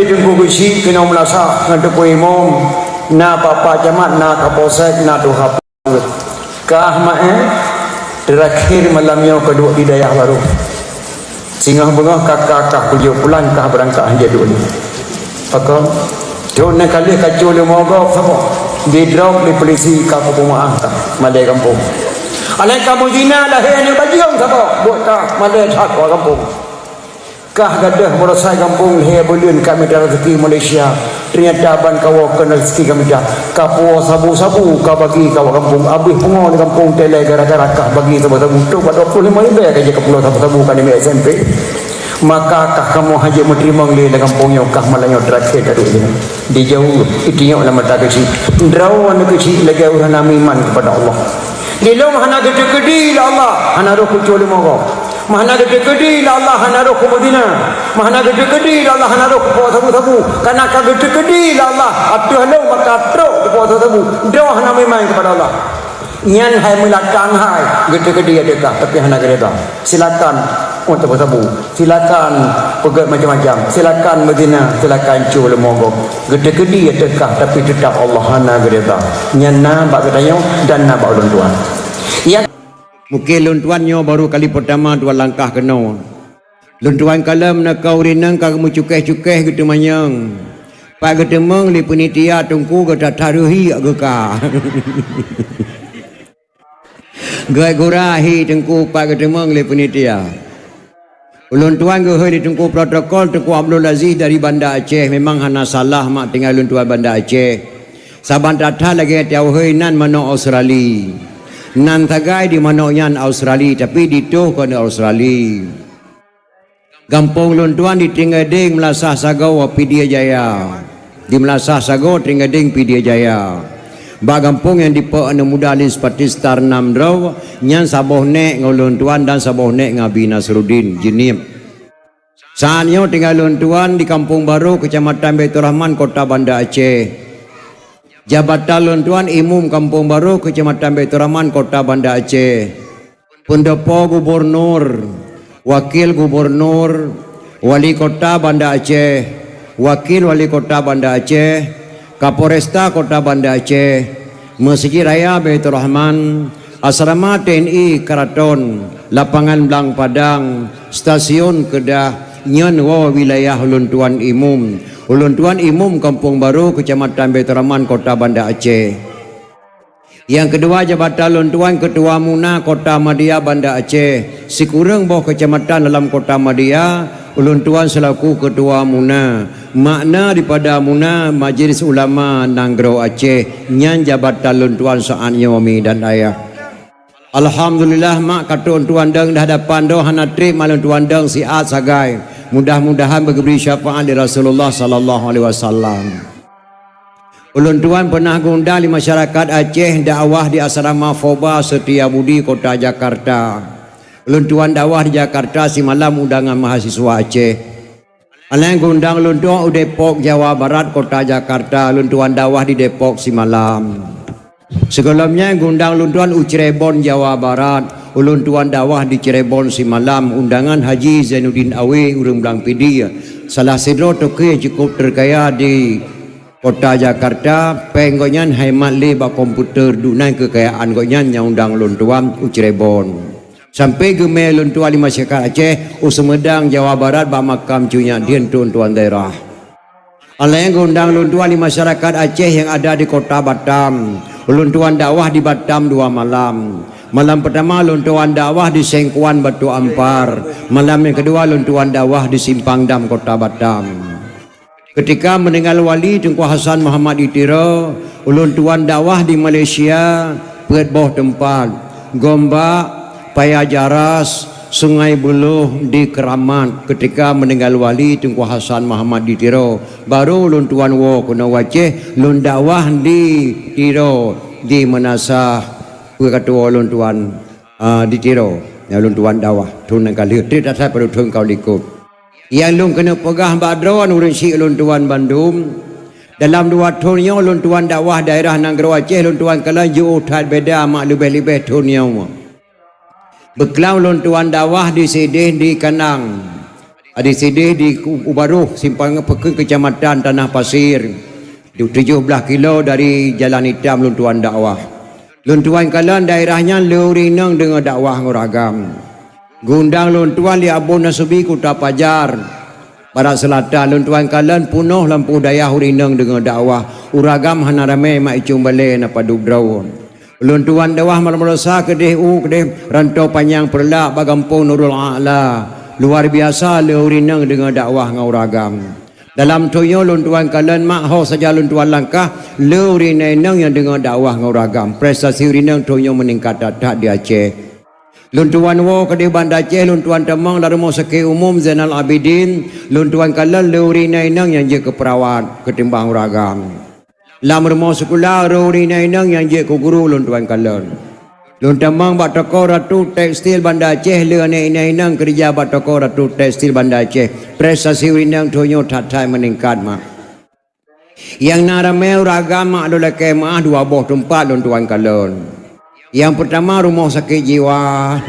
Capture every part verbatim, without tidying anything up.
Teungku Geuchik keunoe meulasah ngon Teungku Imum, na Pak-pak Camat, na Kapolsek, na Tuha Peuet. Kah maé, teurakhé malam nyoe keuduek di dayah barô. Singoh beungoh ka, ka, kah kujok pulan, kah beurangkat hanjeuet duek nyoe. Pakon? Thon nyang ka lheueh ka cue leumo gob saboh. Didrop lé peulisi ka kupeumeuáh kah malée gampông. Aneuk kamoe zina lahé aneuk bajeueng saboh, buet kah malée that kah gampông. Kah gadôh meurasai gampông lhée buleuen ka mita raseuki Malaysia. Teunyata ban kawoe kon raseuki ka mita. Ka puwoe sabu-sabu ka bagi kah gampông. Abéh pungo di gampông télé gara-gara kah bagi sabu-sabu. Trok bak dua ploh limong ribée ka jeuet keu pulo sabu-sabu ka di S M P. Maka kah kamoe hana jeuet meuteurimong lé lam gampông nyoe, kah malam nyoe teurakhé ka duek nyoe. Dijaweueb, itinyok lam mata keuchik. Droe aneuk keuchik lagée ureuëng hana meuiman keupada Allah. Di lôn hana geuteukeudi lé Allah, hana roh kucue leumo gob. Meuhana geuteukeudi lé Allah hana roh kumeuzina. Meuhana geuteukeudi lé Allah hana roh kupuwoe sabu-sabu. Kareuna ka geuteukeudi lé Allah ateueh lôn maka trok kupuwoe sabu-sabu. Droe hana meuiman keupada Allah. Nyan hai meulakan hai geuteukeudi ateueh kah, tapi hana geureda. Silakan untuk sabu-sabu. Silakan peugét macam-macam. Silakan meuzina. Silakan cue leumo gob. Geuteukeudi ateueh kah, tapi teutab Allah hana geureda. Nyan na bak geutanyoe dan na bak ulôn tuan. Nyang Mungken lôn tuan nyoe barô kali peurtama tuan langkah keunoe. Lôn tuan kalon na ka ureuëng inong ka meucukéh-cukéh geuteumanyong. Pat geuteumeung lé peunitia teungku geutathareuhi geuka. Geuet gura hi teungku pat geuteumeung lé peunitia. Ulôn tuan geuhôi lé Teungku Protokol, Teungku Abdul Aziz dari Banda Aceh. Memang hana salah mak tinggai ulôn tuan Banda Aceh. Saban that-that lagée teuhôi nan manok Australi. Nan sagai di manok nyan Australi, tapi ditoh kon Australi. Gampông lôn tuan di Tringadeng Meulasah Sagoe Pidie Jaya. Di Meulasah Sagoe Tringadeng Pidie Jaya. Bak gampông nyang dipok aneuk muda Lis Patistar nam droe, nyan saboh nék ngon lôn tuan dan saboh nék ngon Abi Nasruddin Jeunieb. Saat nyoe tinggai lôn tuan di Kampung Barô, Keucamatan Baiturrahman, Kota Banda Aceh. Jabatan lôn tuan Imum Kampung Barô, Keucamatan Baiturrahman, Kota Banda Aceh. Peundopo gubunur, wakil gubunur, wali kota Banda Aceh, wakil wali kota Banda Aceh, Kapolresta Kota Banda Aceh, Meuseujid Raya Baiturrahman, asrama T N I Karaton, lapangan Blang Padang, stasiun Keudah, nyan woe wilayah ulôn tuan Imum. Ulôn tuan Imum Kampung Barô, Keucamatan Baiturrahman, Kota Banda Aceh. Nyang keudua, jabatan lôn tuan Keutua Muna Kota Madya Banda Aceh. Sikureueng boh keucamatan dalam Kota Madya, ulôn tuan seulaku Keutua Muna. Makna daripada Muna, Majlis Ulama Nanggroe Aceh. Nyan jabatan lôn tuan saat nyoe mi dan ayah. Alhamdulillah, mak ka trok ulôn tuan dong dah dapan doh hana treb mak ulôn tuan dong siat sagai. Mudah-mudahan beugeubri syafaat lé Rasulullah sallallahu alaihi wasallam. Ulôn tuan peunah geuundang lé masyarakat Aceh dakwah di Asrama Foba Setia Budi, Kota Jakarta. Ulôn tuan dakwah di Jakarta simalam undangan mahasiswa Aceh. Alai geuundang ulôn tuan u Depok, Jawa Barat, Kota Jakarta. Ulôn tuan dakwah di Depok simalam. Sigohlom nyan geuundang ulôn tuan u Cirebon, Jawa Barat. Ulôn tuan dakwah di Cirebon simalam. Undangan Haji Zainuddin Awe, ureuëng Blang Pidie. Salah sidroe toke cukôp teukaya di Kota Jakarta, péng gobnyan hai mat lé bak komputer, dunan keukayaan gobnyan nyang undang lôn tuan u Cirebon. Sampai geumé lôn tuan di masyarakat Aceh, u Sumedang, Jawa Barat, bak makam Cut Nyak Dhien, trok lôn tuan daerah. Alai geuundang lôn tuan di masyarakat Aceh nyang ada di Kota Batam. Ulôn tuan dakwah di Batam dua malam. Malam peurtama lôn tuan dakwah di Sengkuan Batu Ampar. Malam nyang keudua lôn tuan dakwah di Simpang Dam, Kota Batam. Keutika meuninggai wali Teungku Hasan Muhammad di Tiro, ulôn tuan dakwah di Malaysia, peuet boh teumpat, Gombak, Paya Jaras, Sungai Buloh, di Keramat. Keutika meuninggai wali Teungku Hasan Muhammad di Tiro, barô ulôn tuan woe keunoe u Aceh, lôn dakwah di Tiro, di meunasah peukatuwoe ulôn tuan, a, di Tiro. Nyang ulôn tuan dakwah thon nyang ka lheueh, trép that-that padub thon ka likot. Nyang lôn keuneuk peugah bak droeneuh ureuëng syik lôn tuan bandum, dalam dua thon nyoe lôn tuan dakwah daerah nanggroe Aceh lôn tuan kalon jiôh that beda mak leubeh-leubeh thon nyoe. Beuklam lôn tuan dakwah di sideh di Kanang. Di sideh di Ubaroh, simpang peukeuen Keucamatan Tanah Pasir, tujoh blaih kilo dari Jalan Itam lôn tuan dakwah. Lôn tuan kalon daerah nyan le ureueng inong deungoe dakwah ngon uragam. Geundang lôn tuan lé Abu Nasubi Kuta Pajar, Barat Selatan, lôn tuan kalon peunoh lampôh dayah ureueng inong deungoe dakwah, uragam hana ramé mak icong balée na padub droe. Lôn tuan dakwah malam Selasa keudeh u keudeh Rantau Panyang Peureulak bak gampông Nurul A'la. Luar biasa le ureueng inong deungoe dakwah ngon uragam. Dalam thon nyoe lôn tuan kalon mak ho saja lôn tuan langkah, le ureueng inong nyang deungoe dakwah ngon uragam. Prestasi ureueng inong thon nyoe meuningkat that-that di Aceh. Lôn tuan woe keudeh Banda Aceh, lôn tuan tamong lam Rumoh Sakét Umum Zainal Abidin, lôn tuan kalon le ureueng inong nyang jeuet keu peurawat keutimbang uragam. Lam rumoh sikula, ureueng inong nyang jeuet keu guru lôn tuan kalon. Lôn tamong bak toko Ratu Tekstil Banda Aceh, le aneuk inong keurija bak toko Ratu Tekstil Banda Aceh. Prestasi ureueng inong thon nyoe that-that meuningkat mak. Nyang na ramé uragam mak lôn lakée meuáh dua boh teumpat lôn tuan kalon. Nyang peurtama rumoh sakét jiwa.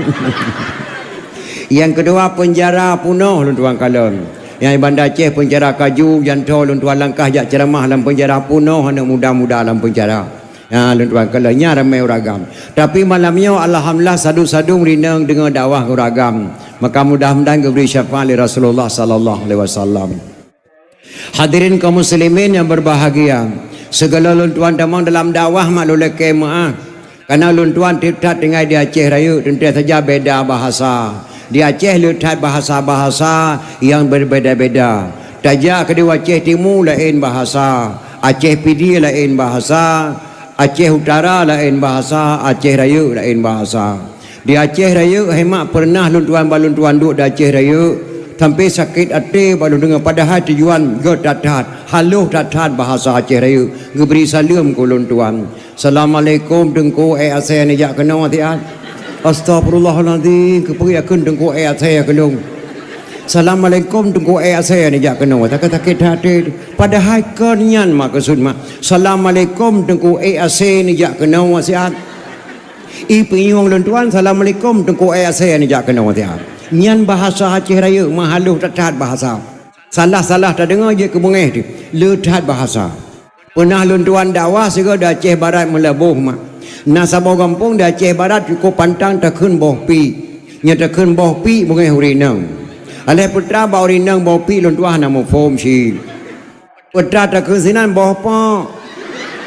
Nyang keudua peunjara peunoh lôn tuan kalon. Nyang Banda Aceh peunjara kaju, janto lôn tuan langkah jak ceuramah lam peunjara peunoh aneuk muda-muda lam peunjara. Ha, lôn tuan kalon nyan ramé uragam. Tapi malam nyoe alhamdulillah sadum-sadum ureueng inong deungoe dakwah uragam. Maka mudah-mudahan geubri syafaat lé Rasulullah sallallahu alaihi wasallam. Hadirin kaum muslimin yang berbahagia, sigohlom lôn tuan tamong dalam dakwah mak lôn lakée meuáh. Kareuna lôn tuan tieb that tinggai di Aceh Rayeuk, teuntée saja beda bahasa. Di Aceh le that bahasa-bahasa nyang berbeda-beda. Tajak keudeh Aceh Timu laén bahasa, Aceh Pidie laén bahasa, Aceh Utara laén bahasa, Aceh Rayeuk laén bahasa. Di Aceh Rayeuk, hai mak, peureunah lôn tuan bak lôn tuan duek di Aceh Rayeuk, sampai sakét até bak lôn deungoe, padahai tujuan gét that-that, halôh that-that bahasa Aceh Rayeuk, geubri saleuem keu lôn tuan. "Assalamualaikum Teungku, ék asée neujak keunoe siat." "Astagfirullahalazim, keupeue yakheun Teungku ék asée keu lôn?" "Assalamualaikum Teungku, ék asée neujak keunoe." Sakét-sakét até. Padahai kon nyan meukeusud mak. "Assalamualaikum Teungku, ék asée neujak keunoe siat." I pinyueng lôn tuan, "Assalamualaikum Teungku, ék asée neujak keunoe siat." Nyan bahasa Aceh Rayeuk, meuhalôh that-that bahasa. Salah-salah tadeungoe jeuet keu beungéh teuh, le that bahasa. Peureunah lôn tuan dakwah sigoe di Aceh Barat Meulaboh mak. Na saboh gampông di Aceh Barat cukôp pantang takheun boh piek. Nyang takheun boh piek beungéh ureueng inong. Aléh peue teuma bak ureueng inong boh piek lôn tuan hana muphom cit. Peue teuma takheun sinan boh pok.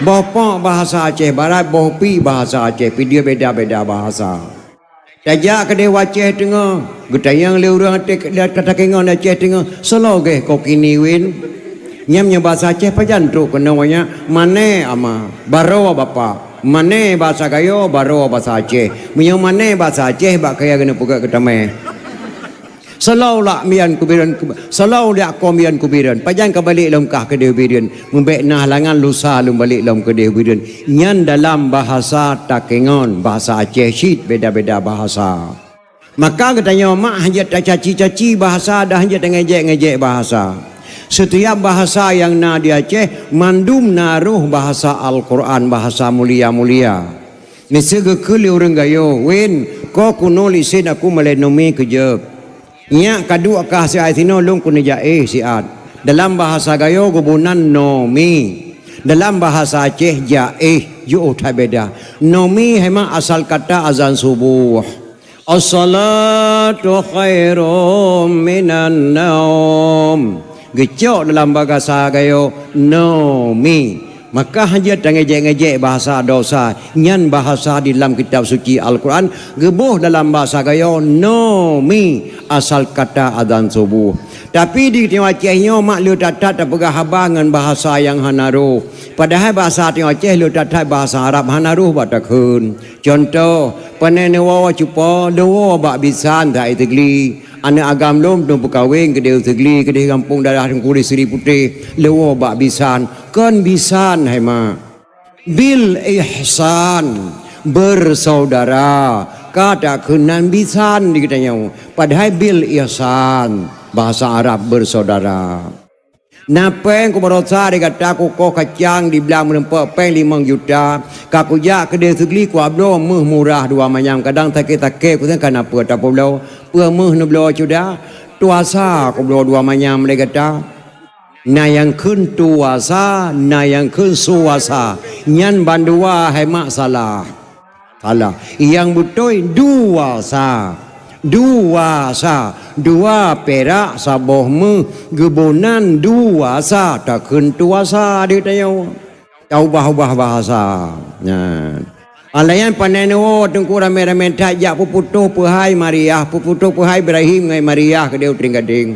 Boh pok bahasa Aceh Barat, boh piek bahasa Aceh Pidie, beda-beda bahasa. Tajak keudeh Aceh Teungoh, geutanyong lé ureueng até, takengon Aceh Teungoh, "Soe lagée ko kini win?" Nyan meunyoe bahasa Aceh pajan trok keunoe nyan, "Mané ama?" "Baroe bapak." "Mané bahasa Gayo?" "Baroe bahasa Aceh." Meunyoe mané bahasa Aceh, bak kaya keuneuk peugah keutamé. Soe lagée mian keu Bireuen, soe lagée ko mian keu Bireuen. Pajan ka balek lom kah keudeh Bireuen. Meubék na halangan lusa lôn balek lom keudeh Bireuen. Nyan dalam bahasa takengon, bahasa Aceh cit beda-beda bahasa. Maka geutanyoe mak hanjeuet tacaci-caci bahasa dan hanjeuet tangejek-ngejek bahasa. Setiap bahasa nyang na di Aceh mandum na roh bahasa Al-Quran, bahasa mulia-mulia. Miseue geukheun lé ureueng Gayo, "Win, ko keunoe lisin aku malée nomi keujeueb." Nyak ka duek kah siat sinoe lôn keuneuk jak éh siat. Dalam bahasa Gayo geuboh nan nomi. Dalam bahasa Aceh jak éh, jiôh that beda. Nomi hai mak asal kata azan suboh. "As-salatu khairum minan naum." Geucok dalam bahasa Gayo nomi. Maka hanjeuet tangejek-ngejek bahasa dosa. Nyan bahasa di dalam kitab suci Al-Quran, geuboh dalam bahasa Gayo nomi, asal kata azan suboh. Tapi di Aceh nyoe mak le that-that tapeugah haba ngon bahasa nyang hana roh. Padahai bahasa Aceh le that-that bahasa Arab hana roh bak takheun. Cuntoh, pane neuwoe cupo, leuwoe bak bisan that i Teugli. Aneuk agam lôn neupeukawen keudeh Teugli, keudeh gampông daerah Teungku di Sri Putéh, leuwoe bak bisan. Kon bisan hai mak. Bil ihsan, bersaudara. Ka takheun nan bisan di geutanyoe. Padahai bil ihsan, bahasa Arab bersaudara. Na péng kubarosa di gata kukoh kacang di blang meureumpok péng limong juta, ka kujak keudeh Teugli kuabloe méuh murah dua manyam, kadang sakét-sakét kusen kana peue tapeubloe, peue méuh neubloe cuda. Tuasa kubloe dua manyam lé gata. Na nyang kheun tuasa, na nyang kheun suasa. Nyan bandua hai mak salah. Salah. Nyang beutôi duasa. Duasa. Dua pirak saboh méuh geuboh nan duasa, takheun tuasa di tanyoe. Taubah-ubah bahasa. Nah. Alayan panai neuwoe teungku ramé-ramé that jak peuputôh peuhai Mariah, peuputôh peuhai Ibrahim ngon Mariah keudéh u trieng gadéng.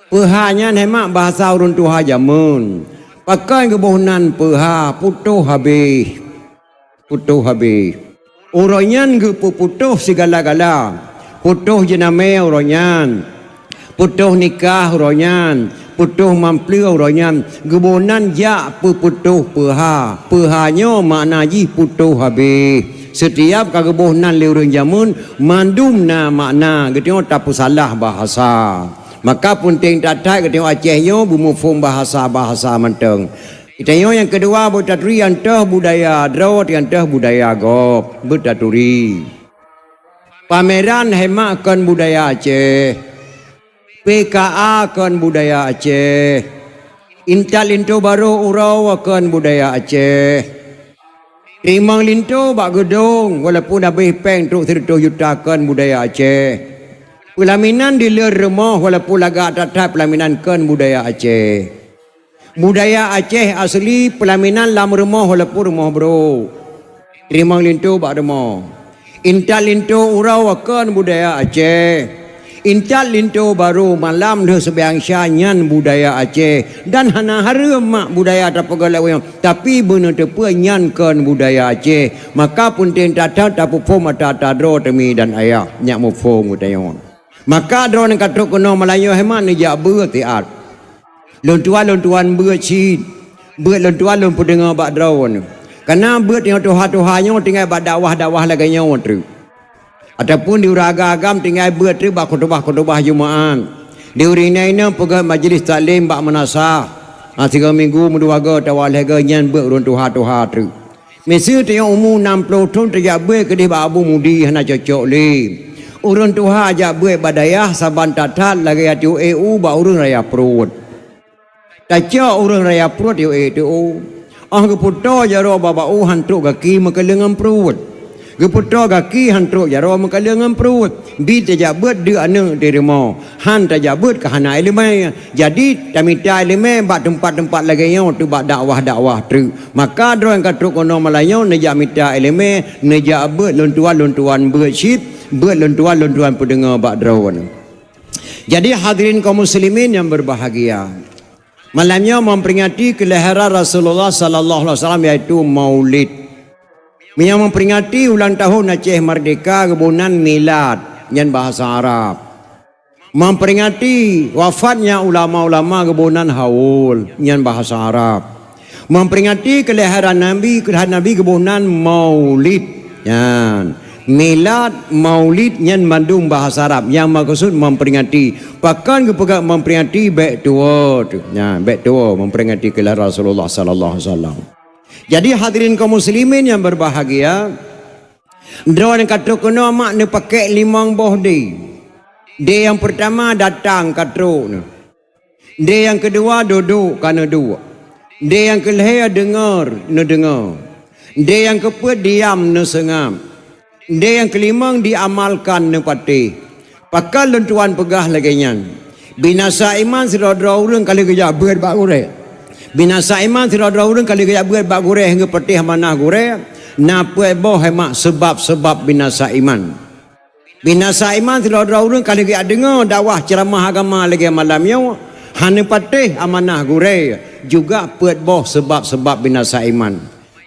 Peuha nyan hai mak bahasa ureuëng tuha jameun. Pakon geuboh nan peuha, putôh habéh. Putôh habéh. Uroe nyan geupeuputôh sigala-gala. Putôh jeunamé uroe nyan. Putôh nikah uroe nyan. Putôh mampleue uroe nyan. Geuboh nan jak peuputôh peuha. Peuha nyoe makna jih putôh habéh. Seutiab ka geuboh nan lé ureuëng jameun, mandum na makna, geutanyoe tapeusalah bahasa. Maka peunteng that-that geutanyoe Aceh nyoe beumuphom bahasa-bahasa mantong. Geutanyoe nyang keudua beutaturi nyang toh budaya droe, nyang toh budaya gob, beutaturi. Pameran hai mak kon budaya Aceh. P K A kon budaya Aceh. Intat linto barô uroe kon budaya Aceh. Teurimong linto bak geudong walaupun habéh péng trok sireutôh juta kon budaya Aceh. Peulaminan di lôn rumoh walaupun lagak that-that peulaminan kon budaya Aceh. Budaya Aceh asli peulaminan lam rumoh walaupun rumoh brôk. Teurimong linto bak rumoh. Intat linto uroe kon budaya Aceh. Intat linto barô malam lheueh seumayang Isya nyan budaya Aceh. Dan hana hareuem mak budaya tapeugah lagée nyoe, tapi beuneuteupeu nyan kon budaya Aceh. Maka peunteng that-that tapeuphom ata-ata droe teumi dan ayah nyak muphom geutanyoe. Maka droe nyang ka trok keunoe malam nyoe hai mak neujak beuet siat. Lôn tuan, lôn tuan beuet cit. Beuet lôn tuan lôn peudeungoe bak droeneuh. Kareuna beuet nyang tuha-tuha nyoe tinggai bak dakwah-dakwah lagée nyoe treuk. Ataupun di ureuëng agam-agam tinggai beuet treuk bak khutubah-khutubah Jumaat. Di ureuëng inong-inong peugét majlis taklim bak meunasah. Ha, sigoe minggu meudua goe atawa lhée goe nyan beuet ureuëng tuha-tuha treuk. Miseue tanyoe umu nam ploh thon tajak beuet keudeh bak Abu Mudi hana cocok lé. Ureuëng tuha jak beuet bak dayah saban that-that lagée ateueh u bak ureuëng raya pruet. Tacok ureuëng raya pruet yue teu. Óh geupeutoe jaroe bak u han trok gaki meukaleueng ngon pruet. Geupeutoe gaki han trok jaroe meukaleueng ngon pruet. Bi tajak beuet deuk aneuëk di rumoh. Han tajak beuet ka hana iéleumé. Jadi, tamita iéleumé bak teumpat-teumpat lagée nyoe treuk bak dakwah-dakwah treuk. Maka droe nyang ka trok keunoe malam nyoe neujak mita iéleumé, neujak beuet lôn tuan, lôn tuan beuet cit, beuet lôn tuan, lôn tuan peudeungoe bak droeneuh. Jadi hadirin kaum muslimin yang berbahagia. Malam nyoe memperingati kelahiran Rasulullah sallallahu alaihi wasallam yaitu Maulid. Meunyoe memperingati ulang tahun Aceh Merdeka geuboh nan milad nyan bahasa Arab. Memperingati wafatnya ulama-ulama geuboh nan haul nyan bahasa Arab. Memperingati kelahiran Nabi, kelahiran Nabi geuboh nan maulid. Nyan. Milad, maulid nyan mandum bahasa Arab. Yang maksud memperingati. Pakon geupeugah memperingati bék tuwoe tu. Nyan, bék tuwoe memperingati kelahiran Rasulullah sallallahu alaihi wasallam. Jadi hadirin kaum muslimin yang berbahagia, droe nyang ka trok keunoe mak neupakek limong boh dé. Dé nyang peurtama datang ka trok nyoe. Dé nyang keudua dudoe ka neuduek. Dé nyang keulhée deungoe neudeungoe. Dé nyang keupeuet diam neuseungab. Dé nyang keulimong diamalkan neupatéh. Pakon lôn tuan peugah lagée nyan? Binasa iman sidroe-droe ureuëng ka lheueh geujak beuet bak gurée. Binasa iman sidroe-droe ureuëng ka lheueh geujak beuet bak gurée geupeutéh amanah gurée. Na peuet boh hai mak seubab-seubab binasa iman. Binasa iman sidroe-droe ureuëng ka lheueh geujak deungoe dakwah ceuramah agama lagée malam nyoe, hana patéh amanah gurée, juga peuet boh seubab-seubab binasa iman.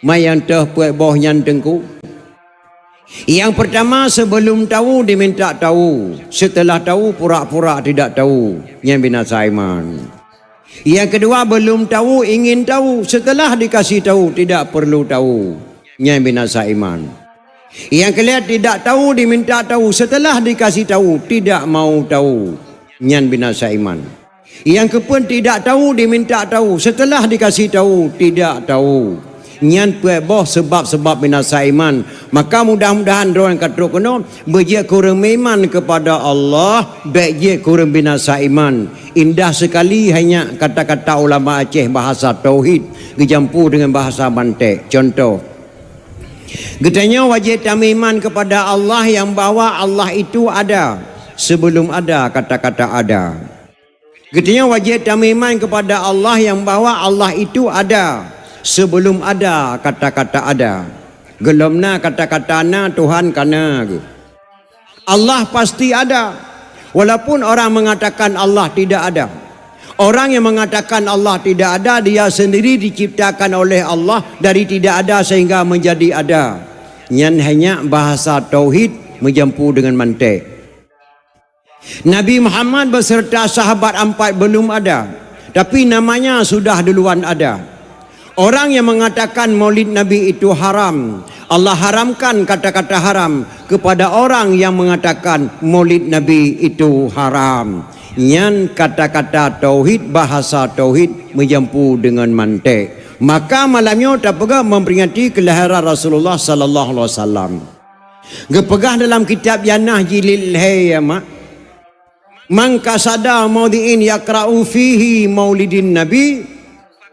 Ma nyang toh peuet boh nyan teungku? Yang pertama, sebelum tahu diminta tahu, setelah tahu pura-pura tidak tahu, nyan binasa iman. Yang kedua, belum tahu ingin tahu, setelah dikasih tahu tidak perlu tahu, nyan binasa iman. Yang ketiga, tidak tahu diminta tahu, setelah dikasih tahu tidak mau tahu, nyan binasa iman. Yang keupeuet, tidak tahu diminta tahu, setelah dikasih tahu tidak tahu, Nyan peuet boh seubab-seubab binasa iman. Maka mudah-mudahan droe nyang ka trok keunoe beujeuet keu ureuëng meuiman keupada Allah, bék jeuet keu ureuëng binasa iman. Indah seukali hai nyak kata-kata ulama Aceh bahasa tauhid geujampu deungon bahasa mantek. Contoh, geutanyoe wajéb tameuiman keupada Allah nyang bahwa Allah itu ada sebelum ada kata-kata ada. Geutanyoe wajéb tameuiman keupada Allah nyang bahwa Allah itu ada sebelum ada kata-kata ada. Gohlom na kata-kata na, Tuhan ka na geuh. Allah pasti ada, walaupun orang mengatakan Allah tidak ada. Orang yang mengatakan Allah tidak ada, dia sendiri diciptakan oleh Allah dari tidak ada sehingga menjadi ada. Nyan hai nyak bahasa tauhid meujampu deungon mantek. Nabi Muhammad beserta sahabat empat belum ada, tapi namanya sudah duluan ada. Orang yang mengatakan maulid Nabi itu haram, Allah haramkan kata-kata haram kepada orang yang mengatakan maulid Nabi itu haram. Nyan kata-kata tauhid, bahasa tauhid meujampu deungon mantek. Maka malam nyoe tapeugah memperingati kelahiran Rasulullah sallallahu alaihi wasallam. Geupeugah dalam kitab Jannah jilid lhée, ya mak, "Man qasada maudhi'in yaqra'u fihi maulidin nabi,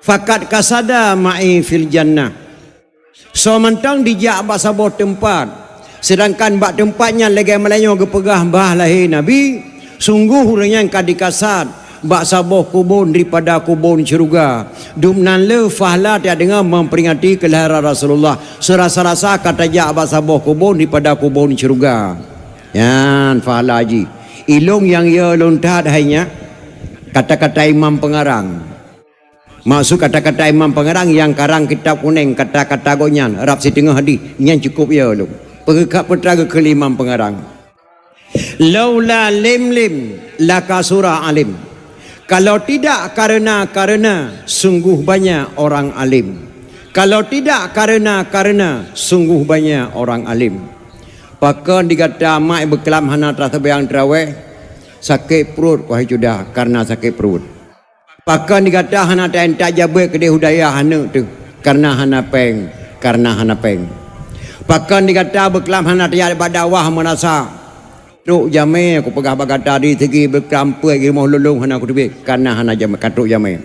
faqad qasada ma'i fil jannah." Soe mantong dijak bak saboh teumpat, seudangkan bak teumpat nyan lagée malam nyoe geupeugah bah lahé Nabi, sunggoh ureuëng nyan ka dikasad bak saboh kubon daripada kubon syeuruga. Dumnan le fahla tajak deungoe memperingati kelahiran Rasulullah. Seurasa-rasa ka tajak bak saboh kubon daripada kubon syeuruga. Nyan fahla jih. Ilong nyang yo lôn that hai nyak, kata-kata imam pengarang. Maksud kata-kata imam pengarang nyang karang kitab kuneng, kata-kata gobnyan rab siteungoh hadih, nyan cukup yo lôn. Peugeukat peutra geukheun lé imam pengarang. Laula lim lim lakasura alim. Kalau tidak karena-karena, sungguh banyak orang alim. Kalau tidak karena-karena, sungguh banyak orang alim. Pakon di gata mak beuklam hana taseumbahyang tarawih, sakét pruet, wahai cudah, karena sakét pruet. Pakon di gata hana taintat jabeuet keudeh u dayah aneuk teuh, karena hana péng, karena hana péng. Pakon di gata beuklam hana tajak bak dakwah meunasah. Trok jamé kupeugah bak gata di sigi beuklam peuet di rumoh lôn hana kuteubiet, karena hana jamé, ka trok jamé.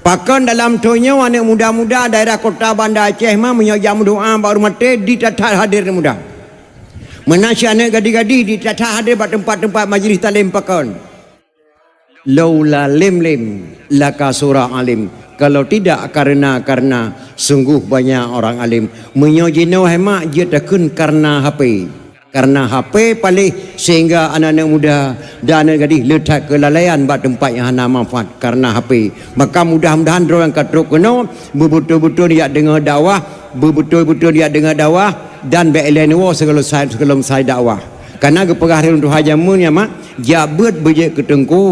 Pakon dalam thon nyoe aneuk muda-muda daerah kota Banda Aceh ma meunyoe jak meudoá bak ureuëng maté di that-that hadir aneuk muda. Meunan cit aneuk gadih-gadih di that-that hadir bak teumpat-teumpat majlis taklim pakon. Laula lim lim lakasura alim. Kalau tidak karena-karena, sungguh banyak orang alim. Meunyoe jinoe hai mak jeuet takheun karena H P. Karena H P paléh sehingga aneuk-aneuk muda dan aneuk gadih le that keulalaian bak teumpat nyang hana manfaat karena H P. Maka mudah-mudahan droe nyang ka trok keunoe beubeutôi-beutôi jak deungoe dakwah, beubeutôi-beutôi jak deungoe dakwah dan bék ilée neuwoe sigohlom sai, sigohlom sai dakwah. Karena geupeugah lé ureuëng tuha jamén nyan mak, jak beuet beujeuet keu teungku,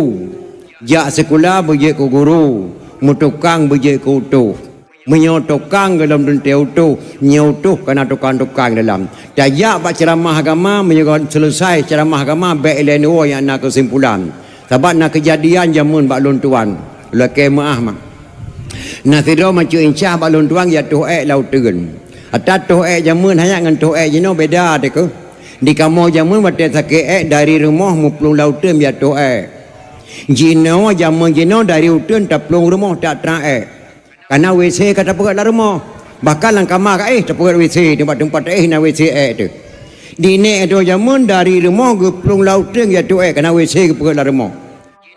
jak sikula beujeuet keu guru, meutukang beujeuet keu utôh. Meunyoe tukang gohlom teuntée utôh, nyoe utôh kana tukang-tukang dalam. Tajak bak ceuramah agama, meunyoe seuleusoe ceuramah agama bék ilée neuwoe nyang na keusimpulan. Sabab na keujadian jamén bak lôn tuan. Lakée meuáh mak. Na sidroe macu incah bak lôn tuan jak toh ék lam uteuen. Ata toh ék jamén hai nyak ngon toh ék jinoe beda teuh keuh. Di kamoe jamén watée sakét ék dari rumoh meuplueng lam uteuen jak toh ék. Jinoe jamén jinoe dari uteuen taplueng rumoh tak trang ék. Kana W C ka tapeugét lam rumoh. Bahkan lam kama ka éh tapeugét W C, teumpat-teumpat taéh na W C ék teuh. Di nék droe jamén dari rumoh geuplueng lam uteuen jak toh ék kana W C geupeugét lam rumoh.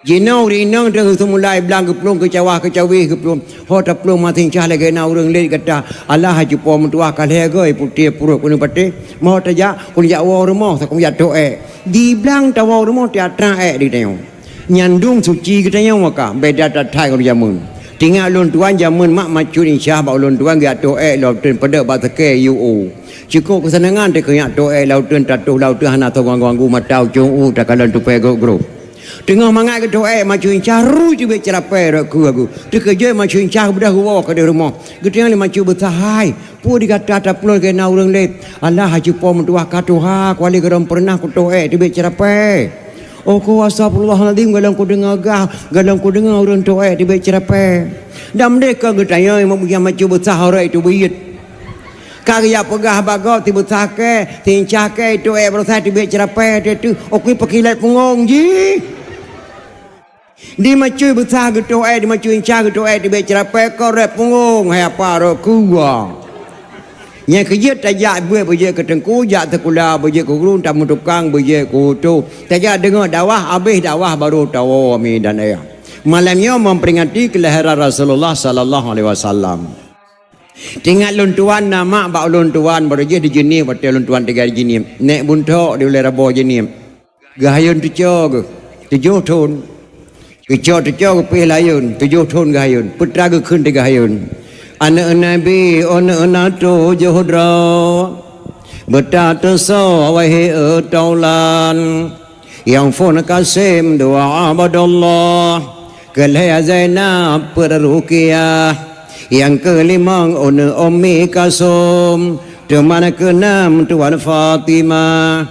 Jinoe ureuëng inong teuh seumulai blang geuplueng keucawah keucawéh geuplueng. Ho taplueng maséng cah lagée na ureuëng lét gata. Alah cupo meutuah ka lhée goe putéh pruet keuneuk patéh. Mo tajak keuneuk jak woe rumoh takheun jak toh ék. Di blang tawoe rumoh tiatra ék di tanyoe. Nyan dum suci geutanyoe maka beda that-that ngon jamén. Tingat lôn tuan jamén mak macut incah bak lôn tuan geujak toh ék lam uteuen peudeuek bak seukée U U. Cukôp keuseunangan teuh keu jak toh ék lam uteuen, tatoh lam uteuen hana soe ganggu-ganggu mata ucong u takalon tupée grob-grob. Teungoh mangat geutoh ék macut incah rui teubiet ceurapée rot keu agu. Teukeujot macut incah beudôh geuwoe keudeh rumoh. Geutanyoe lé macut beusahai. Peue di gata taplueng lagée na ureuëng lét. Alah cupo meutuah ka tuha kuali keudroe peureunah kutoh ék teubiet ceurapée. Oh ku astagfirullahalazim gohlom kudeungoe gah, gohlom kudeungoe ureuëng toh ék teubiet ceurapée. Dan meudeh keu geutanyoe meubeugiah macue beusah horeuh itu buyet. Ka geujak peugah bak gob ti beusah kée, ti incah kée itu ék beurasai teubiet ceurapée teuh, okui peukilét punggong jih. Di macue beusah geutoh ék, di macue incah geutoh ék teubiet ceurapée, korét punggong hai apa rot keue. Nyang keu jeuet tajak buet beujeuet keu teungku, jak sikula beujeuet keu guru, tameutukang beujeuet keu utôh. Tajak deungoe dakwah, habéh dakwah barô tawoe mi dan ayah. Malam nyoe memperingati kelahiran Rasulullah sallallahu alaihi wasallam. Teuingat lôn tuan na mak bak ulôn tuan, barô jih di Jeunieb, watée lôn tuan tinggai di Jeunieb. Nék Buntok di Ulée Rabo Jeunieb. Geuhayôn tucoe geuh, tujoh thon. Geucok tucoe geupéh layôn, tujoh thon geuhayôn. Peue teuma geukheun teuh geuhayôn. Aneuëk Nabi, aneuëk na tujoh droe. Beutateusoe wahé e taulan. Nyang phon Kasim dua Abdullah. Keu lhée Zainab peuet Ruqyah. Nyang keulimong aneuëk Ummi Kalsum. Teuma na keunam tuan Fatimah.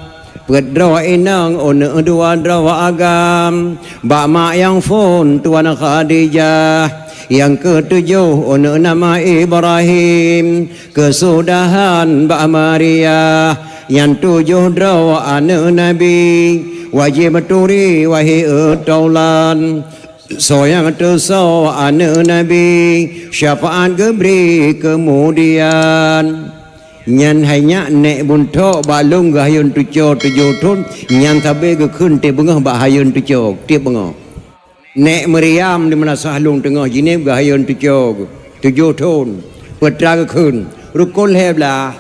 Peuet droe inong aneuëk dua droe agam. Bak mak nyang phon tuan Khadijah. Nyang keutujoh aneuëk nama Ibrahim. Keusudahan bak Maria, nyang tujoh droe aneuëk Nabi, wajéb turi wahé e taulan. Soe nyang teusoe aneuëk Nabi, syafaat geubri keumudian. Nyan hai nyak Nék Buntok bak lôn geuhayôn tucoe tujoh thon, nyan sabe geukheun tieb beungoh bak hayôn tucoe, tieb beungoh. Nék Maryam di Meulasah Lôn Teungoh Jeunieb geuhayôn tucoe, tujoh thon, peue teuma geukheun, rukon lhée blaih.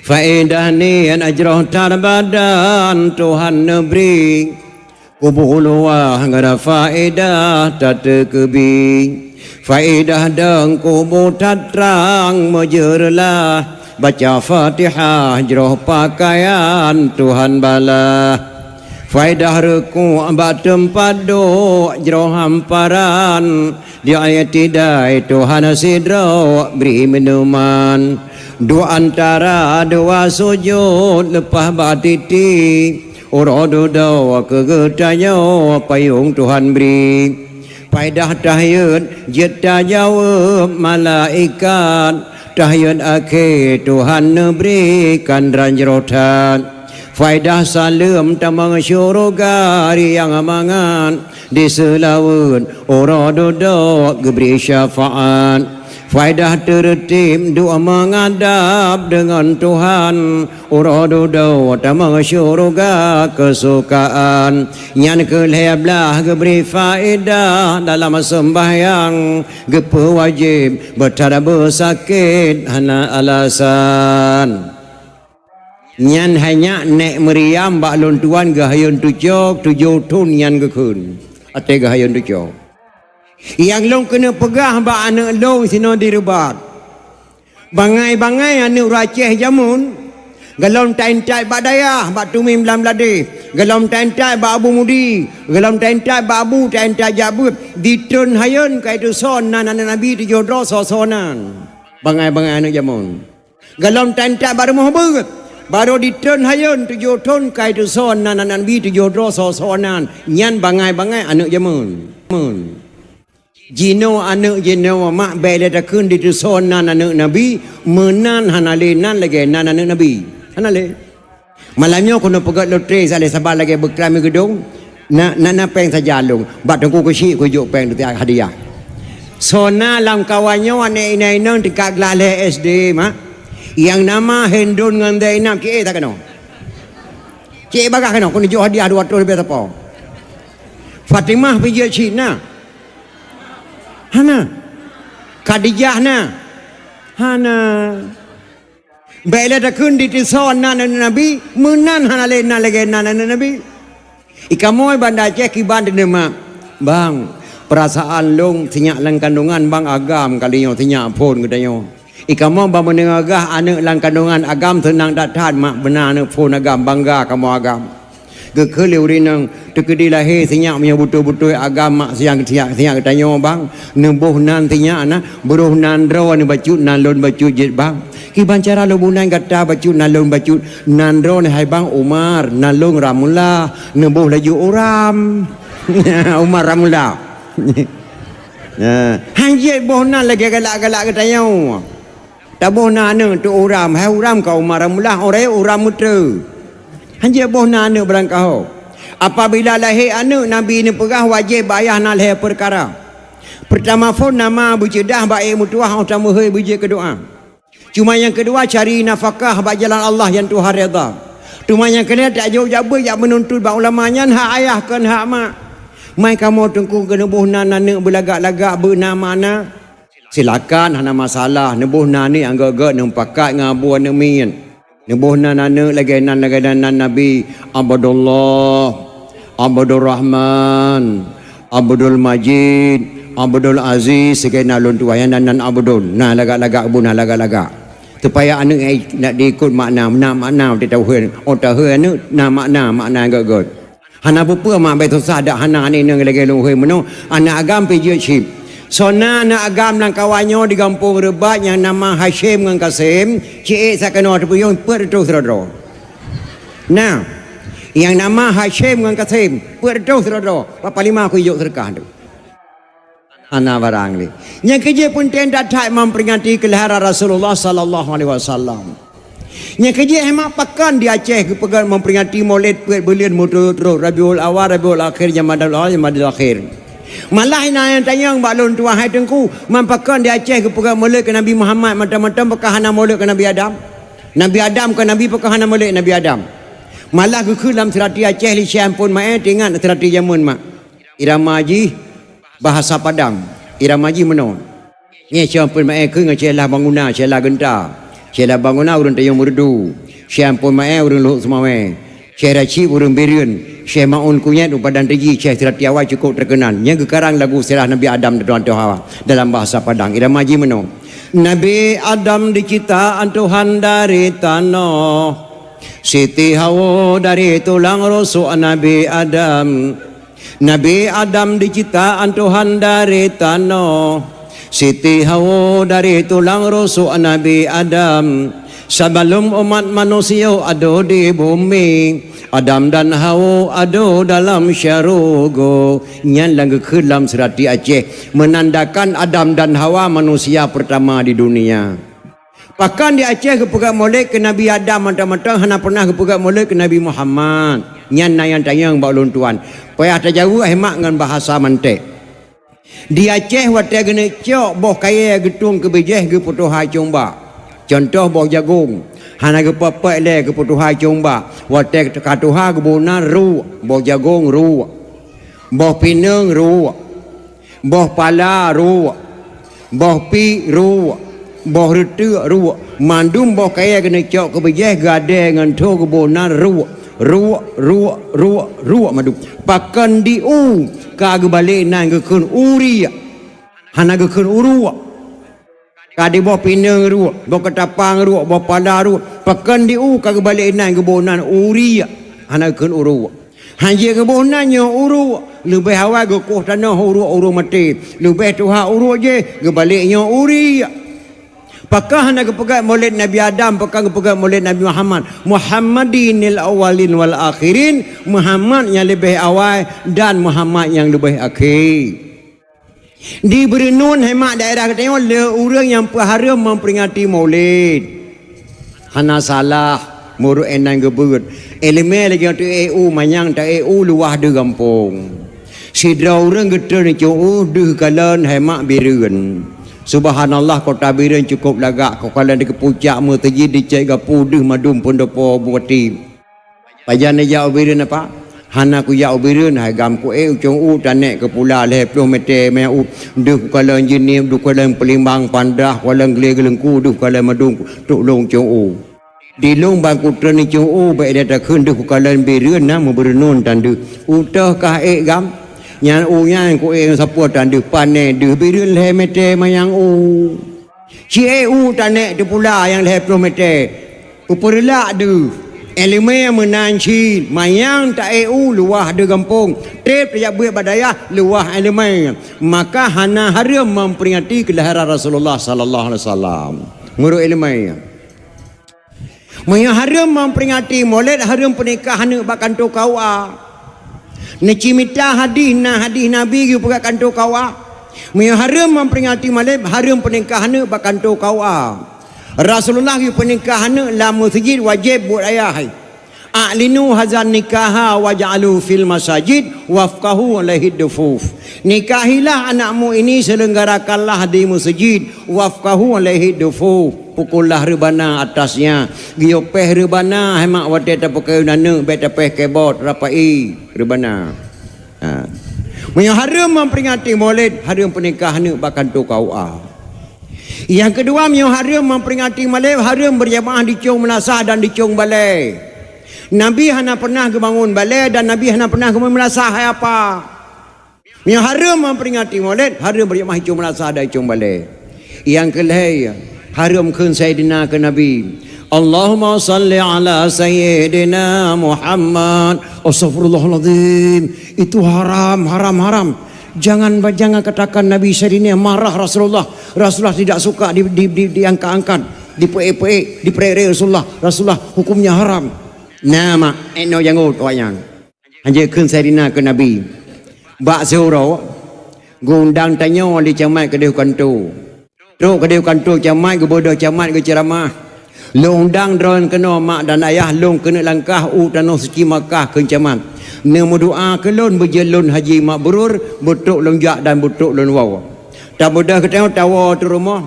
Faedah nyan jroh that badan Tuhan neubri. Kubu luwah ngon faedah tateukeubie. Faedah dong kubu that trang meujeureulah. Baca Fatihah jroh pakaian Tuhan balah. Faedah reukuk bak teumpat duek jroh hamparan. Di ayat tidai Tuhan sidroe bri minuman. Duek antara dua sujut leupah bak titi. Uroe dudoe keu geutanyoe payong Tuhan bri. Paedah tahiyat jeuet tajaweueb malaikat. Tahiyat akhé Tuhan neubri kandran jroh that. Faedah saleuem tamong syeuruga riang mangat. Di seulaweuet uroe dudoe geubri syafaat. Faedah teureutib duek meungadab deungon Tuhan. Uroe dudoe tamong syeuruga keusukaan. Nyan keuh lhée blaih geubri faedah dalam seumbahyang. Geupeuwajéb beuthat beusakét hana alasan. Nyan hai nyak Nék Maryam bak lôn tuan geuhayôn tucoe tujoh thon nyan geukheun. Até geuhayôn tucoe. Nyang lôn keuneuk peugah bak aneuëk lôn sinoe di Reubat. Bangai-bangai aneuëk ureuëng Aceh jameun, gohlom ta-intat bak dayah, bak Tumin Blang Bladeh, gohlom ta-intat bak Abu Mudi, gohlom ta-intat bak Abu, ta-intat jak beuet, ditreun hayôn ka iteusoe nan aneuëk Nabi tujoh droe soe-soe nan. Bangai-bangai aneuëk jameun. Gohlom ta-intat bak rumoh beuet, barô ditreun hayôn tujoh thon ka iteusoe nan aneuëk Nabi tujoh droe soe-soe nan. Nyan bangai-bangai aneuëk jameun. Jinoe aneuëk jinoe mak bék lé takheun diteusoe nan aneuëk Nabi, meunan hana lé nan lagée nan aneuëk Nabi. Hana lé. Malam nyoe keuneuk peugét lotre saleh saban lagée beuklam geudong, na, na, na péng sajan lôn. Bak teungku keuchik kujok péng teuka hadiah. Soe na lam kawan nyoe aneuëk inong-inong tingkat glah lhée S D mak. Nyang nama Hindun ngon Zainab cit éh takeunoe. Cit bagah keunoe keuneuk jok hadiah dua ratus leubeh sapo. Fatimah pih jeuet cit na. Hana. Khadijah na. Hana. Bék lé takheun diteusoe nan aneuëk Nabi, meunan hana lé nan lagée nan aneuëk Nabi. Ikamoe Banda Aceh kiban teuneumak, bang, peurasaan lôn sinyak lam kandongan bang agam kali nyoe sinyak phon geutanyoe. Ikamoe bang meuneuagah aneuëk lam kandongan agam seunang that-that mak beuna aneuëk phon agam bangga kamoe agam. Geukheun lé ureuëng inong teukeudi lahé sinyak meunyoe beutôi-beutôi agam mak siang sinyak, sinyak geutanyoe bang, neuboh nan sinyak na, beurôh nan droe neubacut nan lôn bacut jeuet bang. Kiban cara lôn bunan gata bacut nan lôn bacut nan droe hai bang Umar, nan lôn Ramullah, neuboh laju Uram. Umar Ramullah. Nah, hanjeuet boh nan lagée galak-galak geutanyoe. Taboh nan aneuk tu uram, hai uram ka umat rameulah, orang uram meuteue. Hanjeuet boh nan aneuk beurangkaho. Apabila lahé aneuk, Nabi neupeugah wajéb bak ayah na lhée peukara. Peurtama phon nama beuceudah bak ék meutuwah óh tameuhôi beujeuet keu doá. Cuma nyang keudua cari nafakah bak jalan Allah nyang Tuhan redha. Cuma nyang keulhée tajok jak beuet jak meununtut bak ulama nyan hak ayah kon hak mak. Mai kamoe teungku keuneuk boh nan aneuk beulagak-lagak beuna makna. Silakan, hana masalah. Neuboh nan aneuk nyang gét-gét, neumupakat ngon abu aneuk miet. Neuboh nan aneuk lagée nan, lagée nan, nan Nabi, Abdullah, Abdurrahman, Abdul Majid, Abdul Aziz, lagée nan lôn tuan, nyang nan, nan Abdul. Nah, lagak-lagak, bu nah, lagak-lagak. Supaya aneuk nyang nak diikot makna, na makna, teuh tahu. Oh, tahu aneuk, na makna, makna gét-gét. Hana peue-peue mak, bék susah dak hana aneuk inong lagée lôn hôi meunoe, aneuk agam pih jeuet cit. Soe na aneuk agam lam kawan nyoe di gampông Reubat nyang nama Hasyim ngon Kasim, ci-ék sakeunoe teupeuyong peuet reutôh sidroe-droe. Nah, nyang nama Hasyim ngon Kasim, peuet reutôh sidroe-droe, bak panglima kujok seudeukah tu. Hana barang lé. Nyang keujeuet peunteng that-that memperingati keulahiran Rasulullah sallallahu alaihi wasallam. Nyang keujeuet hemat pakon di Aceh geupeugah memperingati Maulid peuet buleuen meuturot-turot, Rabiul Awal, Rabiul Akhir, Jamadal Awal, Jamadal Akhir. Malah na nyang tanyong bak lôn tuan hai teungku, man pakon di Aceh geupeugah Maulid keu Nabi Muhammad mantong-mantong pakon hana Maulid keu Nabi Adam? Nabi Adam keu Nabi pakon hana Maulid Nabi Adam? Malah geukheun lam seurati Aceh lé Syekh Ampon Maé, teuingat seurati jameun mak. Irama jih bahasa Padang. Irama jih meunoe. Nyoe cuma peumaén keu ngon ceulah bangunan, ceulah genta. Ceulah bangunan ureuëng Tanjong Meureudu. Syekh Ampon Maé ureuëng Luhok Seumawé. Syekh Rashid ureuëng Bireuen. Syekh Maun Kunyét ureuëng Padang Teji, Syekh Seurati Awai cukup terkenal. Nyang geukarang lagu seurah Nabi Adam dan Tuhan Hawa dalam bahasa Padang. Irama jih meunoe. Nabi Adam diciptaan Tuhan dari tanoh. Siti Hawa dari tulang rusuk Nabi Adam. Nabi Adam diciptaan Tuhan dari tanoh. Siti Hawa dari tulang rusuk Nabi Adam. Sebelum umat manusia ada di bumi, Adam dan Hawa ada dalam syurga. Nyan nyang geukheun lam seurati Aceh, menandakan Adam dan Hawa manusia pertama di dunia. Pakon di Aceh geupeugah Maulid keu Nabi Adam mantong-mantong, hana pernah geupeugah Maulid keu Nabi Muhammad. Nyan na nyang tanyong bak ulôn tuan. Payah tajaweueb hemat ngon bahasa mantek. Di Aceh watée geuneuk cok boh kayée geutueng keu bijéh geupeutuha cong bak. Contoh boh jagong, hana geupeupat lé geupeutuha cong bak. Watée ka tuha geuboh nan ruek, boh jagong ruek, boh pineung ruek. Boh pala ruek, boh piek ruek, boh reuteuk ruek, mandum boh kayée geuneuk cok keu bijéh geuadée ngon tho geuboh nan ruek, ruek, ruek, ruek, ruek mandum. Pakon di u ka geubalek nan geukheun uriek, hana geukheun uruek. Ka di boh pineung ruek, boh keutapang ruek, boh pala ruek, pakon di u ka geubalek nan geuboh nan uriek, hana geukheun uruek. Hanjeuet geuboh nan nyoe uruek, leubeh awai geukoh tanoh uruek ureuëng maté, leubeh tuha uruek jih geubalek nyoe uriek. Pakon hana geupeugah Maulid Nabi Adam, pakon geupeugah Maulid Nabi Muhammad? Muhammadinil awwalin wal akhirin, Muhammad nyang leubeh awai dan Muhammad nyang leubeh akhé. Di Beureunon hemat daerah geutanyoe le ureuëng nyang peuhareuem memperingati Maulid. Hana salah, meureuek inan geubeuet. Iéleumé lagée ta-ék u manyang ta-ék u luwah deuh gampông. Sidroe ureuëng geutreun icong u deuh kalon hemat Bireuen. Subhanallah, kota Bireuen cukup lagak, kota kalon di keupucak meuseujid dicék gapu deuh mandum peundopo bupati. Pajan neujak u Bireuen apa? Hana kujak u Bireuen, hai gam kuék u cong u tanek keu pula lhée ploh mete manyang u deuh kukalon jeunieb, deuh kukalon peulimbang pandah, kukalon glé geuleungku, deuh kukalon madum tulông cong u. Di lông ban kutreun cong u bék lé takheun deuh kukalon Bireuen na meubeureunon tan deuh. U toh kah ék gam? Nyan u nyan kuék ngon sapeue tan deuh pané deuh Bireuen lhée mete manyang u. Ci ék u tanek teupula nyang lhée ploh mete. Upeureulak deuh. Iéleumé meunan cit, manyang ta-ék u luwah deuh gampông. Treb tajak beuet bak dayah luwah iéleumé. Maka hana hareuem memperingati keulahiran Rasulullah sallallahu alaihi wasallam. Meureuek iéleumé. Meunyoe hareuem memperingati Maulid, hareuem peunikah aneuk bak kantô K U A. Neucimita hadih, na hadih Nabi geupeugah kantô K U A. Meunyoe hareuem memperingati maleb, hareuem peunikah aneuk bak kantô K U A. Rasulullah geupeunikah aneuk lam meuseujid wajéb buet ayah. "A'linu hazan nikaha waj'alu fil masajid wafqahu alaihi dufuf." Nikahilah anakmu ini, selenggarakanlah di meuseujid, wafqahu alaihi dufuf, pukullah reubana atasnya. Geuyue péh reubana, hai mak, watée tapeukeuneuk aneuk, bék tapéh kebot, rapai reubana. Ha. Meunyoe hareuem memperingati Maulid, hareuem peunikah aneuk bak kantô K U A. Nyang keudua, meunyoe hareuem memperingati Maulid, hareuem berjamaah di cong meulasah dan di cong balée. Nabi hana pernah geubangun balée dan Nabi hana pernah geubangun meulasah, hai apa. Meunyoe hareuem memperingati Maulid, hareuem berjamaah di cong meulasah dan di cong balée. Nyang keulhée, hareuem kheun Saidina keu Nabi, "Allahumma salli ala Sayyidina Muhammad." Astagfirullahaladzim. Itu haram, haram, haram. Jangan, jangan katakan Nabi Saidina, marah Rasulullah. Rasulullah tidak suka di, di, di, diangkat-angkat, dipeuk-peuk, diperek-rek Rasulullah. Rasulullah hukumnya haram. Nah, mak, eno janggut awaknyan. Hanjeuet kheun Saidina keu Nabi. Bak siuroe, geuundang tanyoe lé camat keudeh u kantô. Trok keudeh u kantô camat, geubodoh camat geuceuramah. "Lôn undang droeneuh keunoe mak dan ayah lôn keuneuk langkah u tanoh suci Makkah," kheun camat. "Neumeudoá keu lôn beujeuet lôn haji mabrur, beutrok lôn jak dan beutrok lôn woe." Tabeudôh geutanyoe tawoe u rumoh.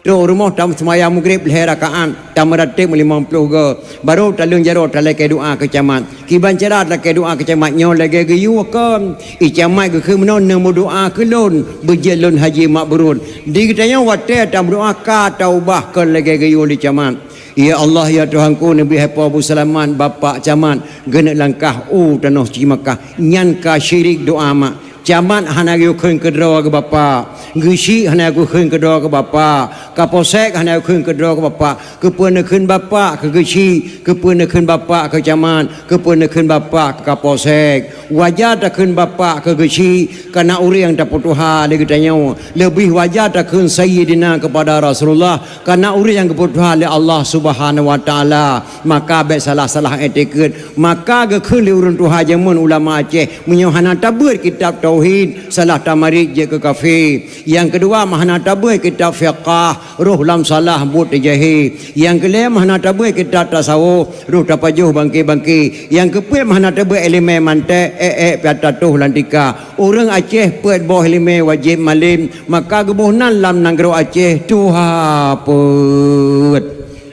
Trok rumoh, taseumayang Maghrib lhée rakaat, tameuratéb limong ploh goe, barô taleueng jaroe talakée doá keu camat. Kiban cara talakée doá keu camat nyoe lagée geuyue kon. I camat geukheun meunoe, "Neumeudoá keu lôn, beujeuet lôn haji mabrur." Di geutanyoe watée tameudoá ka taubah kon lagée geuyue lé camat. "Ya Allah, ya Tuhanku, neubri hai po beuseulamat bapak camat geuneuk langkah u tanoh suci Makkah." Nyan ka syirik doá mak. Camat hana geuyue kheun keudroe keu bapak, geuchik hana geuyue kheun keudroe keu bapak, kapolsek hana geuyue kheun keudroe keu bapak. Keupeue neukheun bapak keu geuchik, keupeue neukheun bapak keu camat, keupeue neukheun bapak keu kapolsek? Wajar takheun bapak keu geuchik, kareuna ureuëng tapeutuha lé geutanyoe. Leubeh wajar takheun Sayyidina keupada Rasulullah, kareuna ureuëng nyang geupeutuha lé Allah Subhanahu wa Taala. Maka bék salah-salah etikeuet. Maka geukheun lé ureuëng tuha jameun ulama Aceh, meunyoe hana tabeuet kitab tauhid, salah tamarit jeuet keu kafé. Nyang keudua, meuhana tabeuet kitab fiqah, roh lam salah buet teujahe. Nyang keulhée, meuhana tabeuet kitab tasawuf, roh tapajoh bangke-bangke. Nyang keupeuet, meuhana tabeuet iéleumé mantek, ék-ék pih tatoh lam tika. Ureuëng Aceh peuet boh iéleumé wajéb malém, maka geuboh nan lam nanggroe Aceh tuha peuet.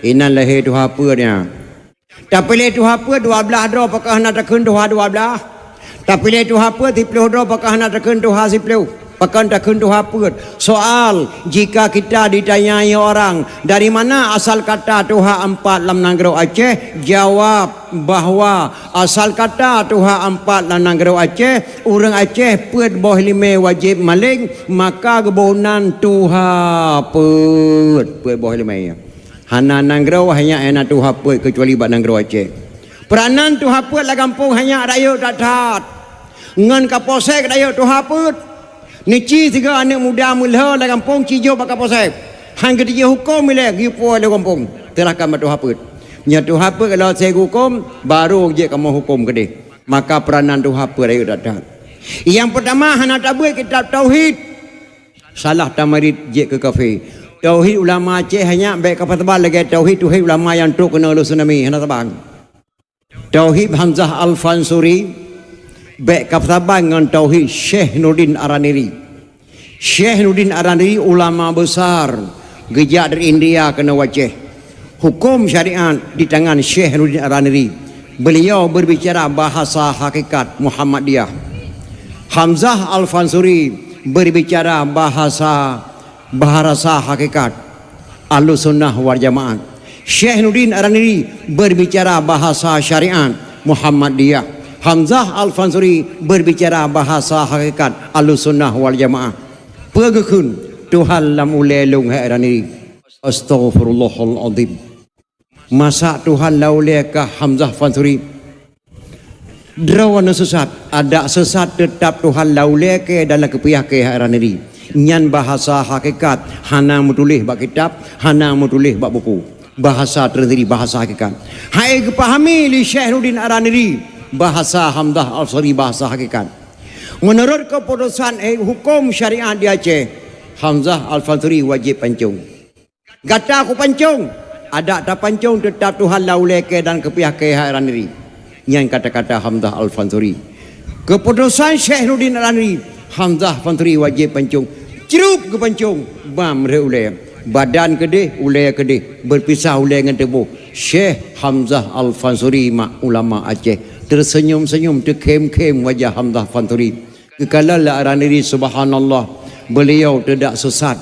Inan lahé tuha peuet nyan. Tapiléh tuha peuet dua blaih droe, pakon hana takheun tuha dua blaih? Tapiléh tuha peuet siploh droe, pakon hana takheun tuha siploh? Pakon takheun tuha peuet? Soal, jika kita ditanyai orang, "Dari mana asal kata tuha empat lam nanggroe Aceh?" Jawab bahwa asal kata tuha empat lam nanggroe Aceh, ureuëng Aceh peuet boh iéleumé wajéb malém, maka geuboh nan tuha peuet. Peuet boh iéleumé. Hana nanggroe hana, hana tuha peuet keucuali bak nanggroe Aceh. Peuranan tuha peuet lam gampông hana rayeuk that-that. Ngon kapolsek rayeuk tuha peuet. Neuci sigoe aneuëk muda meulhö lam gampông, ci jok bak kapolsek. Han geutijok huköm ilée, geupuwoe lé gampông. Seurahkan bak tuha peuet. Nyoe tuha peuet kalau hase geuhuköm, barô jeuet kamoe huköm keudeh. Maka peuranan tuha peuet rayeuk that-that. Nyang peurtama, hana tabeuet kitab tauhid. Salah tamarit jeuet keu kafé. Tauhid ulama Aceh hana bék kapeusaban lagée tauhid, tauhid ulama nyang trok keunoe lôn tsunami, hana saban. Tauhid Hamzah Al-Fansuri bék kapeusaban ngon tauhid Syekh Nuruddin Araniri. Syekh Nuruddin Araniri ulama besar, geujak dari India keunoe u Aceh. Huköm syariat di tangan Syekh Nuruddin Araniri. Beliau berbicara bahasa hakikat Muhammadiyah. Hamzah Al-Fansuri berbicara bahasa, bahasa hakikat Ahlussunnah wal Jamaah. Syekh Nuruddin Araniri berbicara bahasa syariat Muhammadiyah. Hamzah Al-Fansuri berbicara bahasa hakikat Ahlussunnah wal Jamaah. Peue geukheun, "Tuhan lam ulée lôn hai Araniri." Astaghfirullahalazim. Masa Tuhan lam ulée kah Hamzah Fansuri? Droeneuh sesat, adak sesat, teutap Tuhan lam ulée kée dan lam keupiah kée hai Araniri. Nyan bahasa hakikat, hana meutuléh bak kitab, hana meutuléh bak buku. Bahasa tersendiri, bahasa hakikat. Hai geupahami lé Syekh Nuruddin Araniri, bahasa Hamzah Al-Fansuri, bahasa hakikat. Meunurot keuputosan, eh, huköm syariat di Aceh, Hamzah Al-Fansuri wajéb pancong. Gata kupancong, adak tapancong teutab Tuhan lam ulée kée dan keupiah kée hai Raniri. Nyan kata-kata Hamzah Al-Fansuri. Keuputosan Syekh Nurdin Raniri, Hamzah Fansuri wajéb pancong. Crub geupancong, bam rhot ulée. Badan keudeh, ulée keudeh, beupisah ulée ngon tuboh. Syekh Hamzah Al-Fansuri mak ulama Aceh. Teuseunyum-seunyum, teukhém-khém wajah Hamzah Fansuri. Geukalon lé Raniri, subhanallah, beuliau teudak seusat.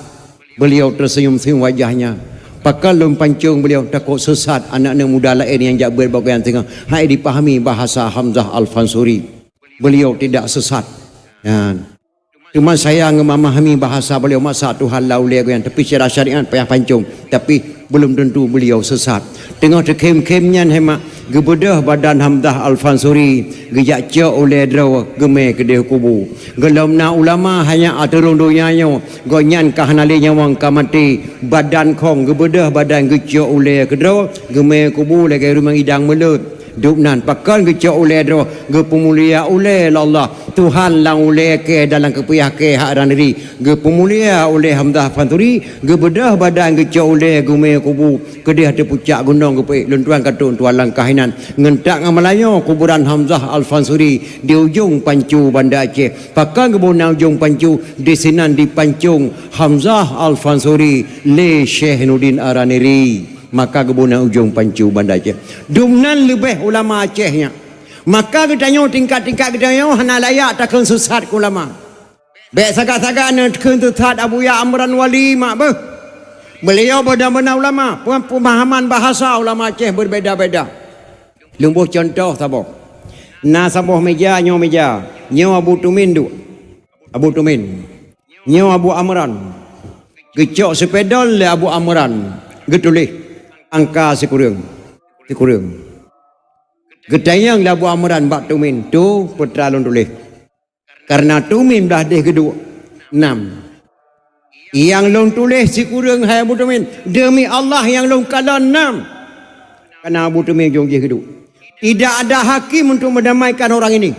Beuliau teuseunyum-seunyum wajahnya. Pakon lôn pancong beuliau, takot seusat aneuëk-aneuëk muda laén nyang jak beuet bak gobnyan teungoh hana dipahami bahasa Hamzah Al-Fansuri. Beuliau tidak sesat. Nyan. Teuma sayang ngon memahami bahasa beuliau, masa Tuhan lam ulée gobnyan, tapi secara syariat payah pancong, tapi belum tentu beliau sesat. Teungoh teukhém-khém nyan hai mak, geubeudôh badan Hamzah Al-Fansuri, geujak cok ulée droe, geumé keudeh kubu. Gohlom na ulama hana ateueh rhueng donya nyoe, gobnyan ka hana lé nyawöng, ka maté, badan khong geubeudôh badan, geucok ulée keudroe, geumé kubu lagée rumoh idang meulot. Dubnan pakon geucok ulée droe, geupeumulia ulée lé Allah. Tuhan lam ulée kée dan lam keupiah kée hai Raniri, geupeumulia ulée Hamzah Fansuri, geubeudôh badan, geucok ulée, geumé kubu. Keudeh ateueh pucak gunong geupeuék, lôn tuan ka trok tuan langkah inan. Ngon that ngon meulayeue kuburan Hamzah Al-Fansuri di ujong pancu Banda Aceh. Pakon geubuna ujong pancu, disinan dipancong Hamzah Al-Fansuri lé Syekh Nurdin Ar-Raniri. Maka geubuna ujong pancu Banda Aceh. Dubnan leubeh ulama Aceh nyan. Maka geutanyoe tingkat-tingkat geutanyoe hana layak takheun sesat keu ulama. Bék sagai-sagai neukheun sesat Abuya Amran Wali mak beuh. Beliau beuna-beuna ulama, peumahaman bahasa ulama Aceh berbeda-beda. Lôn boh contoh saboh. Na saboh meja, nyoe meja. Nyoe Abu Tumin duek. Abu Tumin. Nyoe Abu Amran. Geucok sipidol lé Abu Amran. Geutuléh angka sikureueng. Sikureueng. Geutanyong lé Abu Amran bak Tumin, "Tu, peue teuma lôn tuléh?" Kareuna Tumin blah deh geuduek, nam. Nyang lôn tuléh sikureueng hai Abu Tumin, deumi Allah nyang lôn kalon nam. Kareuna Abu Tumin ujong jih geuduek. Tidak ada hakim untuk mendamaikan orang ini.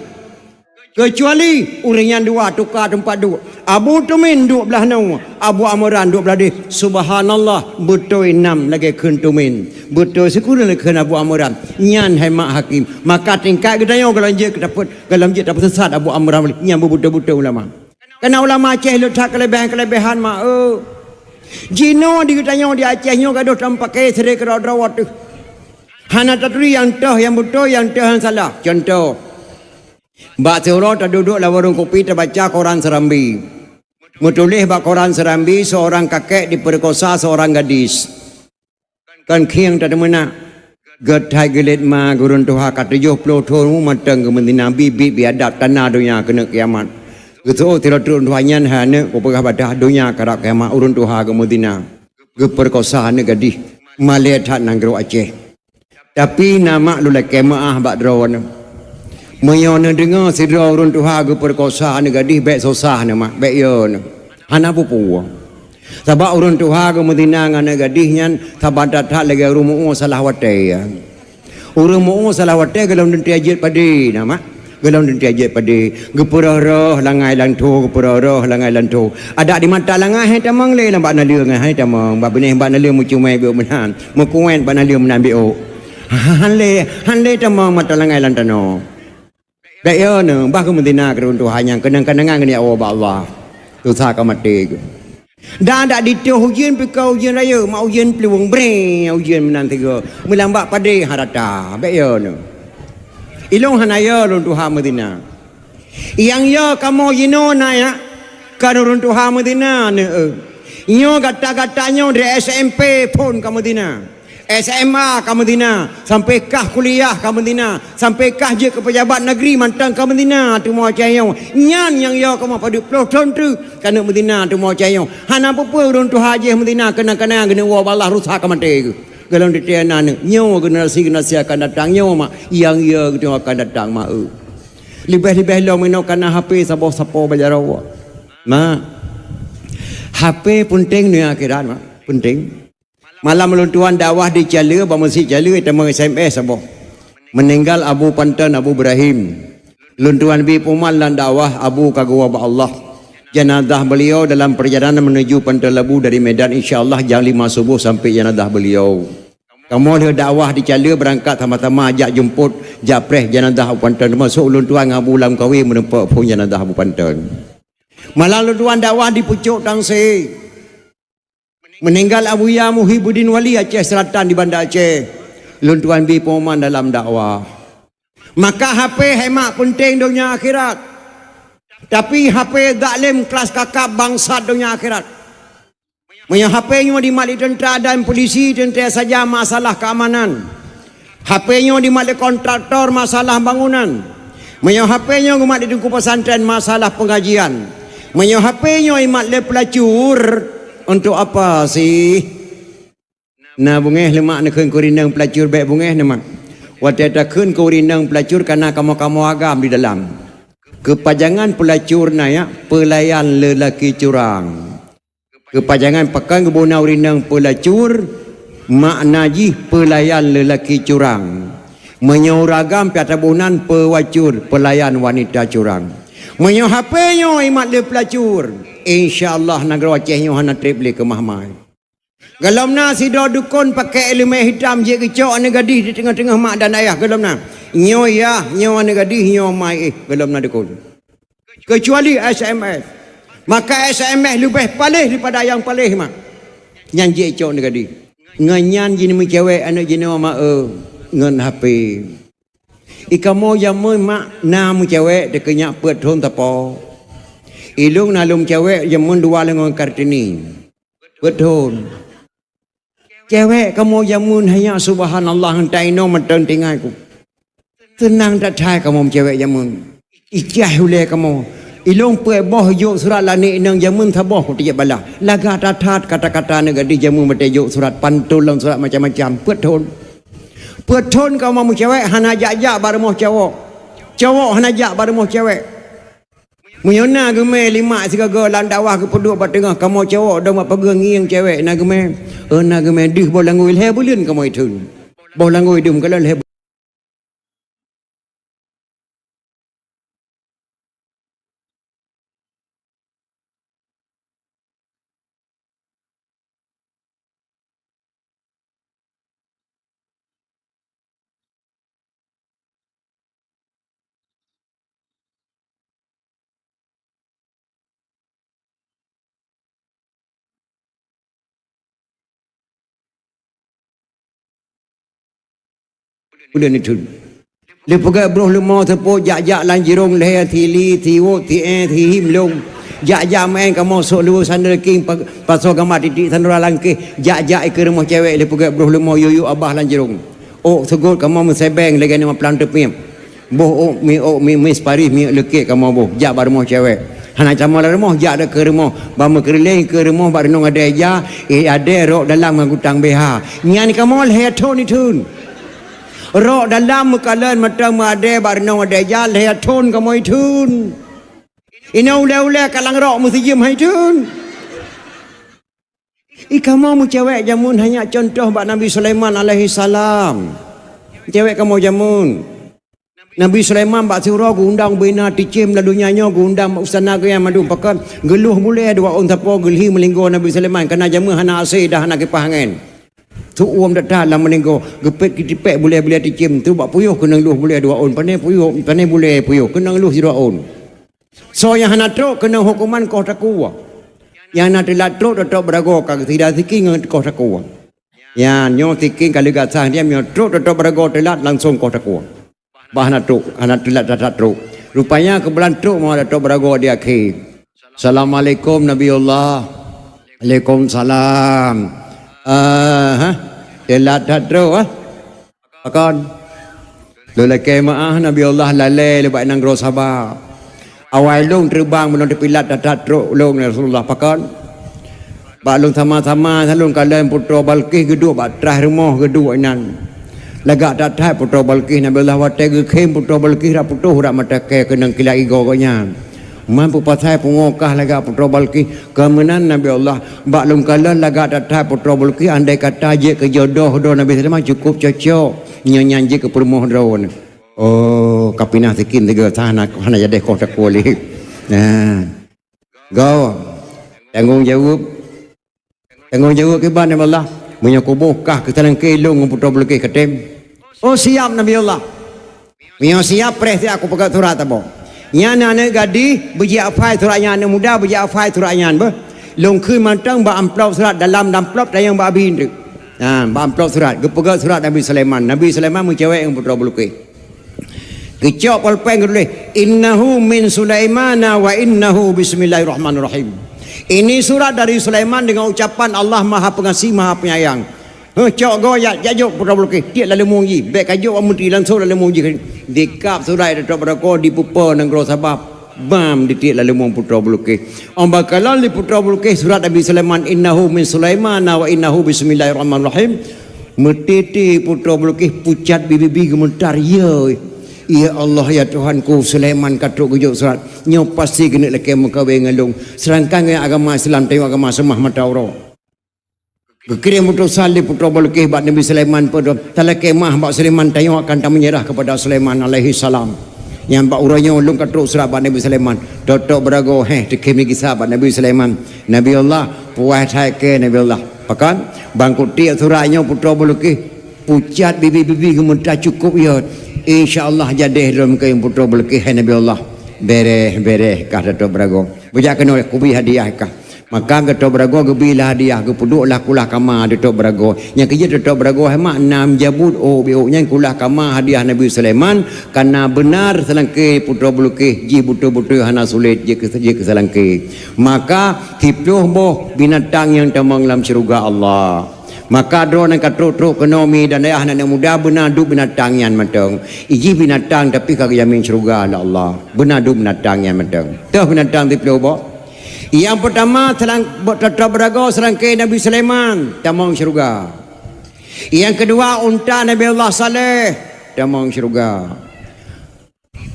Kecuali ureuëng nyan dua tuka teumpat duek. Abu Tumin duek blah nyoe, Abu Amran duek blah deh. Subhanallah, beutôi nam lagée kheun Tumin. Beutôi sikureueng lagée kheun Abu Amran. Nyan hai mak hakim. Maka tingkat geutanyoe gohlom jeuet tapeuet, gohlom jeuet tapeusesat Abu Amran, nyan beubeutôi-beutôi ulama. Kareuna ulama Aceh le that keuleubehan-keuleubehan mak eu. Jinoe di geutanyoe di Aceh nyoe gadôh tameupakée sidroe keudroe-droe teuh. Hana taturi nyang toh nyang beutôi, nyang toh nyang salah. Contoh, bak siuroe taduek-duek lam warong kupi tabaca koran Serambi. Meutuléh bak koran Serambi, seorang kakek diperkosa seorang gadis. Kon khieng tateumeunak. Gét that geulet ma gureueng tuha ka tujoh ploh thon mantong geumeuzina, biet-biet biadab tanda donya keuneuk kiamat. Geuseuôt sidroe ureuëng tuha nyan hai aneuëk, kupeugah bak that donya karab kiamat, ureuëng tuha geumeuzina, geupeurkosa aneuëk gadih. Malée that nanggroe Aceh. Tapi na mak lôn lakée meuáh bak droeneuh. Meunyoe neudeungoe sidroe ureuëng tuha geupeurkosa aneuëk gadih, bék susah neuh mak, bék yo neuh. Hana peue-peue. Sabab ureuëng tuha geumeuzina ngon aneuëk gadih nyan saban that-that lagée ureuëng meu-ueh salah watée. Ureuëng meu-ueh salah watée gohlom teuntée jeuet padé na mak. Gohlom teuntée jeuet padé, geupeurôh-rôh langai lam tho, geupeurôh-rôh langai lam tho. Adak di mata langai hai tamong lé lam bak naleueng, hai tamong bak binéh, bak naleueng meucumai biôk meunan, meukuet bak naleueng meunan biôk. Han lé, han lé tamong mata langai lam tanoh. Bék yo neuh, bah geumeuzina keu ureuëng tuha nyang keunong-keunongan geuneuk woe bak Allah. Susah ka maté geuh. Dan dak ditôh ujeuen pih ka ujeuen rayeuk, mak ujeuen plueng, breng ujeuen meunan sigoe. Meulambat padé harata, bék yo neuh. Ilôn hana yo lôn tuha meuzina. Nyang yo kamoe jinoe na nyan, kon ureuëng tuha meuzina neuh. Nyoe gata-gata nyoe dari S M P phon ka meuzina. S M A ka meuzina, sampai kah kuliah ka meuzina, sampai kah jeuet keu peujabat negeri mantong ka meuzina, teuma cahyo. Nyan nyang yo kamoe padub ploh thon treuk ka neuk meuzina, teuma cahyo. Hana peue-peue ureuëng tuha jih meuzina, keunong-keunongan geuneuk woe bak Allah, rusak ka maté geuh. Gohlom teuntée na neuh, nyoe generasi-generasi akan datang nyoe mak, nyang yo geutanyoe akan datang mak eu. Leubeh-leubeh lom inoe kana H P saboh sapo bak jaroe. Mak, H P peunteng donya akhirat mak, peunteng. Malam ulôn tuan dakwah di Cale, bak meuseujid Cale, tamong S M S saboh. Meuninggal Abu Panton Abu Ibrahim. Lôn tuan bi peuman lam dakwah, Abu ka geuwoe bak Allah. Jenazah beliau dalam perjalanan menuju Pantai Labu dari Medan, insya Allah jam lima subuh sampai jenazah beliau. Kamoe lheueh dakwah di Cale beurangkat sama-sama jak jemput, jak preh jenazah Abu Panton, teumasok lôn tuan ngon Abu Lam Kawe meureumpok phon jenazah Abu Panton. Malam lôn tuan dakwah di Pucok Tangse. Meuninggal Abuya Muhibuddin Wali Aceh Selatan di Banda Aceh. Lôn tuan bi peuman dalam dakwah. Maka H P hai mak peunteng donya akhirat. Tapi H P zalim kelas kakap bangsat donya akhirat. Meunyoe H P nyoe jimat lé teuntra dan polisi teuntée saja masalah keamanan. H P nyoe jimat lé kontraktor masalah bangunan. Meunyoe H P nyoe jimat lé teungku pesantren masalah pengajian. Meunyoe H P nyoe jimat lé pelacur, untuk apa sih? Na beungéh leumak neukheun keu ureueng inong pelacur, bék beungéh neuh mak. Watée takheun keu ureueng inong pelacur ka na kamoe-kamoe agam di dalam. Keupajangan pelacur na yak, peulayan lelaki curang. Keupajangan pakon geuboh na ureueng inong pelacur, makna jih peulayan lelaki curang. Meunyoe ureueng agam pih ata boh nan pewacur, peulayan wanita curang. Meunyoe H P nyoe jimat lé pelacur, insya Allah nanggroe Aceh nyoe hana treb lé keumah mai. Golom na sidroe dukon pakai iéleumé hitam jeuet geucok aneuk gadih di teungoh-teungoh mak dan ayah golom na. Nyoe yah, nyoe aneuk gadih, nyoe mai éh, golom na dukon. Keucuali S M S. Maka S M S leubeh paléh daripada nyang paléh mak. Nyan jeuet geucok aneuk gadih. Ngon nyan jimeucewek aneuk jinoe ma-e ngon H P. I kamoe jameun mak na meucewek teukeunyak peuet thon sapo. Ilong na lôn meucewek jameun dua lé ngon Kartini. Peuet thon. Cewek kamoe jameun hanya subhanallah, entah inoe mantong tinggai ku. Teunang that hai kamoe meucewek jameun. Icah ulée kamoe. Ilong peuet boh jok surat lanék inong jameun saboh ku tijak balah. Lagak that-that kata-kata aneuk gadih jameun batée jok surat pantôn lam surat macam-macam. Peuet thon. Peuet thon kamoe meucewek hana jak-jak bak rumoh cowok. Cowok hana jak bak rumoh cewek. Meunyoe na geumé limak sigoe-goe lam dakwah geupeuduek bak teungoh kamoe cowok dong bak pageue ngieng cewek na geumé, eh, na geumé deuh boh langgui lhée buleuen kamoe itheun. Boh langgui deuh meukalon lhée Buleuen itheun. Lheuh peugét broh leumo seupôt jak-jak lam jirong lhée sili, siwot, siée, sihim lông. Jak-jak meuén kamoe sok luweue sandal king pa-, pasoe gama titik sandal langkéh. Jak-jak ikeue rumoh cewek lheuh peugét broh leumo yuyuk abah lam jirong. Ôk seugot kamoe meusebeng lagée nyoe maplang teupiep. Boh ôk mi ôk mi mis paris mi leukét kamoe boh jak bak rumoh cewek. Hana camoe lam rumoh jak deukeue rumoh, ba meukeureuléng keu rumoh bak reunong adée ja, eh adée rok dalam ngon gutang B H. Nyan kamoe lhée thon itheun. Rok dalam meukalon mata meuadée bak reunong adée ja lhée thon kamoe itheun. Inoe ulée-ulée kalang rok meusijeuem hai itheun. I kamoe meucewek jameun hanya contoh bak Nabi Sulaiman alaihi salam. Cewek kamoe jameun. Nabi Sulaiman bak siuroe geuundang bina ticém lam donya nyoe geuundang bak istana geuh nyang mandum pakon geulôh bulée dua ôn sapo geulhi meulinggoe Nabi Sulaiman kana jameun hana asé dah hana kipah angén. Tuom that-that lam meulinggoe geupét kitipék bulée-bulée ticém tu bak puyôh keunong lôh bulée dua ôn pané puyôh pané bulée puyôh keunong lôh sidua ôn. Soe nyang hana trok keunong huköman koh takue. Nyang na teulat trok teutab beuragoe ka geusida siking ngon koh takue. Nyan nyoe siking ka leugat sang diam nyoe trok teutab beuragoe teulat langsong koh takue. Bah hana trok, hana teulat that-that trok. Rupanya keubulan trok meuhat teutab beuragoe di akhé. Assalamualaikum Nabiullah. Waalaikumsalam. Ah, ha? Teulat that trok ah. Pakon? Lôn lakée meuáh Nabi Allah lalée lé bak nanggroe Saba. Awai lôn teureubang meunong teupilat that-that trok lôn ya Rasulullah pakon? Bak lôn sama-sama lôn kalon putroe Balqis geuduek bak traih rumoh geuduek inan. Lagak that-that putroe Balqis Nabi Allah watée geukhém putroe Balqis rak putôh rak mata kée keunong kilat igoe gobnyan. Man peupasai pungoh kah lagak putroe Balqis. Keu meunan Nabi Allah, bak lôn kalon lagak that-that putroe Balqis andai kata jeuet keu jodoh droe Nabi Sulaiman cukôp cocok. Nyoe nyan jeuet keu peurumoh droe. Oh, Ka pinah sikin tiga sana hana jadi koh takwa lé. Nah. Go. Tanggung jaweueb. Tanggung jaweueb kiban, ya Allah. Meunyoe kuboh kah keutalangke lôn ngon putroe Balqis katem. Oh, siap, Nabi Allah. Meunyoe siap, preh siap, kupeugah surat saboh. Nyan aneuk gadih, beujihafai surat nyan, aneuk muda, beujihafai surat nyan, beuh. Lôn kheun mantong bak amplop surat, dalam amplop tayang bak abin tu. Ha, bak amplop surat, geupeugah surat Nabi Sulaiman. Nabi Sulaiman meucewek ngon putroe Balqis. Geucok polpeng geutuléh, "Innahu min Sulaimana wa innahu bismillahirrahmanirrahim." Ini surat dari Sulaiman dengan ucapan Allah Maha Pengasih, Maha Penyayang. Heh, cok go jak, jak jok putroe Balqis, tiek lam leumong jih, bèk ka jok bak menteri, langsong lam leumong jih. Dikab surat di Datuk Barago, dipeupo nanggroe Sabah, bam ditiek lam leumong putroe Balqis. Óh ba kalon lé putroe Balqis surat Nabi Sulaiman, "Innahu min Sulaimana wa innahu bismillahirrahmanirrahim." Meuteuti putroe Balqis pucat bibi-bibi geumeutar, "Ya, ya Allah, ya Tuhanku, Sulaiman ka trok geujok surat. Nyoe pasti keuneuk lakèe meukawen ngon lôn. Seudangkan ngon agama Islam, tanyoe agama seumah mata uroe." Geukirém utosan lé putroe Balqis bak Nabi Sulaiman, peudong, "Talakèe meu'ah bak Sulaiman, tanyoe akan tameunyeurah keupada Sulaiman alaihi salam." Nyan bak uroe nyoe lôn ka trok surat bak Nabi Sulaiman. Datuk Barago, heh, teukhém gisa bak Nabi Sulaiman. "Nabi Allah, puas that keu Nabi Allah. Pakon? Bang kutiek surat nyoe putroe Balqis pucat bibi-bibi geumeutar cukôp yot. Insya Allah jadeh lôn keu putroe Balqis, hai Nabi Allah." "Bereh, bereh," kah Datuk Barago. "Beujak keunoe, kubri hadiah kah." Maka Datuk Barago geubri lah hadiah, geupeuduek lah kulah kama Datuk Barago. Nyang keujeuet Datuk Barago hai mak nam jabut ôk biôk nyan kulah kama hadiah Nabi Sulaiman, karena benar seulangké putroe Balqis jih beutôi-beutôi hana sulet jeuet keu, jeuet keu seulangké. Maka siplôh boh binatang nyang tamong lam syeuruga Allah. Maka droeneuh ka trok-trok keunoe mi dan ayah aneuk muda beuna duek binatang nyan mantong. Ijih binatang tapi ka geujamin syeuruga lé Allah. Beuna duek binatang nyan mantong. Toh binatang siplôh boh. Nyang peutama, selang-, bo-, Datuk Barago seulangké Nabi Sulaiman, tamong syeuruga. Nyang keudua, unta Nabi Allah Saleh, tamong syeuruga.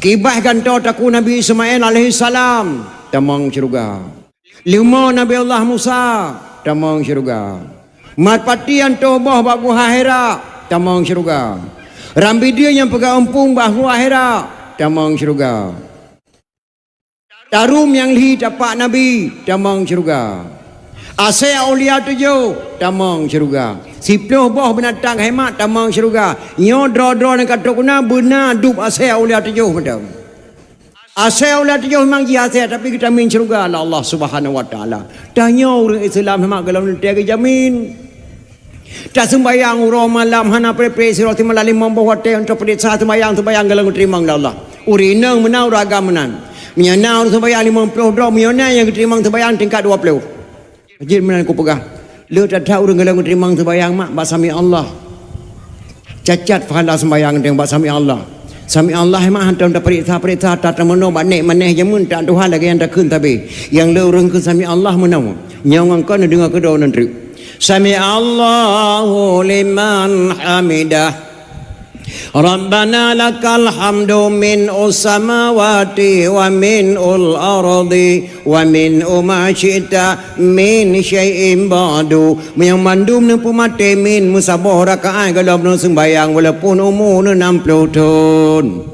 Kiban gantoe takue Nabi Ismail alaihissalam, tamong syeuruga. Leumô Nabi Allah Musa, tamong syeuruga. Marpati nyang tuboh bak Guha Hira, tamong syeuruga. Rambidieue nyang peugah eumpung bak Guha Hira, tamong syeuruga. Tarum nyang lhi tapak Nabi, tamong syeuruga. Asèe aulia tujoh, tamong syeuruga. Siplôh boh binatang hai mak, tamong syeuruga. Nyoe droe-droe nyang ka trok keunoe beuna duek asèe aulia tujoh mantong. Asèe aulia tujoh memang jih asèe, tapi geutamin syeuruga lé Allah Subhanahu wa Taala. Tanyoe ureueng Islam hai mak golom leuti geujamin. Taseumbayang uroe malam hana preh-preh, sidroe simalam limong boh watèe, untuk peuriksa seumbayang, seumbayang golom geuteurimong lé Allah. Ureueng inong meunan, ureueng agam meunan. Meunyoe na ureueng seumbayang limong ploh droe, meunyoe na nyang geuteurimong seumbayang tingkat dua ploh. Jeuet meunan kupeugah, le that-that ureueng golom geuteurimong seumbayang mak bak Sami Allah. Cacat pahala seumbayang teuh bak Sami Allah. Sami Allah mak hantom tapeuriksa-peuriksa, tatameunoe bak nèk manèh jameun, tak tuha lagèe nyang takheun sabe. Nyang le ureueng kheun Sami Allah meunoe. Nyoe ngon kon neudeungoe keudroe nan treuk. Sami Allahu liman hamidah. Rabbana lakal hamdu min ussamawati wa min ul ardi wa min uma syi'ta min syai'in ba'du. Meunyoe mandum neupeumaté min meusaboh rakaat golom neuseumbayang walaupun umu neuh nam ploh thon.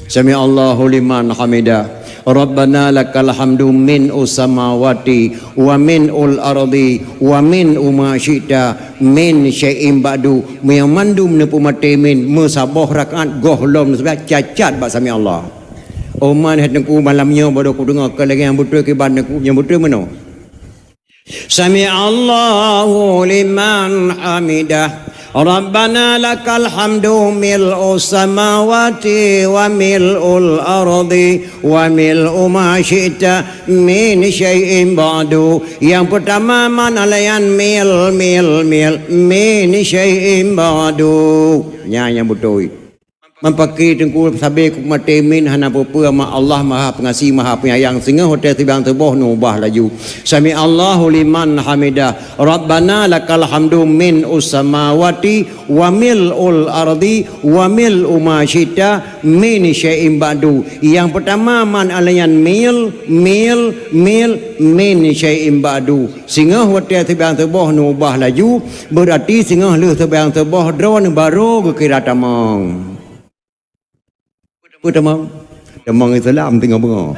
Sami Allahu liman hamidah. Rabbana lakal hamdu min ussamawati wa min ul ardi wa min uma syi'ta min syai'in ba'du. Meunyoe mandum neupeumaté min meusaboh rakaat gohlom seubab cacat bak Sami Allah. Oman hai teungku malam nyoe baru kudeungoe keu lagèe nyang beutôi kiban teungku, nyang beutôi meunoe. Sami Allahu liman hamidah. Rabbana lakal hamdu mil'us samawati wa mil'ul ardi wa mil'u ma syi'ta min syai'in ba'du. Nyang peutama man alayan mil, mil, mil, min syai'in ba'du. Nyan nyang beutôi. Mampakri teungku sabe kumaté min hana peue-peue, ma Allah Maha Pengasih, Maha Penyayang, singoh watèe sibayang suboh neuubah laju. Sami Allahu liman hamidah. Rabbana lakal hamdu min ussamawati wa mil'ul ardi wa mil'u ma syi'ta min syai'in ba'du. Nyang peutama man alayan mil, mil, mil, min syai'in ba'du. Singoh watèe sibayang suboh neuubah laju, beurati singoh lheueh sibayang suboh droeneuh baru geukira tamong. Peue tamong? Tamong Islam teungoh beungoh.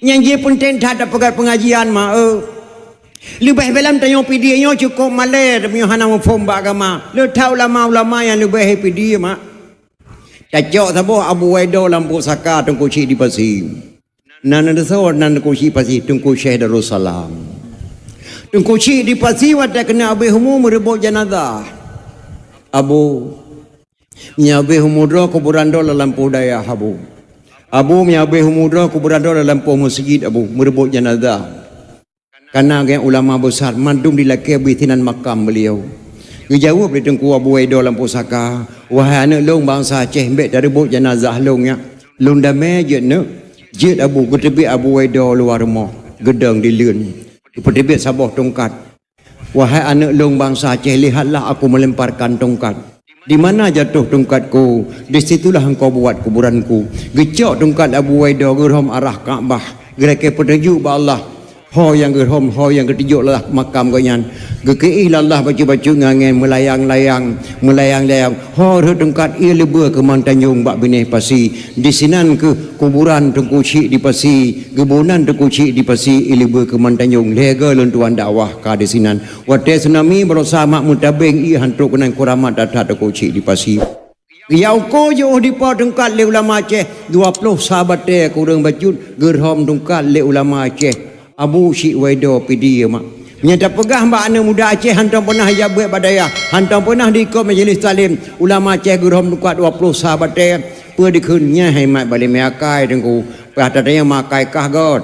Nyang jih peunteng that tapeugah peungajian, mak, eu. Leubeh beu lom tanyoe Pidie nyoe cukôp malèe, meunyoe hana muphom bak agama. Le that ulama-ulama nyang leubeh Pidie, mak. Tacok saboh Abu Waido lam pusaka Teungku Chik di Pasi. Nan neusoe nan Teungku Chik Pasi, Teungku Syekh Darussalam. Teungku Chik di Pasi watèe keuneuk abéh umu meureubot janazah. Abu, meunyoe abéh umu droe kuburan droe lam lampôh dayah, Abu. Abu, meunyoe abéh umu droe kuburan droe lam lampôh meuseujid, Abu, meureubot janazah. Kana gét ulama besar mandum dilakèe beusinan makam beliau. Geujaweueb lé Teungku Abu Waido lam pusaka, "Wahai aneuk lôn bansa Aceh, bèk tareubot janazah lôn nyak. Lôn damé jeuet neuk." Jeuet Abu, geuteubiet Abu Waido luwa rumoh, geudong dileuen. Geupeuteubiet saboh tungkat. "Wahai aneuk lôn bansa Aceh, lihatlah aku melemparkan tungkat. Di mana jatuh tungkatku, di situlah engkau buat kuburanku." Geucok tungkat Abu Waido geurhom arah Ka'bah. Geulakèe peutunjuk bak Allah. Ho nyang geurhom, ho nyang geutunjuk Allah makam gobnyan. Geukeuéh lé Allah bacut-bacut ngon angén meulayang-layang, meulayang-layang. Ho rhot tungkat ié leubeh keu Mantanyong bak binéh pasi. Disinan keuh kuburan Teungku Chik di Pasi. Geuboh nan Teungku Chik di Pasi ié leubeh keu Mantanyong. Lhèe goe lôn tuan dakwah ka disinan. Watèe tsunami barosa mak meutabeng ié han trok keunan kuramat that-that Teungku Chik di Pasi. Geuyue uko jiôh dipo tungkat lé ulama Aceh, dua ploh sa batèe kureueng bacut geurhom tungkat lé ulama Aceh. Abu Chik Waido Pidie mak. Nyan tapeugah bak aneuk muda Aceh hantom peunah ijak beuet bak dayah, hantom peunah diikot majelis taklim. Ulama Aceh geurhom tungkat dua ploh sa batèe, peue dikheun nyan hai mat balée meuakai Teungku. Pah tatanyong meuakai kah göt.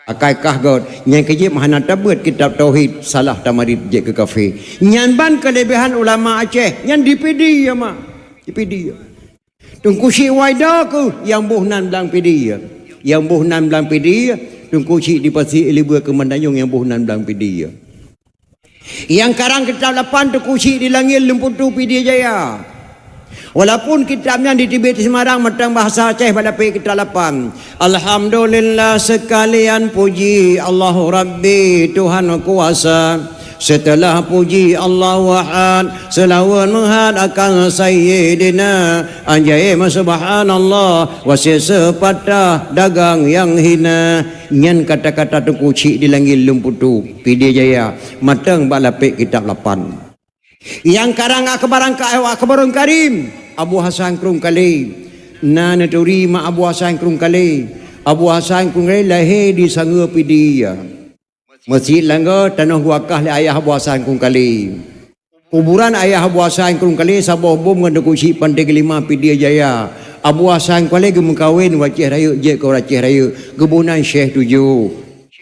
Akai kah göt, nyang keujeuet hana tabeuet kitab tauhid, salah tamarit jeuet keu kafé. Nyan ban keuleubèhan ulama Aceh, nyan di Pidie mak. Di Pidie. Teungku Chik Waido keuh nyang boh nan blang Pidie. Nyang boh nan blang Pidie, Teungku Chik di Pasi ié leubeh keu Mantanyong nyang boh nan blang Pidie. Nyang karang kitab lapan Teungku Chik di Langét Leumputue Pidie Jaya. Walaupun kitab nyan diteubiet di Semarang mantong bahasa Aceh bak lapék kitab lapan. Alhamdulillah seukalian puji Allahu Rabbi Tuhan kuasa. Seuteulah puji Allahu Ahad, seulaweuet meuhat akan Sayyidina. Ajaéb subhanallah, wasit seupatah dagang nyang hina. Nyan kata-kata Teungku Chik di Langét Leumputue. Pidie Jaya, mantong bak lapék kitab lapan. Nyang karang Akbar Angka-, Akbarul Karim, Abu Hasan Krueng Kalé. Na neuturi mak Abu Hasan Krueng Kalé. Abu Hasan Krueng Kalé lahé di Sangeue Pidie. Meuseujid Langét tanoh geuwakah lé ayah Abu Hasan Krueng Kalé. Kuburan ayah Abu Hasan Krueng Kalé saboh bom ngon Teungku Chik Panté Geulima Pidie Jaya. Abu Hasan Krueng Kalé geumeukawen u Aceh Rayeuk, jeuet keu ureueng Aceh Rayeuk, geuboh nan Syekh Tujoh.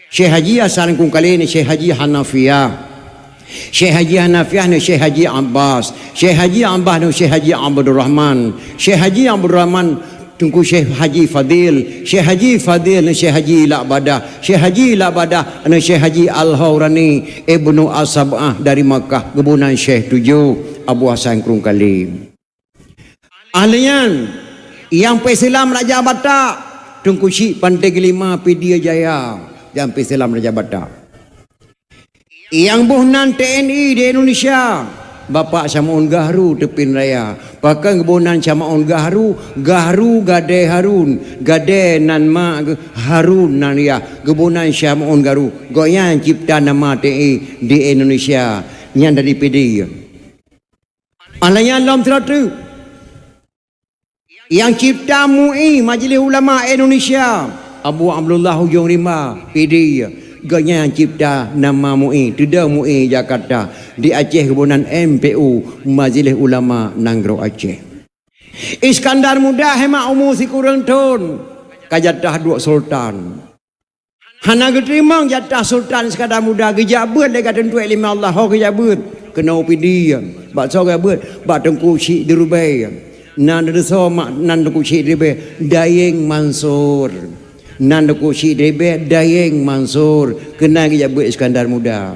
Syekh Haji Hasan Krueng Kalé neu Syekh Haji Hanafiah. Syekh Haji Hanafiah neu Syekh Haji Abbas. Syekh Haji Abbas neu Syekh Haji Abdurrahman. Syekh Haji Abdurrahman Teungku Syekh Haji Fadil. Syekh Haji Fadil neu Syekh Haji Lak Badah. Syekh Haji Lak Badah neu Syekh Haji Al-Haurani Ibnu As-Sab'ah dari Makkah, geuboh nan Syekh Tujoh Abu Hasan Krueng Kalé. Ahli nyan, nyang peuseulamat Raja Batak, Teungku Chik Panté Geulima Pidie Jaya, nyang peuseulamat Raja Batak. Nyang boh nan T N I di Indonesia, Bapak Syamaun Gahru Teupin Raya. Pakon geuboh nan Syamaun Gahru, Gahru Gadée Harun, Gadée nan mak geuh, Harun nan yah, geuboh nan Syamaun Gahru. Gobnyan cipta nama T N I di Indonesia, nyan dari Pidie. Alah nyan lom sidroe teuk. Nyang cipta MUI, Majelis Ulama Indonesia, Abu Abdullah Ujong Rimba, Pidie. Gobnyan nyang cipta nama MUI, teudong MUI Jakarta, di Aceh geuboh nan M P U, Majelis Ulama Nanggroe Aceh. Iskandar Muda hemat umu sikureueng thon, ka jatah duek sultan. Hana geuteurimong jatah Sultan Iskandar Muda, geujak beuet lé gata tuntuek lé Allah, ho geujak beuet. Keunoe u Pidie, bak soe geujak beuet? Bak Teungku Chik di Rubée. Nan di soe mak nan Teungku Chik di Rubée? Dayeng Mansur. Nan Teungku Chik di Rubée, Dayeng Mansur. Keunan geujak beuet Iskandar Muda.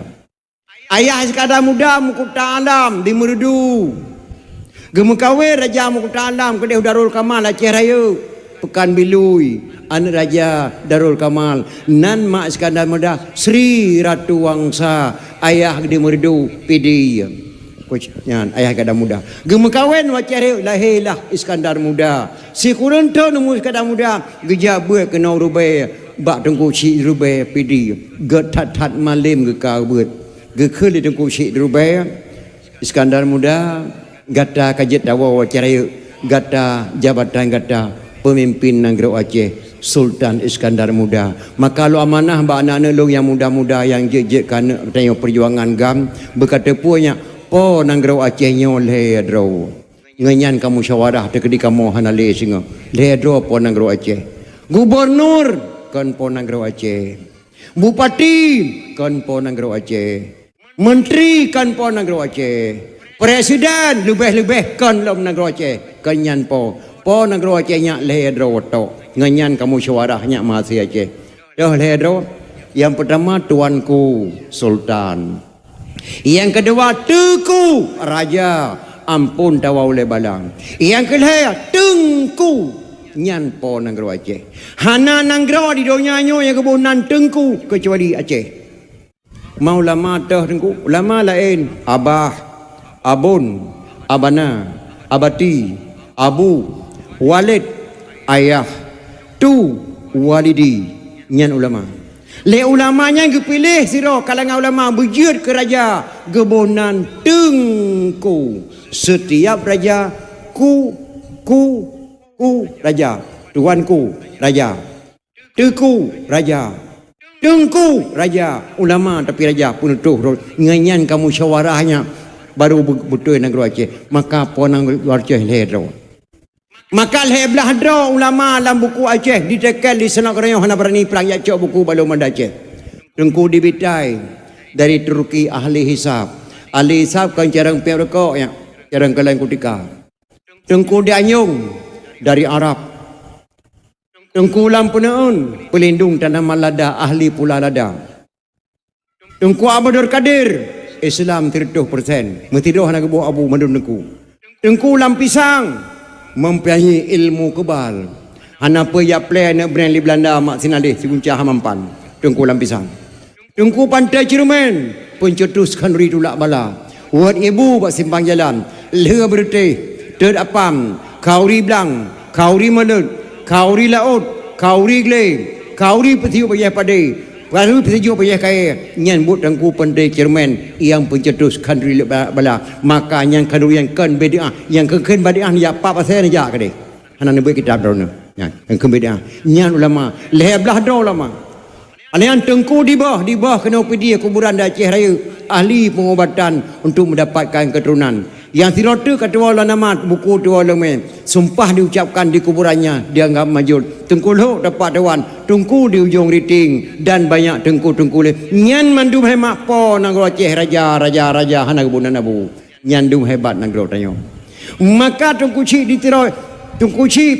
Ayah Iskandar Muda Meukuta Alam di Meureudu. Geumeukawen Raja Meukuta Alam keudeh u Darul Kamal Aceh Rayeuk, Pekan Bilui, aneuk Raja Darul Kamal. Nan mak Iskandar Muda Sri Ratu Wangsa, ayah di Meureudu, Pidie. Nyan ayah Iskandar Muda. Geumeukawen Aceh Rayeuk, lahé lah Iskandar Muda. Sikureueng thon umu Iskandar Muda, geujak beuet keunoe Rubée bak Teungku Chik Rubée Pidie. Gét that-that malem geuka beuet. Geukheun lé Teungku Chik Rubée, Iskandar Muda, gata ka jeuet tawoe Aceh Rayeuk, gata jabatan gata peumimpin nanggroe Aceh, Sultan Iskandar Muda. Maka lôn amanah bak aneuk-aneuk lôn nyang muda-muda nyang jeuet-jeuet keu aneuk tanyoe peujuangan GAM, beuka teupeue nyak po nanggroe Aceh nyoe lhée droe. Ngon nyan ka musyawarah teukeudi kamoe hana lé singoh. Lhée droe po nanggroe Aceh. Gubunur kon po nanggroe Aceh. Bupati kon po nanggroe Aceh. Menteri kon po nanggroe Aceh. Presiden leubeh-leubeh kon lom nanggroe Aceh. Kon nyan po. Po nanggroe Aceh nyak lhée droe tok. Ngon nyan ka musyawarah nyak mahasiswa Aceh. Toh lhée droe. Nyang peutama Tuanku Sultan. Nyang keudua Teuku Raja, amphon tawoe ulée bala. Nyang keulhée Teungku, nyan po nanggroe Aceh. Hana nanggroe di donya nyoe nyang geuboh nan Teungku keucuali Aceh. Ma ulama toh Teungku, ulama laén, Abah, Abon, Abana, Abati, Abu, Walid, Ayah, Tu, Walidi, nyan ulama. Lé ulama nyan geupiléh sidroe kalangan ulama beujeuet keu raja, geuboh nan Teungku. Setiap raja, ku, ku, ku raja, Tuanku raja. Teuku raja. Teungku raja, ulama tapi raja peunutôh droe. Ngon nyan ka musyawarah nyan baru be-, beutôi nanggroe Aceh. Maka po nanggroe Aceh lhée droe. Maka lhée blaih droe ulama lam buku Aceh diteken di Seunok Keureunyueng hana beurani prang jak cok buku bak lôn Banda Aceh. Teungku di Bitai dari Turki ahli hisab. Ahli hisab kon carông piep rukok nyan, carông keulan kutika. Teungku di Anyong dari Arab. Teungku lam Peuneuen, peulindong tanaman lada, ahli pula lada. Teungku Abdul Kadir, Islam sireutoh persen, meusidroe hana geuboh abu mandum teungku. Teungku lam Pisang, mempunyai ilmu kebal. Hana peue jak plé aneuk brand di Belanda mak sinaleh sigunca hana mampan. Teungku lam Pisang. Teungku Panté Ceureumen, pencetus khanduri tulak bala. Wot ibu bak simpang jalan, lheueh beureuteh, teut apam, khanduri blang, khanduri meuleut, khanduri laôt, khanduri glé, khanduri peusijuek bajée padé, khanduri peusijuek bajée kayée, nyan buet Teungku Panté Ceureumen nyang pencetus khanduri ba-, bala. Maka nyang khanduri nyang kon bid'ah, nyang keu-, kheun bid'ah neujak pat pasai neujak keudeh. Hana neubeuet kitab droeneuh. Nyan, nyang keu bid'ah. Nyan ulama. Lhée blaih droe ulama. Nyan Teungku Dibah, Dibah keunoe Pidie kuburan di Aceh Rayeuk, ahli pengobatan untuk mendapatkan keturunan. Nyang sidroe teuk ka tuwoe lom nama buku tuwoe lom, sumpah diucapkan di kuburannya, dianggap majut. Teungku Lhok dapat tuan, Teungku di Ujong Riting, dan banyak teungku-teungku lé. Nyan mandum hai mak po nanggroe Aceh raja, raja, raja hana geuboh nan abu. Nyan dum hebat nanggroe tanyoe. Maka Teungku Chik di Tiro, Teungku Chik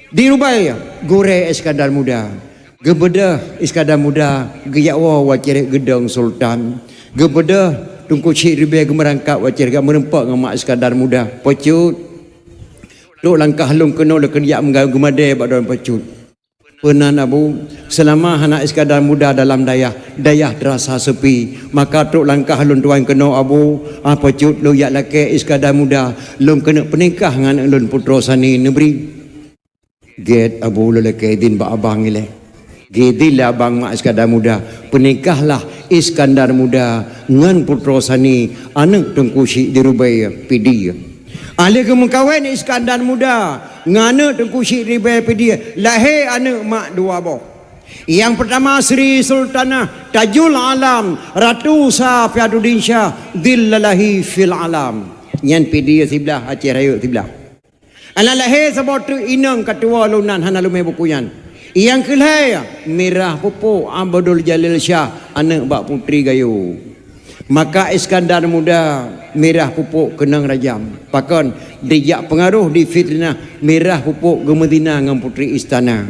di Rubée, gurée Iskandar Muda. Geubeudôh Iskandar Muda geujak woe u Aceh Rayeuk geudong sultan. Geubeudôh Teungku Chik Ribée geumeurangkap u Aceh Rayeuk meureumpok ngon mak Iskandar Muda. Po cut, trok langkah lôn keunoe lôn keuneuk jak meuga-, geumadée bak droeneuh po cut. Peunan Abu, seulama hana Iskandar Muda dalam dayah, dayah teurasa seupi. Maka trok langkah lôn tuan keunoe Abu, ah, po cut lôn jak lakée Iskandar Muda, lôn keuneuk peunikah ngon aneuk lôn Putroe Sani Neubri. Gét Abu, lôn lakée idhin bak abang ilée. Geuidhin lé abang mak Iskandar Muda, peunikahlah Iskandar Muda ngon Putroe Sani, aneuk Teungku Chik di Rubée Pidie. Alheuh geumeukawen Iskandar Muda ngon aneuk Teungku Chik di Rubée Pidie, lahé aneuk mak dua boh. Nyang peurtama Sri Sultanah Tajul Alam Ratu Safiatuddin Syah Zillalahi fil Alam. Nyan Pidie siblah, Aceh Rayeuk siblah. Aneuk lahé saboh teuk inong ka tuwoe lom nan hana leumé buku nyan. Nyang keulhée, Mirah Pupuk Abdul Jalil Syah, aneuk bak Putri Gayo. Maka Iskandar Muda, Mirah Pupuk keunong rajam. Pakon, dijak peungaroh difiteunah Mirah Pupuk geumeuzina ngon putri istana.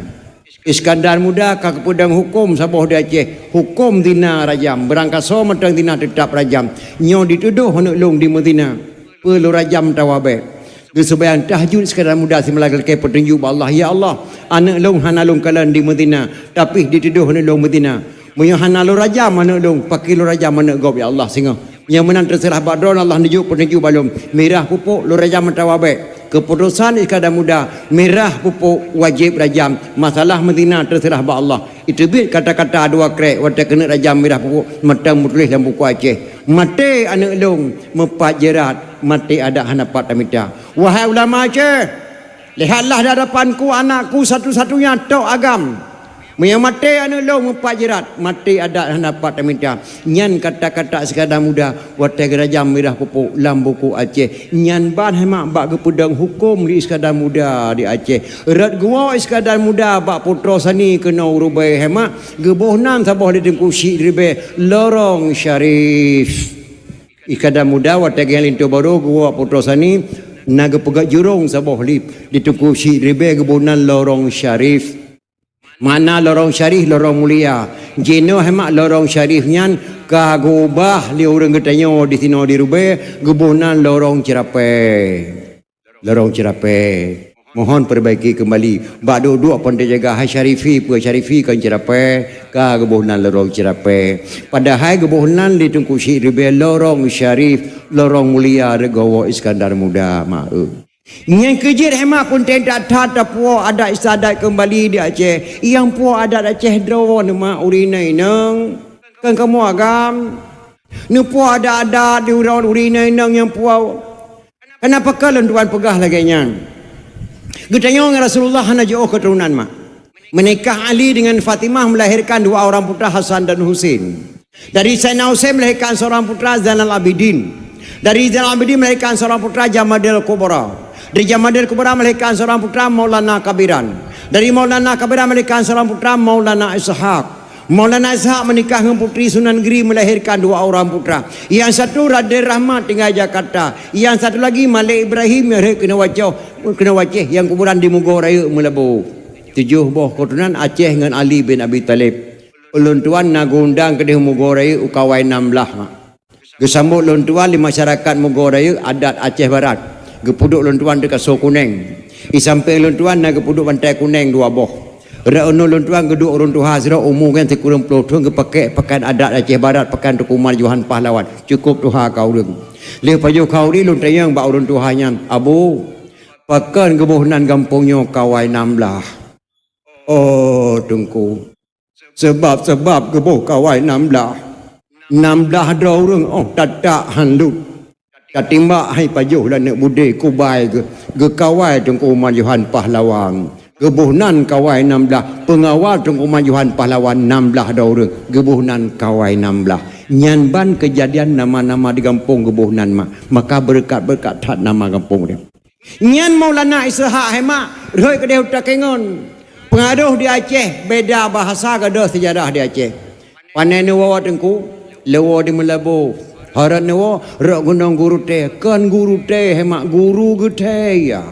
Iskandar Muda ka geupeudong huköm saboh di Aceh, huköm zina rajam, beurangkasoe mantong zina teutab rajam. Nyoe ditudoh aneuk lôn dimeuzina, peue lôn rajam tawa bék. Geuseumayang tahajud Iskandar Muda simalam lakée peutunjuk bak Allah, "Ya Allah, aneuk lôn hana lôn kalon dimeuzina, tapi ditudoh aneuk lôn meuzina. Meunyoe hana lôn rajam aneuk lôn, pakri lôn rajam aneuk gob, ya Allah, singoh." Nyang meunan teuseurah bak droe, Allah neujok peutunjuk bak lôn. Mirah pupuk lôn rajam meutababek. Keuputosan Iskandar Muda, mirah pupuk wajéb rajam. Masalah meuzina teuseurah bak Allah. Iteubiet kata-kata dua krek watée keuneuk rajam mirah pupuk, mantong meutuléh lam buku Aceh. Maté aneuëk lôn meupat jeurat, maté adat hana pat tamita. Wahai ulama Aceh, lihatlah di hadapanku anakku satu-satunya tok agam. Meunyoe maté aneuëk lôn meupat jeurat, maté adat hana pat tamita. Nyan kata-kata Iskandar Muda watée geurajam mirah pupuk lam buku Aceh. Nyan ban hai mak bak geupeudong huköm lé Iskandar Muda di Aceh. Rot geuwoe Iskandar Muda bak Putroe Sani keunoe u Ribée hai mak, geuboh nan saboh lé Teungku Chik Ribée Lorong Syarif. Iskandar Muda watée geuh linto barô geuwoe bak Putroe Sani, na geupeugét jurông saboh lé, di Teungku Chik Ribée geuboh nan Lorong Syarif. Makna Lorong Syarif, lorong mulia. Jinoe hai mak Lorong Syarif nyan ka geuubah lé ureuëng geutanyoe disinoe di Ribée, geuboh nan Lorong Ceurapée. Lorong Ceurapée. Mohon perbaiki kembali. Bak duek-duek pon teujaga hai Syarifi, peue Syarifi kon Ceurapée, ka geuboh nan Lorong Ceurapée. Padahai geuboh nan lé Teungku Chik Ribée Lorong Syarif, lorong mulia rot geuwoe Iskandar Muda, mak eu. Nyan keuh jeuet hai mak peunteng that-that tapuwoe adat istiadat keumbali di Aceh. Nyang puwoe adat Aceh droeneuh mak ureuëng inong-inong. Kon kamoe agam. Neupuwoe adat-adat di uroe ureuëng inong-inong nyang puwoe. Kenapa keu lôn tuan peugah lagée nyan? Geutanyoe ngon Rasulullah hana jiôh keuturonan mak. Meunikah Ali dengan Fatimah melahirkan dua orang putra Hasan dan Husin. Dari Sayyidina Husain melahirkan seorang putra Zainal Abidin. Dari Zainal Abidin melahirkan seorang putra Jamadil Kubra. Dari Jamadil Kubra melahirkan seorang putra Maulana Kabiran. Dari Maulana Kabiran melahirkan seorang putra Maulana Ishak. Maulana Ishak menikah dengan Putri Sunan Giri melahirkan dua orang putra. Yang satu Raden Rahmat tinggal Jakarta. Yang satu lagi Malik Ibrahim nyang rhot keunoe Wacoh, keunoe Waceh nyang kuburan di Mugo Rayeuk Meulaboh. Tujoh boh keuturonan Aceh ngon Ali bin Abi Thalib. Ulôn tuan na geuundang keudeh Mugo Rayeuk u Kawai nam blaih. Geusambot lôn tuan lé masyarakat Mugo Rayeuk adat Aceh Barat. Geupeuduek lôn tuan di kasô kuneng. Di sampéng lôn tuan na geupeuduek bantai kuneng dua boh. Rot uneuen lôn tuan geuduek ureuëng tuha sidroe umu nyan sikureueng ploh thon geupakée pakaian adat Aceh Barat, pakaian Teungku Umar Johan Pahlawan. Cukup tuha ka ureuëng. Lheueh pajoh khauri lôn tanyong bak ureuëng tuha nyan, "Abu, pakon geuboh nan gampông nyoe Kawai nam blaih?" "Oh, Teungku, seubab-seubab geuboh Kawai nam blaih. Nam blaih droe ureuëng 'oh tatak han lut. Tatimbak hai pajoh lé aneuëk budé kubai geu-, geukawai Teungku Umar Johan Pahlawan. Geuboh nan Kawai nam blaih, peungawal Teungku Umar Johan Pahlawan nam blaih droe ureuëng. Geuboh nan Kawai nam blaih." Nyan ban keujadian nama-nama di gampông geuboh nan mak. Maka beureukat-beureukat that nama gampông nyan. Nyan Maulana Ishak hai mak, rhot keudeh u Takengon. Peungaroh di Aceh beda bahasa, gadôh seujarah di Aceh. Pane neuwoe Teungku, leuwoe di Meulaboh. Harot neuwoe, rot gunong Guru Tée, kon Guru Tée hai mak, Guru Geuthée ya.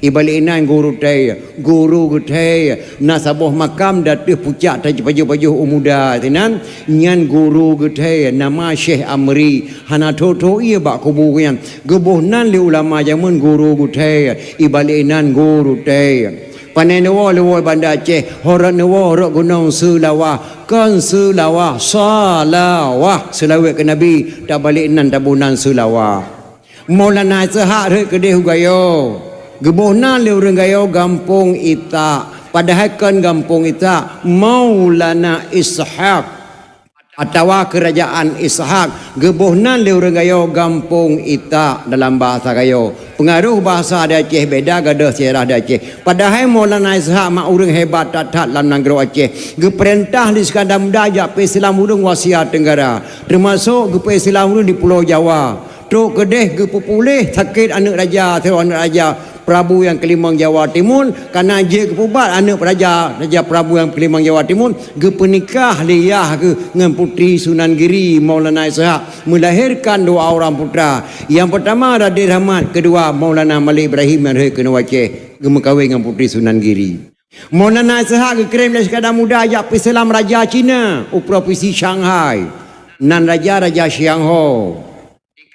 Ibalek inan Guru Tée, Guru Geuthée. Na saboh makam di ateueh pucak taji pajoh-pajoh u muda sinan, nyan Guru Geuthée, nama Syekh Amri. Hana tho-tho ié bak kubu nyan. Geuboh nan lé ulama jameun Guru Geuthée, ibalek inan Guru Tée. Pane neuwoe leuwoe Banda Aceh, harot neuwoe rot gunong Seulawah, kon Seulawah, Salawah, seulaweuet keu Nabi, tabalek nan taboh nan Seulawah. Maulana Ishak rhot keudeh u Gayo. Geuboh nan lé ureuëng Gayo gampông Itak, padahai kon gampông Itak, Maulana Ishak. Atawa Keurajaan Ishak geuboh nan lé ureuëng Gayo gampông Itak dalam bahasa Gayo. Peungaroh bahasa di Aceh beda, gadôh seujarah di Aceh. Padahai Maulana Ishak mak ureuëng hebat that-that lam nanggroe Aceh. Geupeurintah lé Iskandar Muda jak peuislam ureuëng u Asia Tenggara, teumasok geupeuislam ureuëng di Pulo Jawa. Trok keudeh geupeupuléh sakét aneuëk raja, sidroe aneuëk raja Prabu nyang keulimong Jawa Timun, kana jeuet geupeubat aneuëk raja, raja Prabu nyang keulimong Jawa Timun, geupeunikah lé yah geuh ngon Putri Sunan Giri Maulana Ishak, melahirkan dua orang putra. Nyang pertama Raden Rahmat, kedua Maulana Malik Ibrahim nyang rhot keunoe u Aceh, geumeukawen ngon Putri Sunan Giri. Maulana Ishak geukirém lé Iskandar Muda jak peuislam raja Cina u propinsi Shanghai, nan raja, Raja Xiangho.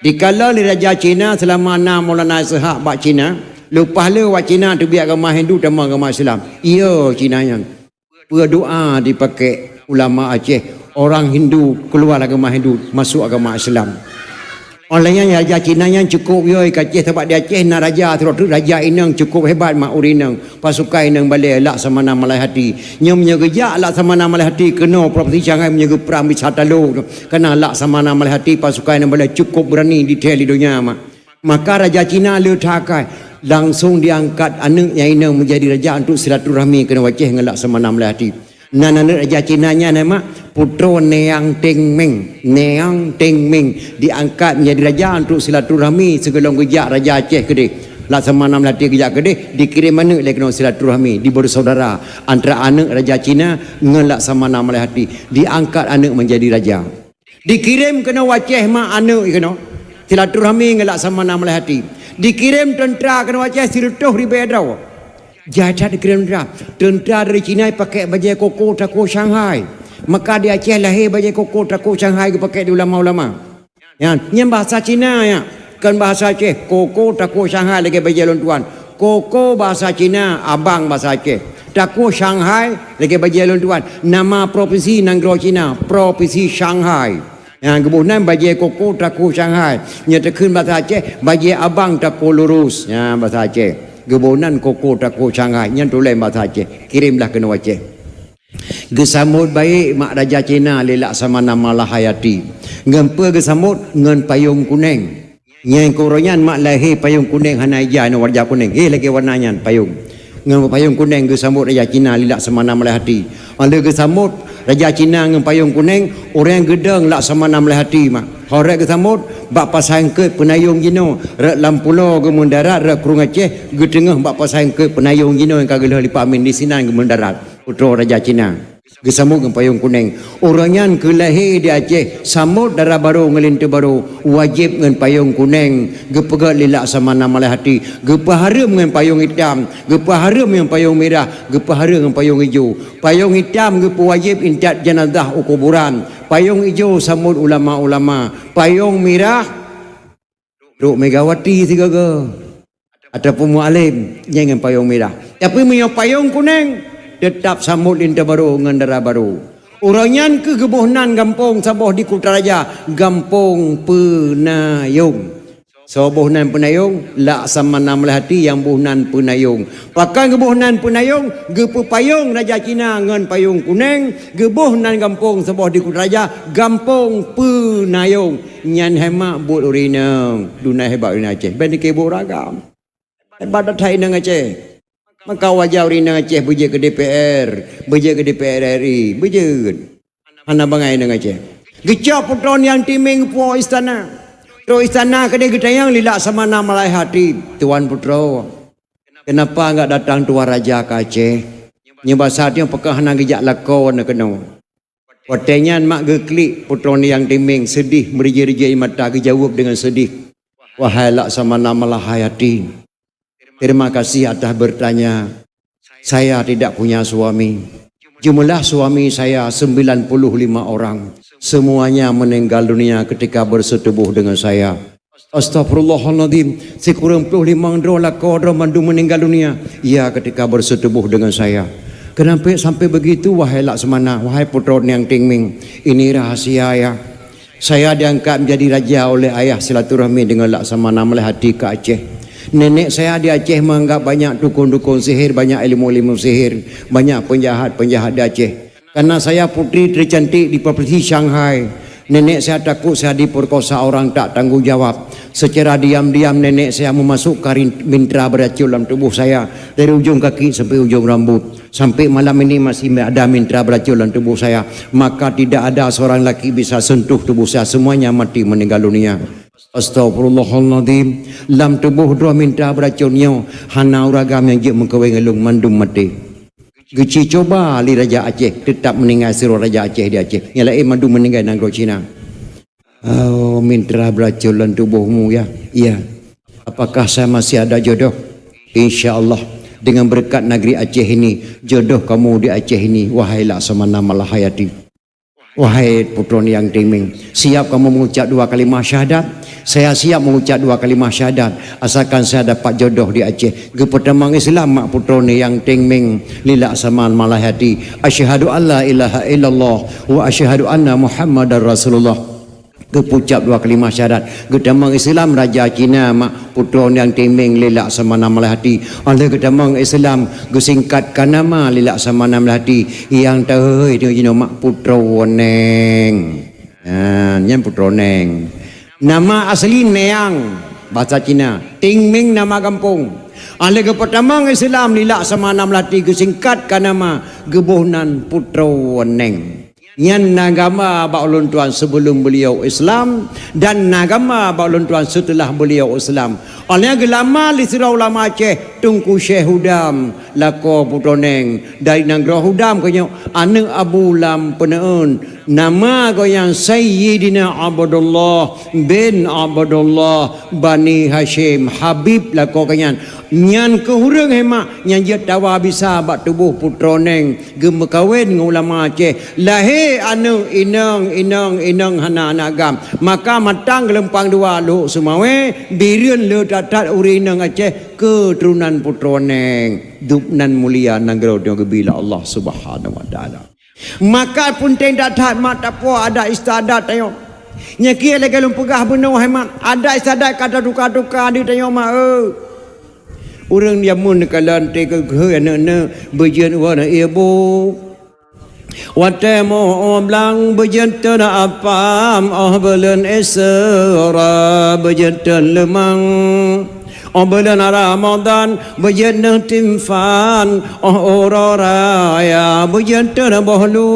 Dikala lé raja Cina seulama na Maulana Ishak bak Cina, leupah lé awak Cina teubiet agama Hindu tamong agama Islam. Iya Cina nyan. Peue doa dipakék ulama Aceh, orang Hindu keuluar agama Hindu, masuk agama Islam. Óh lheueh nyan raja Cina nyan cukôp yôi ka Aceh, sabab di Aceh na raja sidroe treuk, raja inong cukôp hebat mak ureueng inong, pasukan inong balèe Laksamana Malai Hati. Nyoe meunyoe geujak Laksamana Malai Hati keunoe provinsi Shanghai meunyoe geuprang bisa talo, kareuna Laksamana Malai Hati pasukan inong balèe cukôp beurani di thèe di donya mak. Maka raja Cina le that akai, langsong diangkat aneuk nyang inong meujadi raja untuk silaturahmi keunoe Aceh ngon Laksamana Malai Hati. Nan aneuk raja Cina nyan nama putroe Niang Teng Meng. Niang Teng Meng diangkat menjadi raja untuk silaturahmi sigohlom geujak raja Aceh keudeh. Laksamana Malai Hati geujak keudeh, dikirém aneuk lé keunoe silaturahmi, dibeusaudara antara aneuk raja Cina ngon Laksamana Malai Hati. Diangkat aneuk menjadi raja. Dikirém keunoe Aceh mak aneuk keunoe silaturahmi ngon Laksamana Malai Hati. Dikirém teuntra keunoe Aceh sireutôh ribèe droe. Jai that dikirém teuntra. Teuntra dari Cina pakai bajèe koko tako Shanghai. Maka di Aceh lahé bajèe koko tako Shanghai geupakai di ulama-ulama. Nyan, nyan bahasa Cina nyan. Kon bahasa Aceh. Koko tako Shanghai lagèe bajèe lôn tuan. Koko bahasa Cina, abang bahasa Aceh. Tako Shanghai lagèe bajèe lôn tuan. Nama provinsi nanggroe Cina, Provinsi Shanghai. Nyan geuboh nan bajèe koko tako Shanghai. Nyan takheun bahasa Aceh, bajèe abang tako lurus. Nyan bahasa Aceh. Geuboh nan koko tako Shanghai. Nyan tuléh bahasa Aceh. Kirémlah keunoe Aceh. Geusambot baik mak raja Cina lé Laksamana Malai Hati. Ngon peue geusambot? Ngon payong kuneng. Nyang keu uroe nyan mak lahé payong kuneng hana ija ngon warna kuneng. Hé lagèe warna nyan payong. Ngon payong kuneng geusambot raja Cina lé Laksamana Malai Hati. Óh lheueh geusambot raja Cina ngon payong kuneng, ureueng geudong Laksamana Malai Hati mak. Horek geusambot bak pasai eungkôt peunayong jinoe, rot lam pulo geumeudarat, rot krueng Aceh geuteungoh bak pasai eungkôt peunayong jinoe nyang ka geulheueh lé Pak Amin, disinan geumeudarat putroe raja Cina. Geusambot ngon payong kuneng. Uroe nyan keu lahé di Aceh, sambot dara barô ngon linto barô, wajéb ngon payong kuneng, geupeugöt lé Laksamana Malai Hati, geupeuhareuem ngon payong itam, geupeuhareuem ngon payong mirah, geupeuhareuem ngon payong ijo. Payong itam geupeuwajéb intat jeunazah u kuburan, payong ijo sambot ulama-ulama, payong mirah trok Megawati sigoe-goe ataupun Mualem, nyan ngon payong mirah. Tapi meunyoe payong kuneng, teutap sambot linto barô ngon dara barô. Uroe nyan keuh geuboh nan gampông saboh di Kutaraja, Gampông Peunayong. Soe boh nan Peunayong? Laksamana Malai Hati nyang boh nan Peunayong. Pakon geuboh nan Peunayong? Geupeupayong raja Cina ngon payong kuneng, geuboh nan gampông saboh di Kutaraja, Gampông Peunayong. Nyan hai mak buet ureueng inong, duna hebat ureueng Aceh. Ban dikeu buet ureueng agam. Hebat that hai inong Aceh. Maka wajar ureueng inong Aceh beujeuet keu D P R, beujeuet keu D P R R I, beujeuet. Hana bangai inong Aceh. Geucok putroe Niang Timeng puwoe istana. Trok istana keudeh geutanyong lé Laksamana Malai Hati, "Tuan putroe, kenapa enggak datang tuan raja ke Aceh? Nyoe basa nyoe pakon hana geujak lakoe keunoe?" Watèe nyan mak geuklik putroe Niang Timeng seudeh, meurijai-rijai mata, geujaweueb deungon seudeh, "Wahai Laksamana Malai Hati, terima kasih atas bertanya. Saya tidak punya suami. Jumlah suami saya sembilan puluh lima orang. Semuanya meninggal dunia ketika bersetubuh dengan saya." "Astagfirullahaladzim, sikureueng ploh limong droe lakoe droe mandum meninggal dunia, ya, ketika bersetubuh dengan saya." "Kenapa sampai begitu, wahai Laksamana, wahai putroe Niang Timeng?" "Ini rahasia, ya. Saya diangkat menjadi raja oleh ayah silaturahmi dengan Laksamana Malai Hati ke Aceh. Nenek saya di Aceh menganggap banyak dukun-dukun sihir, banyak ilmu-ilmu sihir, banyak penjahat-penjahat di Aceh. Karena saya putri tercantik di provinsi Shanghai, nenek saya takut saya diperkosa orang tak tanggung jawab. Secara diam-diam nenek saya memasukkan rin-, mintra beracun dalam tubuh saya dari ujung kaki sampai ujung rambut. Sampai malam ini masih ada mintra beracun dalam tubuh saya. Maka tidak ada seorang laki bisa sentuh tubuh saya, semuanya mati meninggal dunia." "Astagfirullahaladzim, lam tuboh droe mintra beuracon nyoe hana ureueng agam nyang jeuet meukawen ngon lôn, mandum maté." Geuci cuba lé Raja Aceh, teutap meuninggai sidroe Raja Aceh di Aceh. Nyang laén mandum meuninggai nanggroe Cina. "Oh, mintra beuracon lam tubohmu, ya?" "Iya." "Apakah saya masih ada jodoh?" "Insya Allah, dengan berkat negeri Aceh ini, jodoh kamu di Aceh ini, wahai Laksamana Malahayati." "Wahai putroe Niang Timeng, siap kamu mengucap dua kalimah syahadat?" "Saya siap mengucap dua kalimah syahadat, asalkan saya dapat jodoh di Aceh." Geupeutamong Islam mak putroe Niang Timeng lé Laksamana Malahayati. "Asyhadu an la ilaha illallah wa asyhadu anna Muhammadar Rasulullah." Geupucap dua kalimah syahadat, geutamong Islam raja Cina mak putroe nyang timeng lé Laksamana Melati. Óh lheueh geutamong Islam geusingkat ka nama lé Laksamana Melati nyang teuheuh jinoe mak Putroe Neng. Ha, nyan Putroe Neng. Nama asli Neang, bahasa Cina. Tingmeng nama gampông. Óh lheueh geupeutamong Islam lé Laksamana Melati geusingkat ka nama geuboh nan Putroe Neng. Nyan na gamba bak ulôn tuan sebelum beliau Islam dan na gamba bak ulôn tuan setelah beliau Islam. Óh lheueh geulama lé sidroe ulama Aceh, Teungku Syekh Hudam, lakoe Putroe Neng dari nanggroe Hudam keunyoe, aneuk Abu Lam Peuneuen. Nama gobnyan Sayyidina Abdullah bin Abdullah Bani Hasyim, Habib lakoe gobnyan. Nyan keuh ureuëng hemak nyang jeuet tawa bisa bak tuboh Putroe Neng geumeukawen ngon ulama Aceh. Lahé aneuk inong, inong, inong hana aneuk agam. Maka matang geulumpang dua Lhok Seumawé, Bireuen le that-that ureuëng inong Aceh keuturonan Putroe Neng. Dub nan mulia nanggroe nyang geubi lé Allah Subhanahu wa Taala. Maka peunteng that-that mak tapuwoe adat istiadat tanyoe. Nyang keu lagée lôn peugah bunoe hai mak, adat istiadat ka tatuka-tuka di tanyoe mak eu. Ureuëng jameun neukalon teuka keuhai aneuk-aneuk beujeuet woe na ibu. Watée mo blang beujeuet teuna apam óh buleuen Isra beujeuet teun leumang. Óh buleuen Ramadhan beujeuet neuh timphan, óh uroe raya beujeuet teun boh lu,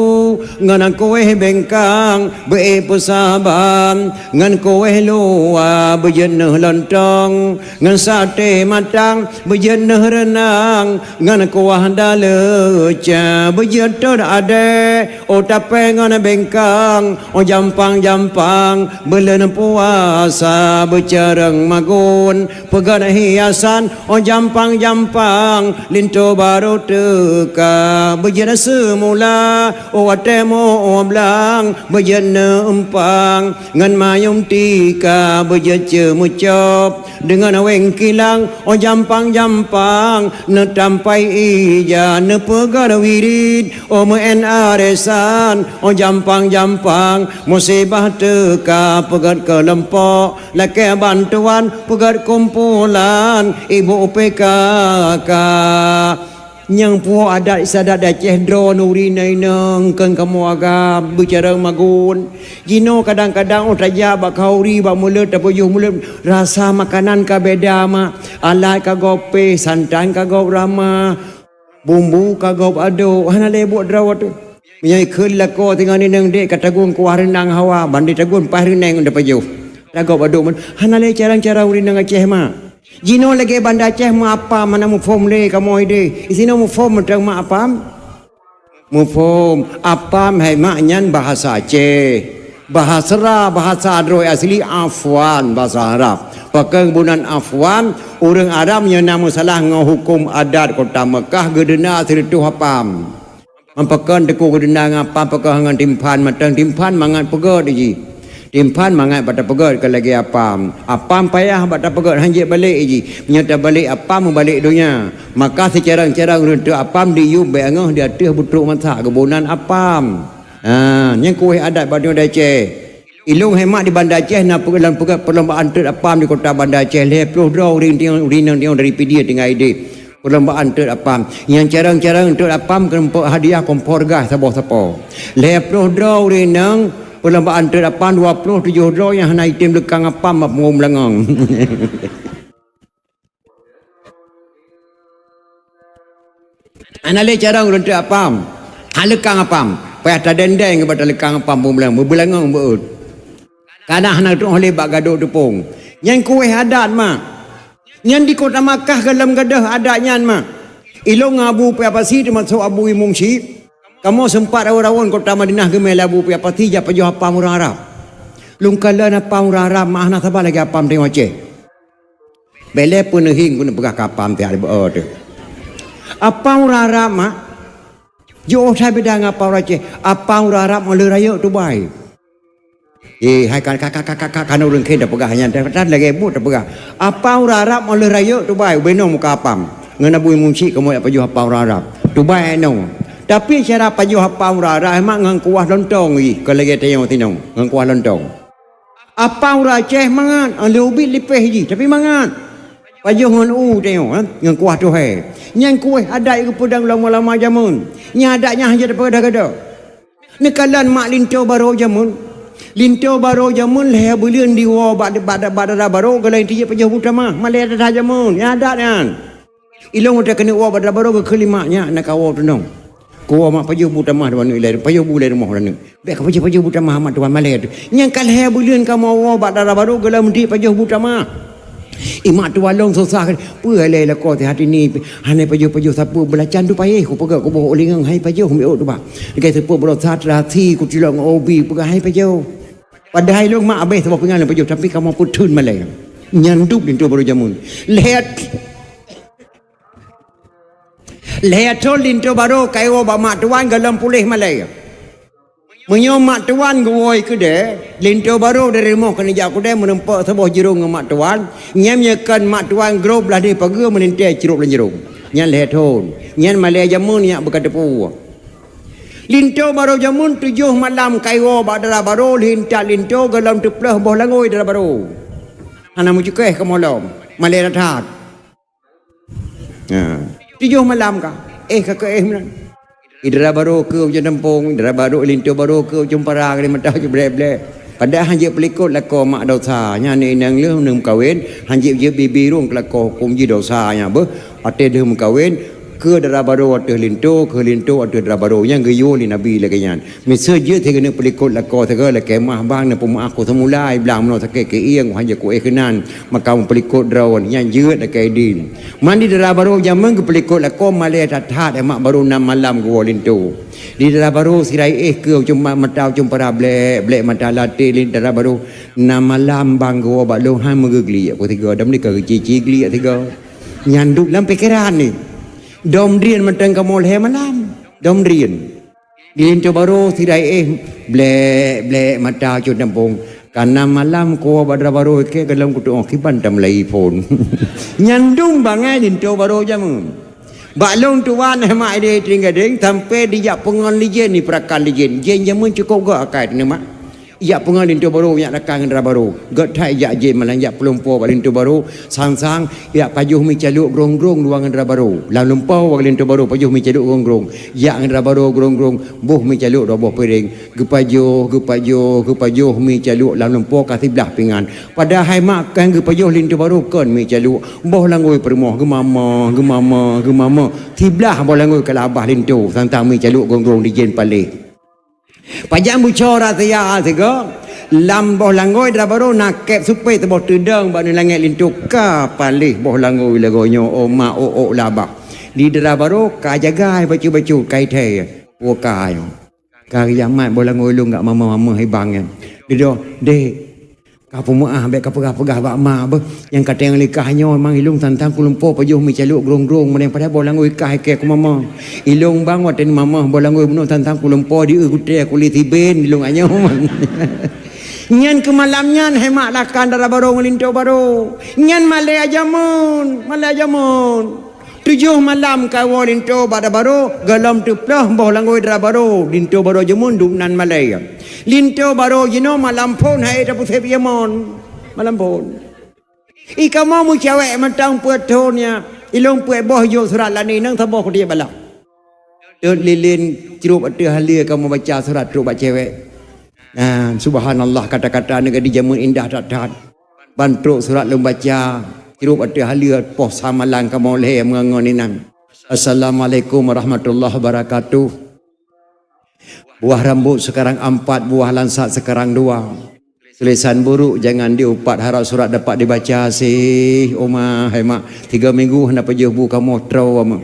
ngon kuéh bengkang beu-ék peusaban, ngon kuéh luwa beujeuet neuh lontong, ngon saté matang beujeuet neuh reunang, ngon kuah daleuca beujeuet teun adée. Óh tapée ngon bengkang, óh jampang-jampang, buleuen puasa beucareueng magun, peugét hiasan, óh jampang-jampang, linto barô teuka, beujeuet seumula, óh watée mo blang, beujeuet neumpang, ngon mayum tika, beujeuet ceumeucop, deungon wéng kilang, óh jampang-jampang, neutampai ija, neupeugét wirid, óh meu'én aresan, óh jampang-jampang, musibah teuka peugét keulompok, lakée bantuan peugét kumpulan, ibu P K K. Nyang puwoe adat istiadat di Aceh droe nuri na inong kheun kamoe agam beucareueng magun. Jinoe kadang-kadang óh tajak bak khauri bak mulod tapajoh mulod rasa makanan ka beda mak. Alat ka gob péh, santan ka gob ramah. Bumbu ka gob aduk, hana lé buet droe teuh. Meunyoe ikheun lakoe singoh inong dek ka tagun kuah reunang hawa, ban tagun paih reuneng tapajoh. Ka gob aduk man, hana lé carang-carang ureuëng inong Aceh mak. Jinoe lagée Banda Aceh meuapam hana muphom lé kamoe ideh. Disinoe muphom mantong meuapam. Muphom, apam hai mak nyan bahasa Aceh. Bahasa, bahasa droe asli afwan, bahasa Arab. Pakon bunan afwan, ureuëng Arab nyang na meusalah ngon huköm adat kota Meukah geudeunda sireutôh apam. Pakon teuku geudeunda ngon apam, pakon ngon timphan, mantong timphan mangat peugét jih. Timphan mangat bak tapeugét ka lagée apam. Apam payah bak tapeugét, han jeuet balek jih. Meunyoe tabalek apam meubalek donya, maka sicarang-carang ureuëng teuk apam diyueb bék angoh di ateueh beutrok masak geuboh nan apam. Ha, nyang kuéh adat bak donya Aceh. Ilong hemat di Banda Aceh na peugét lom peugét perlombaan teut apam di kota Banda Aceh lhée ploh droe ureuëng tiong, ureuëng inong tiong dari Pidie tinggai ideh. Perlombaan teut apam. Nyang carang-carang teut apam keuneuk hadiah kompor gas saboh sapo. Lhée ploh droe ureuëng inong perlombaan teut apam, dua ploh tujoh droe nyang hana item leukang apam bak punggong beulangong. Hana lé carang ureuëng teut apam. Hana leukang apam. Payah tadendeng bak leukang apam punggong beulangong, beulangong beuet. Kana hana teuoh lé bak gadôk teupông. Nyang kuéh adat mak. Nyan di kota Makkah gohlom gadôh adat nyan mak. Ilong ngon Abu Piyapasi teumasok Abu Imum Syik. Kamoe seumpat rawon-rawon kota Madinah geumé lé Abu Piyapasi jak pajoh apam ureuëng Arab. Lôn kalon apam ureuëng Arab mak hana saba lagée apam tanyoe Aceh. Bék lé peuneuhieng keuneuk peugah keu apam tiak lé beuo teuh. Apam ureuëng Arab mak. Jiôh that beda ngon apam ureuëng Aceh. Apam ureuëng Arab meuleueh rayeuk tubai. Eh, hai ka, ka, ka, ka, ka, ka, ka ureuëng kheun tapeugah nyan, that, that lagée buet tapeugah. Apam ureuëng Arab meuleueh rayeuk tubai, ubé noe muka apam. Ngon Abu Imum Syik kamoe jak pajoh apam ureuëng Arab. Tubai noe. Tapi cara pajoh apam ureuëng Arab mak ngon kuah lontong jih, kon lagée tanyoe sinoe, ngon kuah lontong. Apa ureuëng Aceh mangat, lé ubit lipéh jih, tapi mangat. Pajoh ngon u tanyoe, eh, ngon kuah tuhai. Nyang kueh adat geupeudong lama-lama jameun. Nyang adat nyan hana teupeudah-gada. Neukalon mak linto barô jameun. Linto barô jameun lhée buleuen diwoe bak, bak, bak dara barô, geuh lom tijép pajoh bu tamah. Malée that jameun, nyang adat nyan. Ilôn watée keuneuk woe bak dara barô geukheun lé mak nyan na kawoe tunong. Kuwoe mak pajoh bu tamah dua neuk ilée, pajoh bu ilée rumoh dua neuk. Bék ka pajoh-pajoh bu tamah mak tuan malée teuh. Nyang ka lhée buleuen kamoe woe bak dara barô geuh lom tijép pajoh bu tamah. Ié mak tuan lôn susah, peue lé lakoe teuh hati ni, hana pajoh-pajoh sapeue beulacan tu payéh kupeugah kuboh u lingang hai pajoh miôk tu bak. Lagée sapeue beurasa teurasi kutilok ngon obi peugah hai pajoh. Padahai lôn mak abéh saboh pingan lôn pajoh tapi kamoe peutheun malée. Nyan dub linto barô jameun. Lhée Lhée thon linto barô ka iwoe bak mak tuan geuh lom puléh malée. Meunyoe mak tuan geuwoe keudée, linto barô dari rumoh keuneuk jak keudée meurumpok saboh jurông ngon mak tuan, nyan meunyoe kon mak tuan grob blah deh pageue meulintée crôb lam jurông. Nyan lhée thon. Nyan malée jameun nyang beuka teupeu. Linto barô jameun tujoh malam ka iwoe bak dara barô, lheuh intat linto geuh lom teuplôh boh langôi dara barô. Hana meucukéh kamoe lom. Malée that-that. Ha. Tujoh malam ka. Eh, ka keu eh meunan. Di dara barô keu ujeuen tampông, di dara barô linto barô keu ujeuen para, keu mata ujeuen blek-blek. Padahai han jeuet peulikot lakoe mak dosa. Nyan inong lheueh neumeukawen, han jeuet jeuet bibi rhueng keu lakoe huköm jih dosa nyan beuh. Watée lheueh meukawen, keu dara barô ateueh linto, keu linto ateueh dara barô. Nyan geuyue lé Nabi lagée nyan. Miseue jeuet sigoe neuk peulikot lakoe sigoe lakée mah bang neupeumeu'ah ku seumula, i blang meunoe sakét keuieng, hana kuéh keunan, maka meupeulikot droe nyan jeuet lakée idin. Man di dara barô jameun geupeulikot lakoe malée that-that, eh, mak barô nam malam geuwoe linto. Di dara barô sira éh keu ujeuen ma-, mata ujeuen para blek, blek mata laté lé dara barô nam malam bang geuwoe bak lôn han meugeugliek ku sigoe, dam ni ka geucici gliek sigoe. Nyan dub lam pikeran ni. Dom drien mantong kamoe lhée malam. Dom drien. Di linto barô sira éh, blek, blek mata cut tampông. Ka nam malam kuwoe bak dara barô ikée geuh lom kutu'oh kiban tameulai phon. Nyan dum bangai linto barô jameun. Bak lôn tuan eh mak idéh teuing gadéng sampai dijak peungon lé jén, di peurakan lé jén. Jén jameun cukôp gét akai teuneuk mak. Jak peungon linto barô nyak rakan ngon dara barô. Gét that jak jén malam jak peulumpo bak linto barô, sang-sang jak pajoh mi caluek grong-grong dua ngon dara barô. Lam lumpo bak linto barô pajoh mi caluek grong-grong. Jak ngon dara barô grong-grong, boh mi caluek dua boh piréng. Geupajoh, geupajoh, geupajoh mi caluek lam lumpo ka siblah pingan. Padahai mak kan geupajoh linto barô kon mi caluek. Boh langôi peurumoh geumama, geumama, geumama. Siblah boh langôi ka labah linto, sang-sang mi caluek grong-grong di jén paléh. Pajan buco rahsia sigoe, lam boh langôi dara barô na kép supé teuboh teudong bak nanggroe langét linto ka paléh boh langôi lagoe nyoe, oh mak, oh, oh, labah. Di dara barô ka jagai bacut-bacut, ka ithée, woe ka nyoe. Ka riamat boh langôi lôn gak mama-mama hibang nyan. Didoh, "Dek, ka peumeu'ah, bék ka peugah-peugah bak ma beuh. Nyang ka teueng likah nyoe mang ilôn tantang kulumpo pajoh mi caluek grong-grong meudeng padahai boh langôi kah ikée keu mama. Ilôn bang watée mama boh langôi bunoe tantang kulumpo di eu gutée kuli siben ilôn anyoe mang." Nyan keu malam nyan hai mak lakan dara barô ngon linto barô. Nyan malée jameun, malée jameun. Tujoh malam ka woe linto bak dara barô, gohlom teuploh boh langôi dara barô, linto barô jameun dum nan malée. Linto barô jinoe malam phon hai tapeuséb ié mon. Malam phon. I kamoe meucawék mantong peuet thon nyan. Ilôn peuet boh jok surat lani nang saboh kutiek balak. Teut lilin crôb ateueh haleue kamoe baca surat trok bak cewek. Nah, subhanallah, kata-kata neugadih jameun indah that-that. Ban trok surat lôn baca, crôb ateueh haleue poh sa malam kamoe lhée meungon inan. Assalamualaikum warahmatullahi wabarakatuh. Buah rambut sekarang empat, buah langsat sekarang dua. Tulisan buruk jangan diupat, harap surat dapat dibaca sih. Oma, hai mak, tiga minggu hana pajoh bu kamoe troe, mak.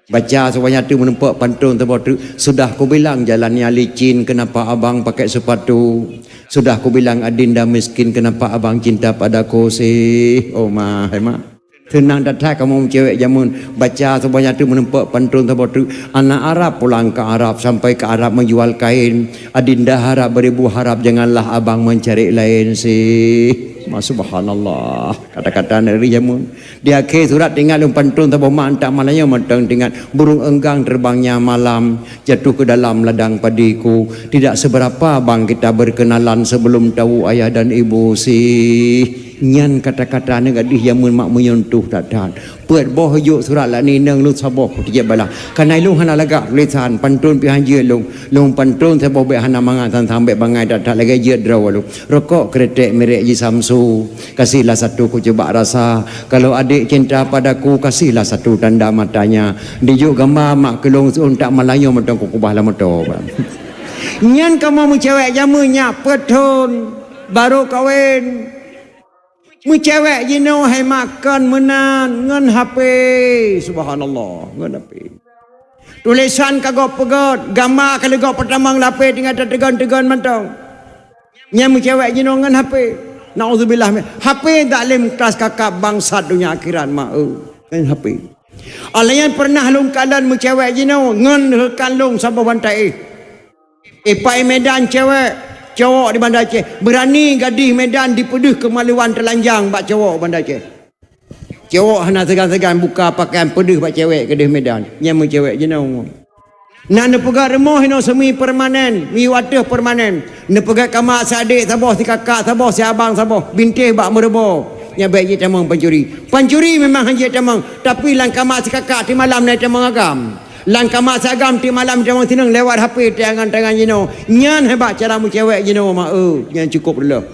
Baca sebanyak tu menumpuk pantun teuboh tu. Sudah kubilang jalannya licin, kenapa abang pakai sepatu? Sudah kubilang adinda miskin, kenapa abang cinta padaku sih? Oh, ma, hai mak. Teunang that-that kamoe cewek jameun. Baca sebanyak tu menumpuk pantun teuboh tu. Anak Arab pulang ke Arab, sampai ke Arab menjual kain. Adinda harap beribu harap, janganlah abang mencari lain sih. Ma, subhanallah. Kata-kata aneuk rih jameun. Di akhé surat teuingat lôn pantôn saboh mak, tak malam nyoe mantong teuingat. Burung enggang terbangnya malam, jatuh ke dalam ladang padiku. Tidak seberapa bang kita berkenalan sebelum tahu ayah dan ibu sih. Nyan kata-kata aneuk gadih jameun mak meunyentuh that-that. Peuet boh jok surat lak nineng lôn saboh kuteujeuet balah. Kana ilôn hana lagak tulésan, pantôn pih han jeuet lôn. Lôn pantôn saboh bék hana mangat, sang-sang bék bangai that-that lagée jeuet droe lôn. Rokok kretek merek Jisamsu, kasihlah satu ku cuba rasa. Kalau adik cinta padaku, kasihlah satu tanda matanya. Dijok gamba mak keu lôn seuôn tak malam nyoe mantong kukubah lam moto. Nyan kamoe meucewek jameun nyak peuet thon, barô kawen. Meucewek jinoe hai mak kon meunan ngon H P. Subhanallah, ngon H P. Tulésan ka gob peugét, gamba ka leugob peutamong lapée tinggai tateugon-teugon mantong. Nyan meucewek jinoe ngon H P. Naudzubillah min. H P zalim keras kakab bangsat donya akhirat mak, eh. Ngon H P. Alah nyan pernah lôn kalon meucewek jinoe ngon rekan lôn saboh bantai éh. Ipai Medan cewek, cowok di Banda Aceh. Berani gadih Medan dipeudeuh kemaluan teulanjang bak cowok Banda Aceh. Cowok hana seugan-seugan buka pakaian peudeuh bak cewek keudeh Medan. Nyan meucewek jinoe. Na neupeugét rumoh inoe semi permanen, miyueb ateueh permanen. Neupeugét kama si adek saboh, si kakak saboh, si abang saboh, bintéh bak meureubo. Nyan bék jitamong pancuri. Pancuri memang han jitamong, tapi lam kama si kakak timalam na jitamong agam. Lam kama si agam timalam jitamong sineueng lewat H P teuh angan-tangan jinoe. Nyan hebat cara meucewek jinoe mak, eh, nyan cukup reuloh.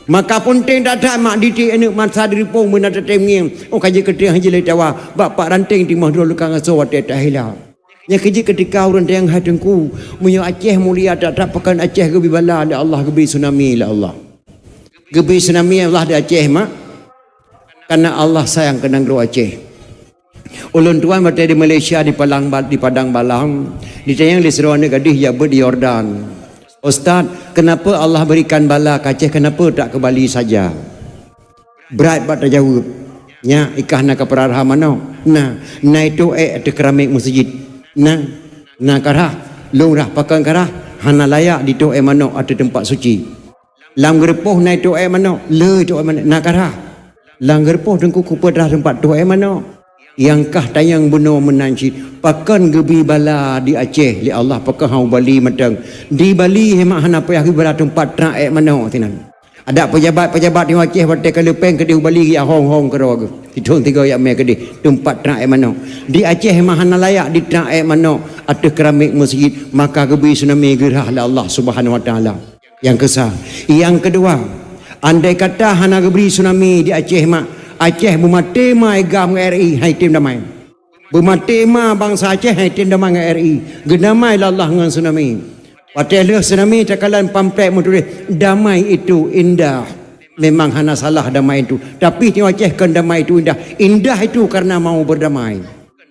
Maka peunteng that-that mak didik aneuk masa diripong beuna tatem ngieng. Oh ka jeuet keu teuh han jilai tawa, bak pak ranteng timoh droe leuka ngasoe watée tahila. Nyang keujeuet keutika ureuëng teuh hai Teungku, meunyoe Aceh mulia that-that pakon Aceh geubri bala lé Allah, geubri tsunami lé Allah. Geubri tsunami Allah di Aceh mak, karena Allah sayang keu nanggroe Aceh. Ulôn tuan watée di Malaysia di Padang Ba-, di Padang Balang, ditanyong lé sidroe aneuk gadih jak beuet di Yordan. Ustaz, kenapa Allah berikan bala keu Aceh, kenapa tak ke Bali saja? Brat bak tajaweueb. Nyak, ikah na kapeurara manok? Na, na itoh ék ateueh keramik meuseujid. Na, na karhah, lôn rhah pakon karhah, hana layak ditoh ék manok ateueh teumpat suci. Lam geureupoh na itoh ék manok, le itoh ék manok, na karhah. Lam geureupoh Teungku kupeutrah teumpat toh ék manok. Nyang kah tanyong bunoe meunan cit, pakon geubri bala di Aceh lé Allah, pakon hana u Bali mantong. Di Bali hé mak hana payah geubri bala teumpat trah ék manok sinan. Adak pejabat-pejabat di Aceh watée ka leupeng keudeh u Bali geujak hong-hong keudroe geuh. Sithon tiga jak mé keudeh teumpat trah ék manok. Di Aceh memang hana layak ditrah ék manok ateueh keramik meuseujid, maka geubri tsunami geurhah lé Allah Subhanahu Wa Taala. Nyang keusa, nyang keudua, andai kata hana geubri tsunami di Aceh mak, Aceh beumaté ma gam ngon R I, hai tem damai. Beumaté ma bansa Aceh hai tem damai ngon R I, geudamai lé Allah ngon tsunami. Watée lheueh tsunami takalon pamflet meutuléh, "Damai itu indah." Memang hana salah damai itu. Tapi nyoe Aceh kon damai itu indah. Indah itu karena mau berdamai.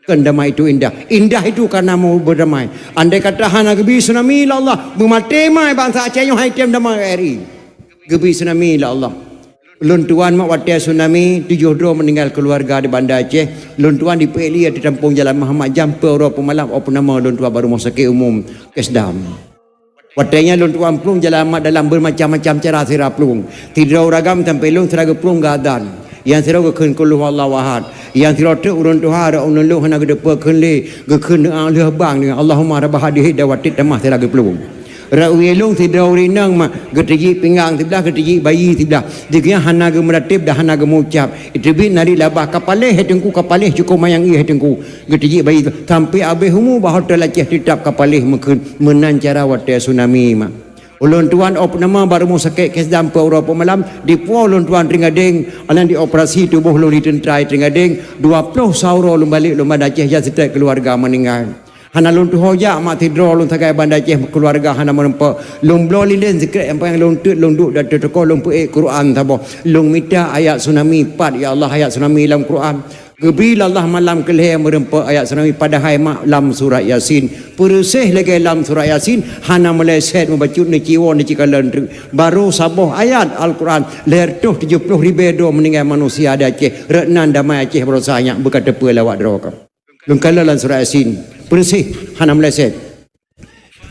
Kon damai itu indah. Indah itu karena mau berdamai. Andai kata hana geubri tsunami lé Allah, beumaté ma bansa Aceh nyoe hai tem damai R I. Geubri tsunami lé Allah. Lôn tuan mak watée tsunami, tujoh droe meuninggai keuluwarga di Banda Aceh. Lôn tuan dipeuék lé ateueh tampông jalan Muhammad Jam, peuet uroe peumalam, oh peunamoe lôn tuan bak rumoh sakét umum Kesdam. Watée nyan lôn tuan plueng jalan mak dalam beumacam-macam cara sira plueng. Sidroe ureuëng agam sampoe lôn sira geuplueng geuadan. Nyang sidroe geukheun qul huwallahu ahad. Nyang sidroe teuk ureuëng tuha rot ulôn lôn hana geuteupeue kheun lé, geukheun doa lheueh bang deungon Allahumma rabba hadhihi da'wati tammah sira geuplueng. Rot u ilong sidroe ureuëng inong mak, geuteujik pinggang siblah, geuteujik bayi siblah. Di geuh hana geumeurateb dan hana geumeucab. Iteubiet narit labah ka paléh hai Teungku, ka paléh cukôp manyang ié hai Teungku. Geuteujik bayi tu sampoe abéh umu bak hotel Aceh teutab ka paléh meukheun. Meunan cara watée tsunami mak. Ulôn tuan oh peunamoe bak rumoh sakét Kesdam peuet uroe peumalam, dipuwoe ulôn tuan Trienggadeng, aneuk dioperasi tuboh lôn di teuntra Trienggadeng, dua ploh sa uroe lôn balek lôn Banda Aceh, jak seutôt keuluwarga meuninggai. Hana lôn tuho jak mak sidroe lôn sagai Banda Aceh keuluwarga hana meurumpok. Lôn bloe lilén sikrek nyang panyang lôn teuet lôn duek di ateueh toko lôn peuék Quran saboh. Lôn mita ayat tsunami pat, ya Allah, ayat tsunami lam Quran. Geubri lé Allah malam keu lhée meurumpok ayat tsunami padahai mak lam surat Yasin. Peureuséh lagée lam surat Yasin, hana meuleset meubacut neuciwoe neucikalon treuk. Barô saboh ayat Al-Quran, lhée reutôh tujoh ploh ribée droe meuninggai manusia di Aceh. Rot nan damai Aceh baroesa nyak beuka teupeue lé awak droe ka. Lôn kalon lam surat Yasin, peureuséh hana meuleset.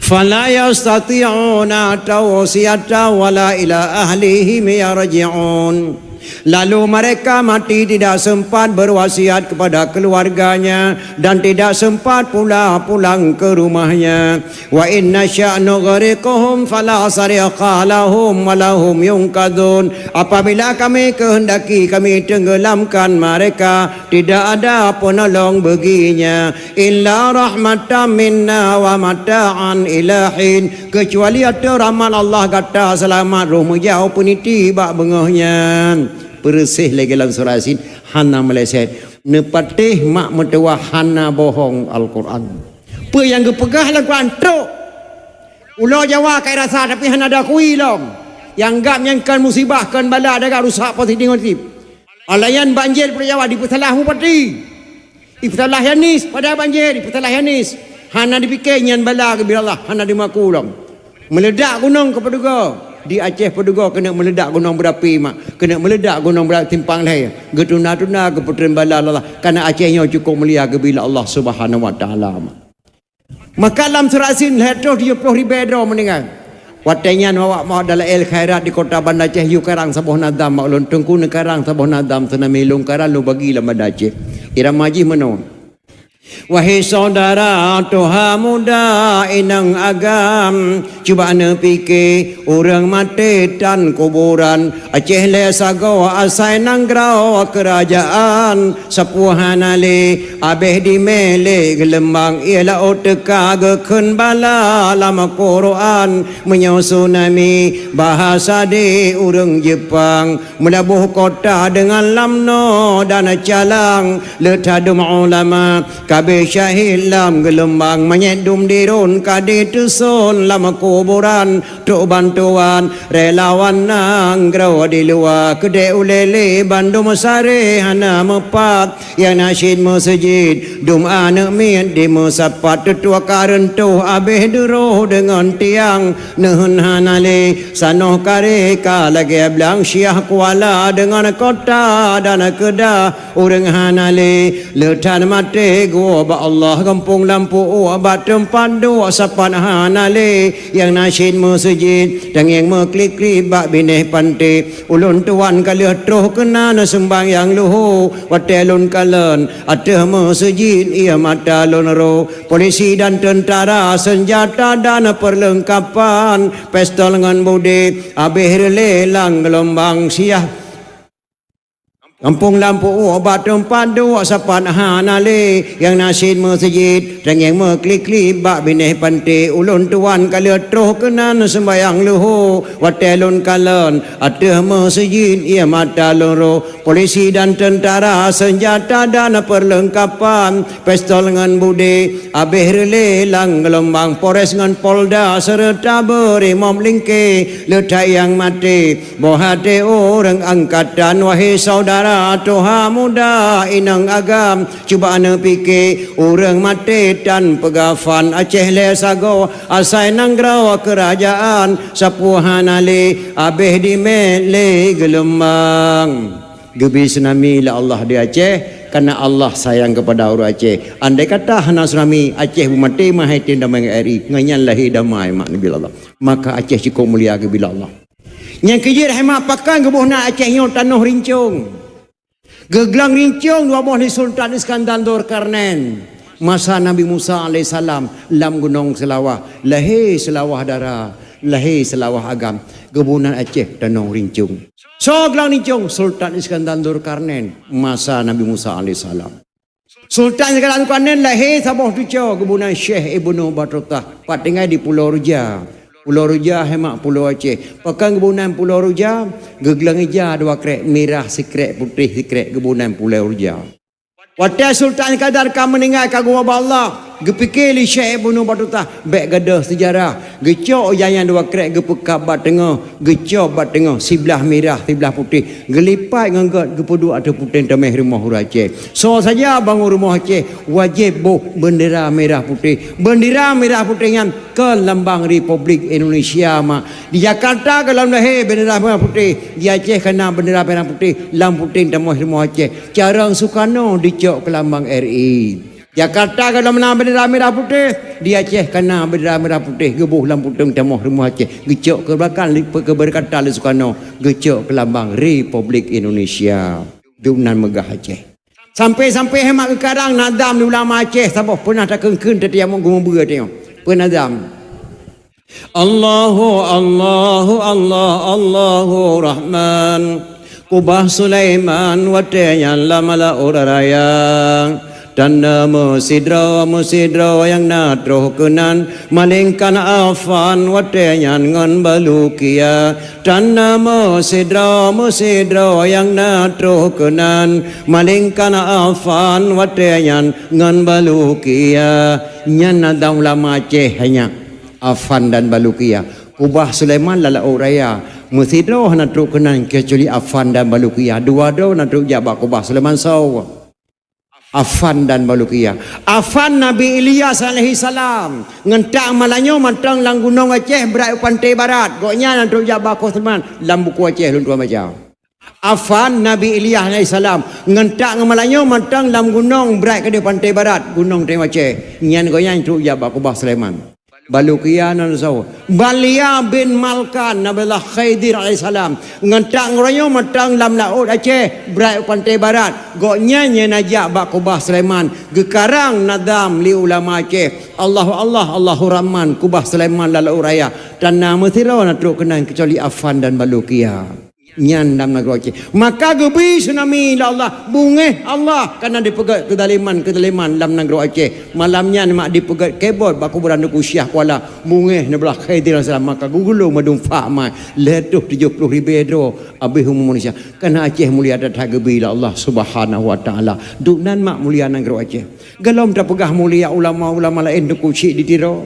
Fala yastati'una tawsiyata wala ila ahlihim yarji'un. Lalu mereka mati tidak sempat berwasiat kepada keluarganya dan tidak sempat pula pulang ke rumahnya. Wa in nasya' nughriqhum fala sarikha lahum wa lahum yunqadzun. Apabila kami kehendaki, kami tenggelamkan mereka, tidak ada penolong baginya. Illa rahmatan minna wa mata'an ila hin. Kecuali ateueh rahmat Allah gata seulamat roh meujaweueb peuniti bak beungoh nyan. Peureuséh lagée lam surah Yasin, hana meuleset. Neupatéh mak meutuwah hana bohong Al-Qur'an. Peue nyang geupeugah lam Qur'an trok. Ulo Jawa ka rasa tapi hana dakui lom. Nyang gab nyang kon musibah, kon bala daga rusak positif negatif. Alayan banjir Pulo Jawa dipeusalah bupati. Ipeusalah Yanis, padahai banjir, ipeusalah Yanis. Hana dipike nyan bala geubila Allah, hana dimaku lom. Meuledak gunong keu Padugo, di Aceh Padugo keuneuk meuledak gunong beurapi mak, keuneuk meuledak gunong beura simpang lhée. Geutunda-tunda keupeutren bala Allah, karna Aceh nyoe cukop mulia geubila Allah Subhanahu wa Taala mak. Maka lam surah Yasin lhée troh tujoh ploh ribée droe meuninggai. Watée nyan awak mawat Dalail Khairat di kota Banda Aceh yue karang saboh nadam mak ulôn teungku neukarang saboh nadam seunami lôn karang lôn bagi lam Banda Aceh. Irama jih meunoe. Wahai saudara tuha muda inong agam, cuba neupike ureuëng maté tan kuburan. Aceh lé sagoe asai nanggroe keurajaan, sapeue hana lé abéh dimé lé geulumbang, ie laôt teuka geukheun bala lam Quran. Meunyoe tsunami bahasa di ureuëng Jepang, meulaboh kota deungon lamno dan calang, le tadum ulama kabéh syahid lam geulumbang, manyét dum dirun ka diteuson lam kuburan. Trok bantuan relawan nanggroe di luwa, keudeh ulée lé bandum saré hana meupat. Nyang na cit meuseujid dum aneuëk miet dimeusapat, teutuak ka reuntoh abéh duroh deungon tiang. Neuheun hana lé sanoh karé ka lagée blang Syiah Kuala deungon kota dan Kedah. Ureuëng hana lé le that maté geuwoe bak Allah, gampông lampu uek bak teumpat duek sapat hana lé. Nyang na cit meuseujid tangieng meuklik-klik bak binéh panté. Ulôn tuan ka lheueh troh keunan seumbahyang luho, watée lôn kalon ateueh meuseujid ie mata lôn ro. Polisi dan teuntara, seunjata dan peurleungkapan, pistol ngon budé abéh reulée lam geulumbang Syiah. Gampông lampu uek bak teumpat duek sapat hana lé. Nyang na cit meuseujid tangieng meuklik-klik bak binéh panté. Ulôn tuan ka lheueh troh keunan seumbahyang luho, watée lôn kalon ateueh meuseujid ie mata lôn ro. Polisi dan teuntara, seunjata dan peurleungkapan, pistol ngon budé abéh reulée lam geulumbang. Polres ngon Polda seureuta beurimop lingké, le that nyang maté boh até ureuëng angkatan. Wahai saudara tuha muda inong agam, cuba neupike ureuëng maté tan peukafan. Aceh lé sagoe asai nanggroe keurajaan, sapeue hana lé abéh dimé lé geulumbang. Geubri tsunami lé Allah di Aceh, karna Allah sayang keupada ureuëng Aceh. Andai kata hana tsunami, Aceh beumaté meuhai tem damai ngon R I, ngon nyan lahé damai mak neubi Allah. Maka Aceh cukop mulia geubila Allah. Nyang keujeuet hai mak pakon geuboh na Aceh nyoe tanoh rincong. Geuglang rincong dua boh lé Sultan Iskandar Dzulkarnain masa Nabi Musa alaihissalam lam Gunong Seulawah, lahé Seulawah Dara, lahé Seulawah Agam. Geuboh na Aceh tanoh rincong. Soe glang rincong? Sultan Iskandar Dzulkarnain masa Nabi Musa alaihissalam. Sultan Iskandar Dzulkarnain lahé saboh cucoe geuboh na Syekh Ibnu Batutah, pat tinggai di Pulo Ruja. Pulo Ruja hai mak Pulo Aceh. Pakon geuboh na Pulo Ruja? Geuglang ija dua krek, mirah sikrek, putéh sikrek, geuboh na Pulo Ruja. Watée Sultan Iskandar ka meuninggai ka geuwoe bak Allah, geupike lé Syekh Ibnu Batutah, bék gadôh seujarah. Geucok ija nyan dua krek geupeukab bak teungoh, geucok bak teungoh, siblah mirah, siblah putéh, geulipat ngon gét geupeuduek ateueh puténg tameh rumoh ureuëng Aceh. Soe saja bangon rumoh Aceh wajéb boh beundera mirah putéh. Beundera mirah putéh nyan kon lambang Republik Indonesia mak. Di Jakarta gohlom lahé beundera mirah putéh, di Aceh ka na beundera mirah putéh lam puténg tameh rumoh Aceh. Carông Sukarno dicok keu lambang R I. Jakarta gohlom na bendera merah putih, di Aceh ka na bendera merah putih, geuboh lam puteung tamoh rumoh Aceh, geucok keu belakang li-, keu bendera lé Sukarno, geucok keu lambang Republik Indonesia. Dum nan meugah Aceh. Sampai-sampai hemat geukarang nazam di ulama Aceh saboh peunah takheun-kheun teuh nyang geumeubeuet nyoe. Peue nazam? Allahu, Allahu, Allah, Allahu Rahman. Kubah Sulaiman watée nyan lam laôt raya. Tanda meusidroe-meusidroe nyang na troh keunan, malingkan Afan watée nyan ngon Balukia. Tanda meusidroe, meusidroe nyang na troh keunan, malingkan Afan watée nyan ngon Balukia. Nyan na dong ulama Aceh hanya Afan dan Balukia. Kubah Sulaiman lam laôt raya. Meusidroe hana trok keunan kecuali Afan dan Balukia. Dua droe na trok jak bak kubah Sulaiman soe. Afan dan Balukia. Afan Nabi Ilyas alaihi salam ngon tak malanyoe mantong lam gunong Aceh brat u pantai barat. Gobnyan nyang trok jak bak Sulaiman lam buku Aceh lôn tuan baca. Afan Nabi Ilyas alaihi salam ngon tak ngon malanyoe mantong lam gunong brat keudeh pantai barat, gunong teuh Aceh. Nyan gobnyan trok jak bak kubah Sulaiman. Balukia nan soe? Balia bin Malkan, Nabiullah Khidir alaihissalam. Ngon tak ngon uroe nyoe mantong lam laôt Aceh, brat u pantai barat. Gobnyan nyang na jak bak kubah Sulaiman. Geukarang nazam lé ulama Aceh. Allahu Allah, Allahu Rahman, kubah Sulaiman lam laôt raya. Tanda meusidroe na trok keunan kecuali Afan dan Balukia. Nyan lam nanggroe Aceh. Maka geubri tsunami lé Allah, beungéh Allah, kareuna dipeugét keuzaliman-keuzaliman lam nanggroe Aceh. Malam nyan mak dipeugét kebot bak kuburan Teungku Syiah Kuala, beungéh Nabiullah Khidir alaihissalam, maka geugulong mandum fak mai, lhèe reutôh tujoh ploh ribèe droe abéh umu manusia. Kareuna Aceh mulia that-that geubri lé Allah Subhanahu wa Taala. Dum nan mak mulia nanggroe Aceh. Gohlom tapeugah mulia ulama-ulama laén Teungku Chik di Tiro.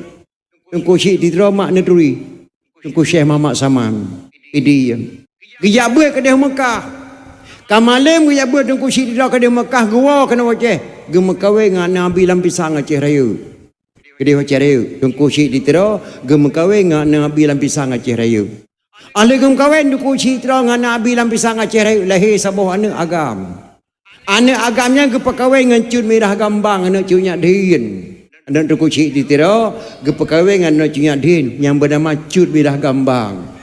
Teungku Chik di Tiro mak neuturi. Teungku Syekh Muhammad Saman, Pidie. Geujak beuet keudeh Meukah. Ka malem geujak beuet Teungku Chik di Tiro keudeh Meukah, geuwoe keunoe u Aceh. Geumeukawen ngon aneuk Abi Lam Pisang Aceh Rayeuk. Keudeh Aceh Rayeuk. Teungku Chik di Tiro geumeukawen ngon aneuk Abi Lam Pisang Aceh Rayeuk. Óh lheueh geumeukawen Teungku Chik di Tiro ngon aneuk Abi Lam Pisang Aceh Rayeuk, lahé saboh aneuk agam. Aneuk agam nyan geupeukawen ngon Cut Mirah Gambang, aneuk Cut Nyak Dhin. Aneuk Teungku Chik di Tiro geupeukawen ngon aneuk Cut Nyak Dhin nyang beunama Cut Mirah Gambang.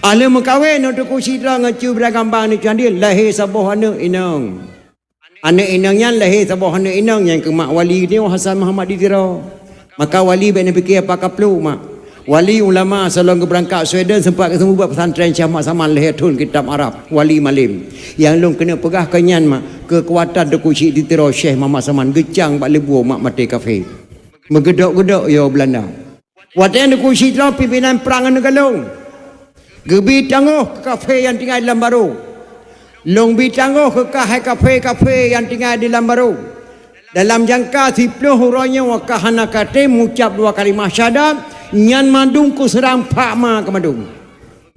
Óh lheueh meukawen aneuk Teungku Chik di Tiro ngon Cut Mirah Gambang, aneuk Cut Nyak Dhin, lahé saboh aneuk inong. Aneuk inong nyan lahé saboh aneuk inong nyang keuh mak wali nyoe Hasan Muhammad di Tiro. Maka wali bèk neupike apa kaplôk mak. Wali ulama, sigohlom geubeurangkat Sweden, seumpat geuseumeubeuet pesantren Syekh Muhammad Saman lhèe thôn kitab Arab, wali malem. Nyang lôn keuneuk peugah keu nyan mak, keukuatan Teungku Chik di Tiro Syekh Muhammad Saman geucang bak leubue mak maté kafé. Meugeudok-geudok yo Beulanda. Watèe Teungku Chik di Tiro pimpinan prang aneuk galong, geubi tangoh keu kafé nyang tinggai di Lam Baro. Lôn bi tangoh keu kah hai kafé-kafé nyang tinggai di Lam Baro. Dalam jangka siploh uroe nyoe ka hana katem meucab dua kalimah syahadat, nyan mandum kuseurang phak ma keumandum.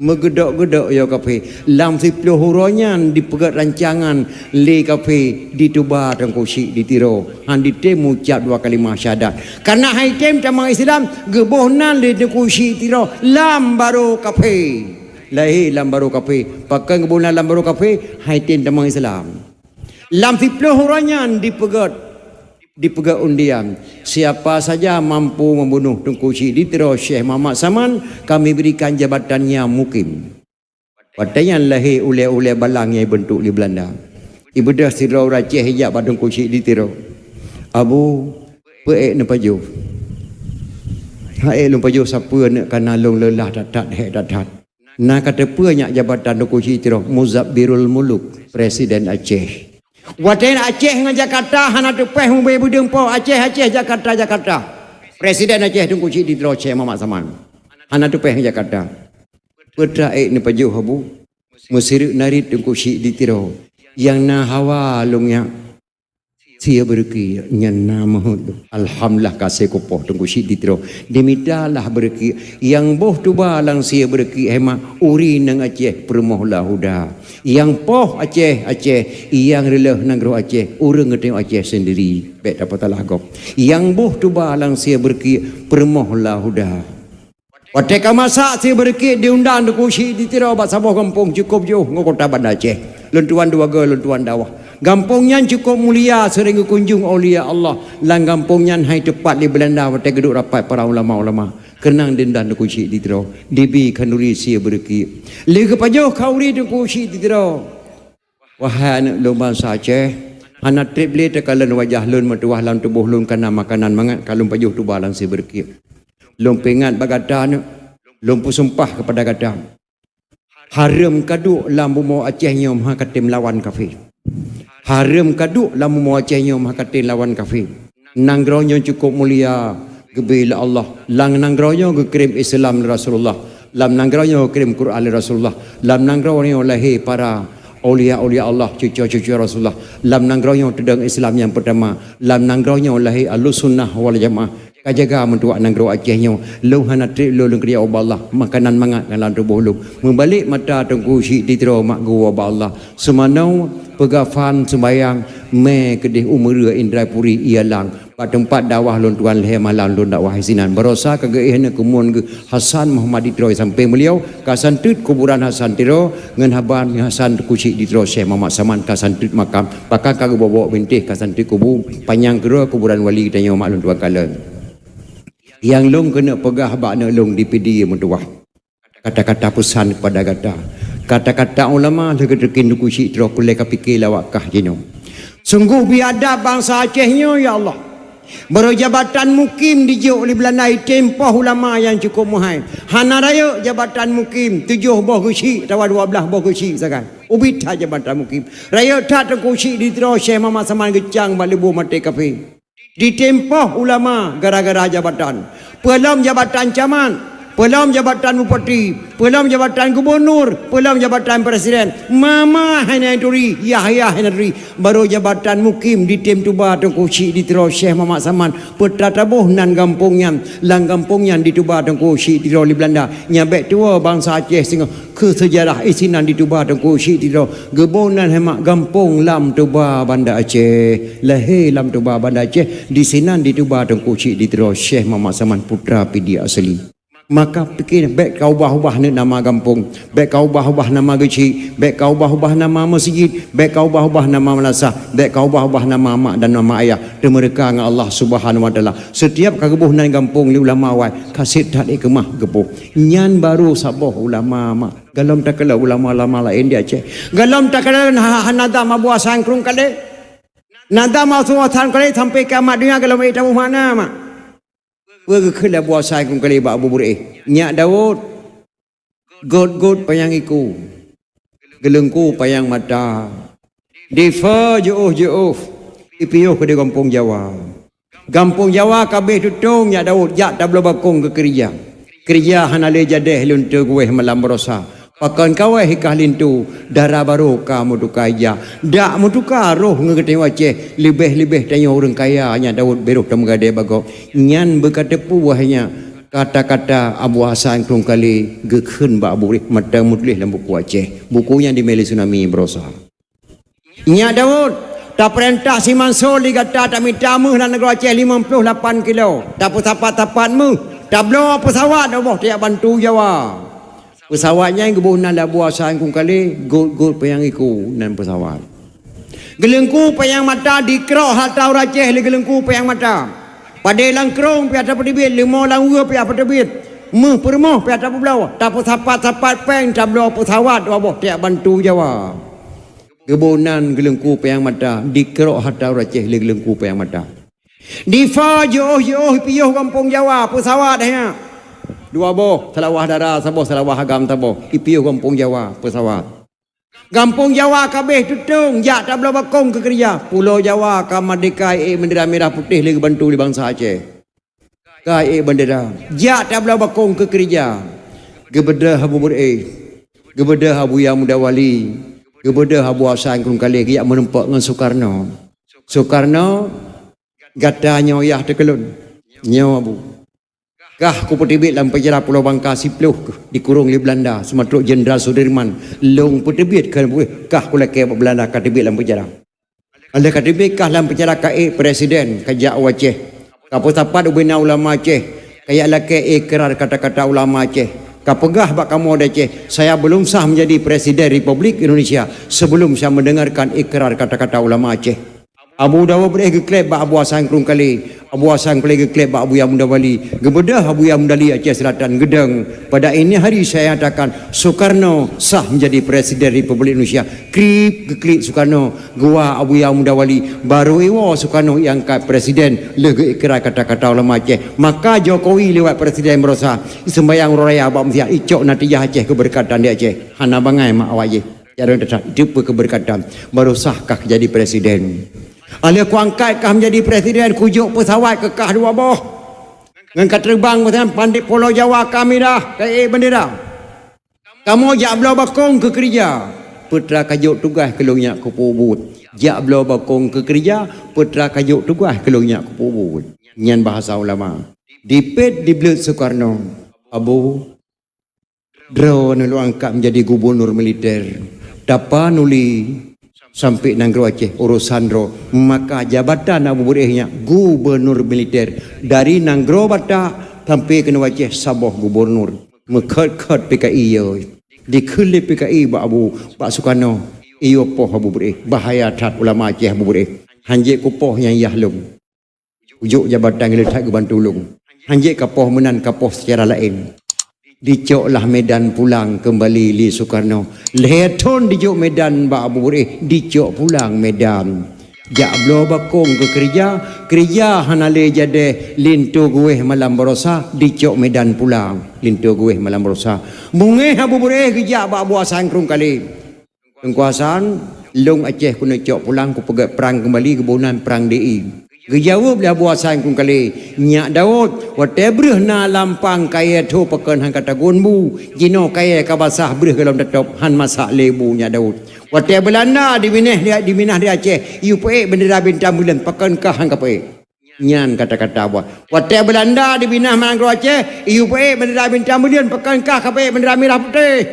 Meugeudok-geudok yo kafé. Lam siploh uroe nyan dipeugét rancangan lé kafé dituba Teungku Chik di Tiro. Han ditem meucab dua kalimah syahadat. Kareuna han item tamong Islam, geuboh nan lé Teungku Chik di Tiro Lam Baro kafé. Lahé Lam Baro kafé. Pakon geuboh nan Lam Baro kafé? Han item tamong Islam. Lam siploh uroe nyan dipeugét, dipeugét undian. Siapa saja mampu membunuh Teungku Chik di Tiro Syekh Muhammad Saman, kami berikan jabatannya mukim. Watèe nyan lahé ulèe-ulèe balang nyang ibeuntuk lé Beulanda. Ibeudôh sidroe ureueng Aceh ijak bak Teungku Chik di Tiro. Abu, peue ék neupajoh? Han ék lôn pajoh sapeue, neuk kana lôn leulah that-that, hék that-that. Na ka teupeue nyak jabatan Teungku Chik di Tiro, Muzabbirul Muluk, Presiden Aceh. Watèe Aceh ngon Jakarta hana teupéh mubé beudeueng po, Aceh, Aceh, Jakarta, Jakarta. Presiden Aceh Teungku Chik di Tiro Syekh Muhammad Saman. Hana teupéh ngon Jakarta. Peue teuma ék neupajoh Abu? Meusireuk narit Teungku Chik di Tiro. Nyang na hawa lôn nyak. Sie beureuki nyan na meuheuet. Alhamdulillah ka sie kupoh Teungku Chik di Tiro. Dimita lah beureuki. Nyang boh tuba lam sie beureuki, hai mak, ureueng inong Aceh peurumoh lam huda. Nyang poh Aceh, Aceh, nyang reuloh nanggroe Aceh, ureueng geutanyoe Aceh seundiri. Bèk tapeusalah gob. Nyang boh tuba lam sie beureuki peurumoh lam huda. Watèe ka masak sie beureuki diundang Teungku Chik di Tiro bak saboh gampông cukôp jiôh ngon kota Banda Aceh. Lôn tuan dua goe, lôn tuan dakwah. Gampông nyan cukôp mulia, seuréng geukunjong aulia Allah. Lam gampông nyan hai teupat lé Beulanda watée geuduek rapat para ulama-ulama. Keunang dendam Teungku Chik di Tiro, dibi khanduri sie beureukik. Lé geupajoh khanduri Teungku Chik di Tiro. Wahai aneuëk lôn bansa Aceh, hana treb lé teukalon wajah lôn meutuwah lam tuboh lôn kana makanan mangat ka lôn pajoh tuba lam sie beureukik. Lôn peuingat bak gata aneuëk, lôn peusumpah keupada gata. Hareuem ka duek lam bumoe Aceh nyoe meuha katem lawan kafé. Hareuem ka duek lam bumoe Aceh nyoe meuha katem lawan kafé. Nanggroe nyoe cukôp mulia geubri lé Allah. Lam nanggroe nyoe geukirém Islam lé Rasulullah. Lam nanggroe nyoe geukirém Quran lé Rasulullah. Lam nanggroe nyoe lahé para aulia-aulia Allah, cucu-cucu Rasulullah. Lam nanggroe nyoe teudong Islam nyang peurtama. Lam nanggroe nyoe lahé Ahlussunnah wal Jamaah. Ka jaga meutuwah nanggroe Aceh nyoe. Lôn hana treb lôn keudroe ubak Allah, makanan mangat ngon lam tuboh lôn. Meubalek mata Teungku Chik di Tiro mak geuwoe bak Allah. Seumanoe peugafan seumbayang, mé keudeh umeureu Indrapuri ialang. Bak teumpat dakwah lôn tuan lhée malam lôn dakwah sinan. Barosa ka geuéh neukeumon geuh Hasan Muhammad di Tiro sampéng beuliau ka santeut kuburan Hasan Tiro ngon haba Hasan Teungku Chik di Tiro Syekh Muhammad Saman ka santeut makam. Bahkan ka geubobok bintéh ka santeut kubu panyang keudroe kuburan wali geutanyoe mak lôn tuan kalon. Nyang lôn keuneuk peugah bak aneuk lôn di Pidie meutuwah. Kata-kata peusan kepada gata. Kata-kata ulama lheueh geuteukin Teungku Chik Tiro peureulée ka pike lawak kah jinoe. Sunggoh biadab bansa Aceh nyoe, ya Allah. Barô jabatan mukim dijok lé Beulanda item poh ulama nyang cukôp meuhai. Hana rayeuk jabatan mukim, tujoh boh geuchik atawa dua blaih boh geuchik sagai. Ubit that jabatan mukim. Rayeuk that Teungku Chik di Tiro Syekh Muhammad Saman geucang bak leubeh maté kafé. Ditem poh ulama gara-gara jabatan. Peulom jabatan camat, peulom jabatan bupati, peulom jabatan gubunur, peulom jabatan presiden. Mama hana turi, yah-yah hana turi. Barô jabatan mukim ditem tuba Teungku Chik di Tiro Syekh Muhammad Saman. Peutataboh nan gampông nyan, lam gampông nyan dituba Teungku Chik di Tiro lé Beulanda. Nyan bék tuwoe bansa Aceh singoh. Keu seujarah isinan dituba Teungku Chik di Tiro, geuboh nan hai mak gampông lam tuba Banda Aceh. Lahé lam tuba Banda Aceh, disinan dituba Teungku Chik di Tiro Syekh Muhammad Saman putra Pidie asli. Maka pike bék ka ubah-ubah neuh nama gampông, bék ka ubah-ubah nama geuchik, bék ka ubah-ubah nama meuseujid, bék ka ubah-ubah nama madrasah, bék ka ubah-ubah nama mak dan nama ayah. Teumeureuka ngon Allah Subhanahu wa Taala. Setiap ka geuboh nan gampông lé ulama awai, ka sép that éh keumah geuboh. Nyan barô saboh ulama mak. Golom takalon ulama-ulama laén di Aceh. Golom takalon ha-, ha-, nazam Abu Hasan Krueng Kalé. Nazam Abu Hasan Krueng Kalé sampai kiamat donya golom ék taboh makna mak. Peue geukheun lé Abu Hasan Krueng Kalé bak Abu Beureuéh. Nyak Daud, gôt-gôt panyang iku, geuleungku panyang mata. Difa jiôh-jiôh, ipiôh keudéh gampông Jawa. Gampông Jawa ka abéh tutong Nyak Daud, jak tabloe bakong keu keurija. Keurija hana lé jadéh lôn teuguéh malam barosa. Pakon kawéh ikah linto, dara barô ka meutuka ija. Dak meutuka roh ngon geutanyoe Aceh, leubeh-leubeh tanyoe ureuëng kaya Nyak Daud béh roh tameugadée bagoe. Nyan beukateupeu wahai nyak kata-kata Abu Hasan Krueng Kalé geukheun bak Abu Rih mata meutuléh lam buku Aceh. Buku nyan dimé lé Tsunami barosa. Nyak Daud, tapeurintah si Mansur lé gata tamita méuh lam nanggroe Aceh limong ploh lapan kilo. Tapeusapat-sapat méuh, tabloe peusawat boh tajak bantu Jawa. Peusawat nyan geuboh nan lé Abu Hasan Krueng Kalé, gôt-gôt panyang iku nan peusawat. Geuleungku panyang mata dikrok hareuta ureuëng Aceh lé geuleungku panyang mata. Padé lam krông pih tapeuteubiet, leumo lam weue pih tapeuteubiet, méuh peurumoh pih tapeubloe, tapeusapat-sapat péng tabloe peusawat dua boh tajak bantu Jawa. Geuboh nan geuleungku panyang mata, dikrok hareuta ureuëng Aceh lé geuleungku panyang mata. Difa jiôh-jiôh ipiôh gampông Jawa, peusawat hai nyak. Dua boh, seulawah dara saboh, seulawah agam saboh, ipiôh gampông Jawa, peusawat. Gampông Jawa ka abéh tutong, jak tabloe bakong keu keurija. Pulo Jawa ka meurdéhka ék beundera mirah putéh lé geubantu lé bansa Aceh. Ka ék beundera, jak tabloe bakong keu keurija. Geubeudôh Abu Beureuéh, geubeudôh Abuya Muda Wali, geubeudôh Abu Hasan Krueng Kalé geujak meurumpok ngon Sukarno. Sukarno, gata nyoe yah teukeulon. Nyoe Abu. Kah kupeuteubiet lam peunjara Pulo Bangka siploh keuh dikurong lé Beulanda seumatrok Jenderal Sudirman. Lôn peuteubiet keu Abu, kah kulakée bak Beulanda ka teubiet lam peunjara. Alheuh ka teubiet kah lam peunjara ka ék presiden ka jak u Aceh. Ka peusapat ubena ulama Aceh, ka jak lakée ikrar kata-kata ulama Aceh. Ka peugah bak kamoe di Aceh, saya belum sah menjadi Presiden Republik Indonesia sebelum saya mendengarkan ikrar kata-kata ulama Aceh. Abu Dawud Beureh geukleb bak Abu Hasan Krueng Kalé, Abu Hasan Krueng Kalé geukleb bak Abuya Muda Wali, geubeudôh Abuya Muda Wali Aceh Selatan geudong. Pada ini hari saya nyatakan Soekarno sah menjadi Presiden Republik Indonesia. Krip geuklik Soekarno, geuwa Abuya Muda Wali, baru iwoe Soekarno iangkat presiden lheueh geuikra kata-kata ulama Aceh. Maka Jokowi lewat presiden barosa, sembahyang uroe raya bak meusiat, icok natijah Aceh keubeureukat di Aceh. Hana bangai mak awak jih. Jaroe teutap, itu pun keubeureukat. Barosa kah jadi presiden. Alheuh kuangkat kah menjadi presiden, kujok peusawat keu kah dua boh. Ngon ka teubang meusajan pandit Pulo Jawa kami dah, ka ék bendera. Kamoe jak bloe bakong keu keurija, peutra kajok tugaih keu lôn nyak keu peubuet. Jak bloe bakong keu keurija, peutra kajok tugaih keu lôn nyak keu peubuet. Nyan bahasa ulama. Dipet dibleuet Soekarno, Abu, droeneuh lôn angkat menjadi gubunur militer. Tapanuli sampoe nanggroe Aceh urosan droe, maka jabatan Abu Beureh nyak gubunur militer dari nanggroe Batak sampoe keunoe Aceh saboh gubunur. Meukhot-khot P K I yo. Dikheun lé P K I bak Abu, bak Soekarno, iyo poh Abu Beureh, bahaya that ulama Aceh Abu Beureh. Hanjeuet kupoh nyang yah lôn. Ujok jabatan nyang le that geubantu lôn. Hanjeuet kapoh meunan, kapoh secara laén. Dicoklah Medan pulang keumbali lé Soekarno. Lhèe thon dijok Medan bak Abu Beureh, dicok pulang Medan. Jak bloe bakong keu keurija, keurija hana lé jadeh, linto geuwéh malam barosa, dicok Medan pulang, linto geuwéh malam barosa. Beungéh Abu Beureh geujak bak Abu Hasan Krueng Kalé. Teungku Hasan, lôn Aceh keuneuk cok pulang, kupeugèt prang keumbali, geuboh nan prang D I. Geujaweueb lé Abu Hasan Krueng Kalé, "Nyak Daud, watèe breuh na lampang kayèe tho pakon han ka tagon bu, jinoe kayèe ka basah breuh goh lom tatôb, han masak lé bu Nyak Daud. Watèe Beulanda diminah di, diminah di Aceh, yue peuék bendera bintang buleuen pakon kah han ka peuék." Nyan kata-kata buet. Watèe Beulanda diminah nanggroe Aceh, yue peuék bendera bintang buleuen, pakon kah ka peuék bendera mirah putéh.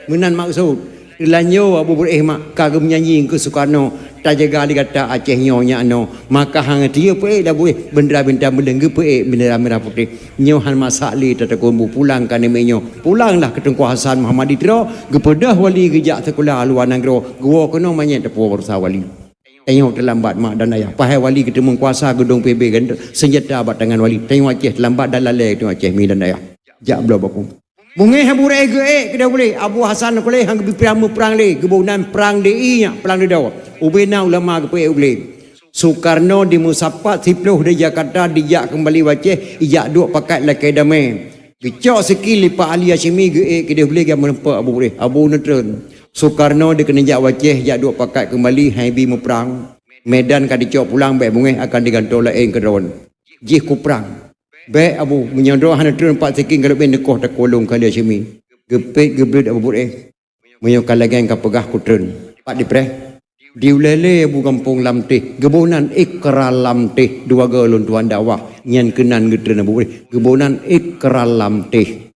Meunan maksud. Teulanjô Abu Beureh mak ka geumeujanji keu Soekarno, tajaga lé gata Aceh nyoe nyak noe. Maka han geutiyeu peuék Abu Beureh bendera bintang buleuen, geupeuék bendera mirah putéh. Nyoe han masak lé tatakon bu, pulang ka neumè nyoe. Pulanglah keu Teungku Hasan Muhammad di Tiro, geupeudeuh wali geujak sikula luwa nanggroe, geuwoe keunoe manyét teupeu barosa wali. Tanyoe teulambat mak dan ayah. Pahai wali geuteumeung kuasa geudong P B kan senjata bak tangan wali. Tanyoe Aceh teulambat dan lalè tanyoe Aceh mi dan ayah. Jak bloe bakong. Beungéh Abu Beureh geuék keudeh ulèe Abu Hasan Krueng Kalé han geubri prang meuprang lé. Geuboh nan prang D I nyan prang dudoe. Ubé na ulama geupeuék ulèe. Soekarno dimeusapat siploh di Jakarta dijak keumbali u Aceh, ijak duek pakat lakèe damé. Geucok sikil lé Pak Ali Hasyimi geuék keudeh ulèe geumeureumpok Abu Beureh. Abu neutreun. Soekarno dikeuneuk jak u Aceh jak duek pakat keumbali han ibi meuprang. Medan ka dicok pulang bèk beungéh akan digantoe laén keu droen. Jih kuprang. Bèk Abu, meunyoe droe hana treun pat sikil galom bèk neukoh takulông keu Ali Hasyimi. Geupet geubleuet Abu Beureh. Meunyoe ka lagèe nyan ka peugah kutreun. Pat dipreh. Di ulèe lé Abu gampông Lamteh. Geuboh nan Ikra Lamteh. Dua goe lôn tuan dakwah. Nyan keunan geutreun Abu Beureh. Geuboh nan Ikra Lamteh.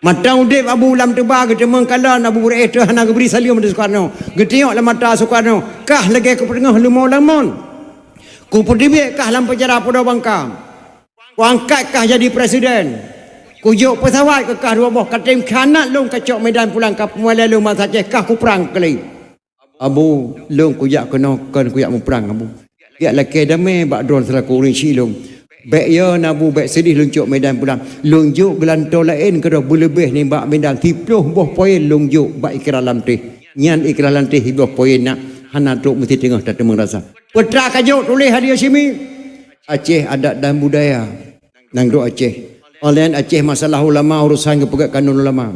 Mata udép Abu lam teuba geuteumeung kalon Abu Beureh teuh hana geubri saleuem di Soekarno. Geutiyok lam mata Soekarno. Kah lagèe kupeuteungoh leumo lamon. Kupeuteubiet kah lam penjara Pulo Bangka. Kuangkat kah jadi presiden. Kujok peusawat keu kah dua boh, katem khianat lôn kacok Medan pulang ka peumulia lôn bansa Aceh kah kuprang keulai. Abu, lôn kujak keunoe kon kujak muprang Abu. Jak lakèe damé bak droen seulaku ureueng syik lôn. Bèk yo na Abu, bèk seudeh lôn cok Medan pulang. Lôn jok geulantoe laén keudroe beuleubeh nibak Medan siploh boh poin lôn jok bak Ikra Lamteh. Nyan Ikra Lamteh siploh poin na hana trok meusti teungoh tateumeung rasa. Peutra ka jok tuléh Ali Hasyimi. Aceh adat dan budaya. Nanggroe Aceh. Óh lheueh nyan Aceh masalah ulama urusan geupeugèt kanun ulama.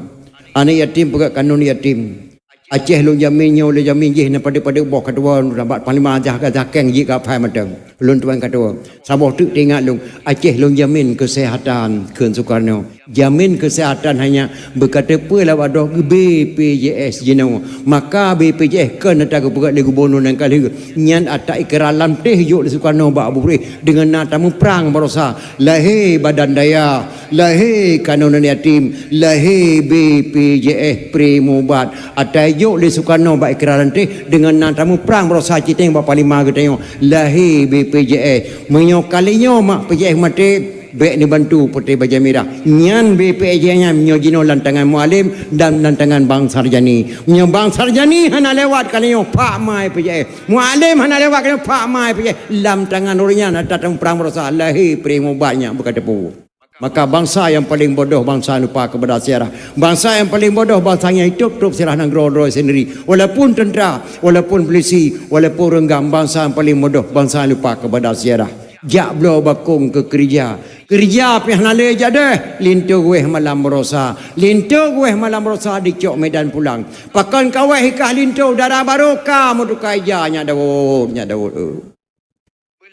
Aneuk yatim peugèt kanun yatim. Aceh lôn jamin nyoe lôn jamin jih na padub-padub boh keudua bak panglima jah gajah keng jih ka phai mantong. Lôn tuan keudua. Saboh teuk teuingat lôn, Aceh lôn jamin keuseuhatan kheun Soekarno. Jamin keuseuhatan hanya beuka teupeue lawat droe B P J S jinoe. Maka B P J S kon ata geupeugèt lé gubunur nyang ka lheueh. Nyan ata Ikra Lamteh jok lé Soekarno bak Abu Beureh deungon na tamuprang barosa. Lahé Badan Daya, lahé Kanun Yatim, lahé B P J S Primobat. Ata jok lé Soekarno bak Ikra Lamteh deungon na tamuprang barosa citeng bak panglima geutanyoe. Lahé B P J S. Meunyoe kali nyoe mak P J S maté, Bék neubantu Putéh Bajèe Mirah. Nyan B P J nyan meunyoe jinoe lam tangan Mualem dan lam tangan Bang Sarjani. Meunyoe Bang Sarjani hana lewat kali nyoe, pak mai P J S. Mualem hana lewat kali nyoe, pak mai P J S. Lam tangan ureueng nyan ata teuprang baroesa lahé pré mubat nyan beuka teupeu. Maka bansa nyang paleng bodoh, bansa lupa kepada sejarah. Bansa nyang paleng bodoh, bansa nyang itôp-tôp sejarah nanggroe droe sendiri. Walaupun tentera, walaupun polisi, walaupun reunggam, bansa nyang paleng bodoh, bansa nyang lupa kepada sejarah. Jak bloe bakong keu keureuja. Keureuja pih hana lé jadeh, linto guwéh malam baroesa. Linto guwéh malam baroesa dicok medan pulang. Pakon kawéh ikah linto, dara barô ka meutuka ija, nyak Daud, nyak Daud, eh.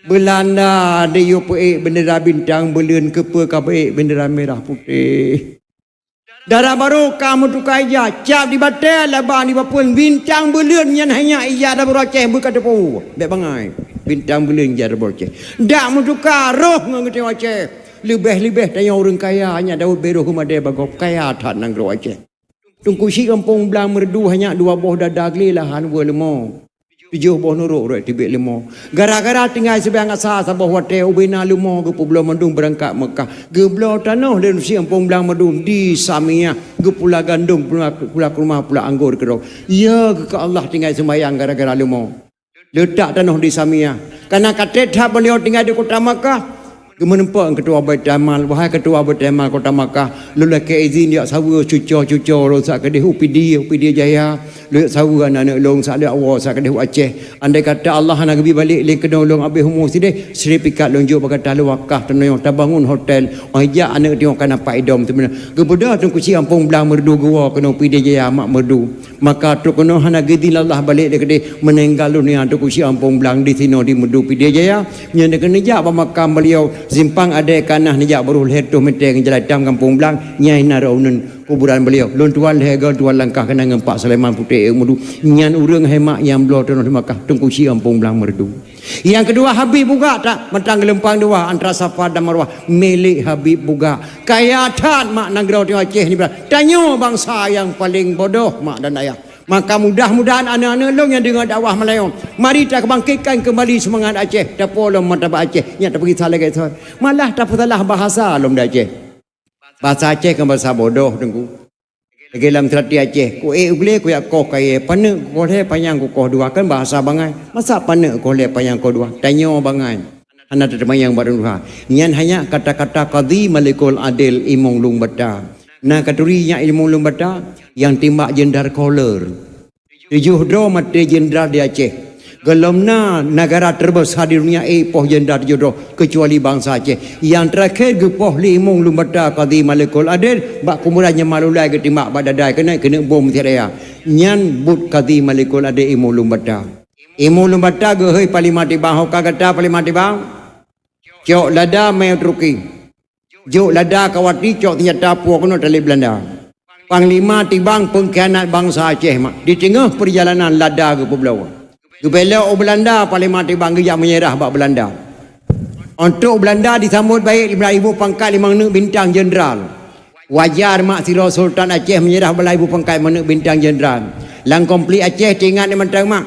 Beulanda diyue peuék bendera bintang beuleuen, keupeue ka peuék bendera mirah putéh. Dara barô ka meutuka ija, cap di batée, laba di bapeuen, bintang beuleuen nyan hanya ija dara barô Aceh beuka teupeu. Bék bangai, bintang beuleuen ija dara barô Aceh. Dak meutuka roh ngon geutanyoe Aceh. Leubeh-leubeh tanyoe ureuëng kaya, hanya Daud Bero Humadé Bagob, kaya that nanggroe Aceh. Teungku Chik Gampông Blang Meureudu hanya dua boh dada glé lahan weueh leumo. Tujoh boh nurok rot teubiet leumo. Gara-gara tinggai seubiang asa saboh watée ubena leumo geupeubloe mandum beurangkat Meukah. Geubloe tanoh lé Teungku Chik Gampông Blang Meureudu di Samiah, geupula gandong, pula, pula kurma, pula anggô keudroe. Ya, geuka Allah tinggai seumayang gara-gara leumo. Leutak tanoh di Samiah. Kana ka treb that beliau tinggai di kota Makkah. Geumeuneumpok ngon keutua Baitul Mal, "Wahai keutua Baitul Mal kota Makkah, lôn lakée izin jak saweue cuco-cuco lôn sak keudeh u Pidie, u Pidie Jaya, lôn jak saweue aneuk-aneuk lôn sak lôn jak woe sak keudeh u Aceh. Andai kata Allah hana geubri balek lé keunoe lôn abéh umu sideh, sertifikat lôn jok bak gata lôn wakaf tanoh nyoe, tabangun hotel, oh jak aneuk tanyoe ka na pat idom teumeunang." Geubeudôh Teungku Chik Gampông Blang Meureudu geuwoe keunoe Pidie Jaya mak Meureudu. Maka trok keunoe hana geudin Allah balek lé keudeh, meuninggai dunia Teungku Chik Gampông Blang di sinoe di Meureudu Pidie Jaya. Nyan keuneuk jak bak makam beliau, simpang adée ka na neujak barôh lhée reutôh meter ngon jalan itam Gampông Blang, nyan na rot uneun kuburan beliau. Lôn tuan lhée goe tuan langkah keunan ngon Pak Sulaiman Putéh Meureudu. Nyan ureuëng hai mak nyang bloe tanoh di Makkah, Teungku Chik Gampông Blang Meureudu. Nyang keudua Habib Bugak, tak mantong geulumpang dua antara Safa dan Marwah, milék Habib Bugak. Kaya that mak nanggroe Aceh nibak. Tanyoe bansa nyang paleng bodoh mak dan ayah. Maka mudah-mudahan aneuk-aneuk lôn nyang deungoe dakwah malam nyoe, mari takeubangkitkan keumbali seumangat Aceh, tapolom martabat Aceh, nyak tapeugisah lagée soe. Malah tapeusalah bahasa lom di Aceh. Bahasa Aceh kan bahasa bodoh, Teungku. Lagée lam seurati Aceh, "Ku ék u glé, ku jak koh kayée, paneuk ku koh lhée, panyang ku koh dua," kan bahasa bangai. Masa paneuk koh lhée, panyang koh dua? Tanyoe bangai. Hana tateumayang bak ureuëng tuha. Nyan hanya kata-kata Kadhi Malikul Adil Imong Lueng Bata. Na katuri nyak Imong Lueng Bata nyang timbak Jenderal Koler. Tujoh droe maté jenderal di Aceh. Gohlom na negara terbesar di dunia ék poh jenderal tujoh droe, keucuali bansa Aceh. Nyang teurakhé geupoh lé Imong Lueng Bata Kadhi Malikul Adil bak kuburan nyang malulai geutimbak bak dadai keuneuk, keuneuk bom siat raya. Nyan buet Kadhi Malikul Adil Imong Lueng Bata. Imong Lueng Bata geuhôi Panglima Tibang, ho ka gata Panglima Tibang? Cok lada mé u Turki. Jok lada kawati, cok seunjata puwoe keunoe talét Beulanda. Panglima Tibang peungkhianat bansa Aceh mak. Di teungoh peurjalanan lada geupeubloe. Geubelok u Beulanda, Panglima Tibang geujak meunyeurah bak Beulanda. Untuk Beulanda disambot baik, ibu pangkat limong neuk bintang jenderal. Wajar mak sidroe Sultan Aceh meunyeurah bak ibu pangkat limong neuk bintang jenderal. Lam konflik Aceh teuingat mantong mak.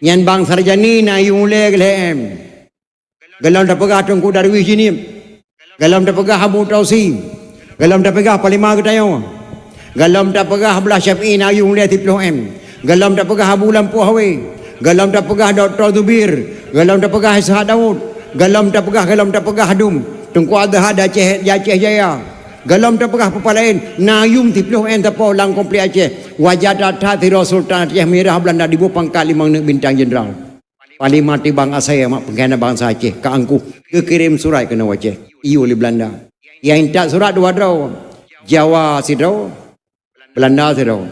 Nyan Bang Sarjani na yuem ulée geulhée M. Gohlom tapeugah Teungku Darwis Jeunieb. Gohlom tapeugah Abu Tausi. Gohlom tapeugah Panglima geutanyoe. Gohlom tapeugah Abdullah Syafi'i na yuem ulée siplôh M. Gohlom tapeugah Abu Lampôh Awe. Gohlom tapeugah Doktor Zubir. Gohlom tapeugah Ishak Daud. Gohlom tapeugah, gohlom tapeugah dum Teungku Azhar di Aceh, di Aceh Jaya. Gohlom tapeugah peue-peue laén, na yuem siplôh M tapoh lam konflik Aceh. Wajar that-that sidroe Sultan Aceh meunyeurah Beulanda diboh pangkat limong neuk bintang jenderal. Panglima Tibang asai mak peungkhianat bansa Aceh, ka angkuh, geukirém surat keunoe Aceh, iyue lé Beulanda. Nyang intat surat dua droe, Jawa sidroe, Beulanda sidroe.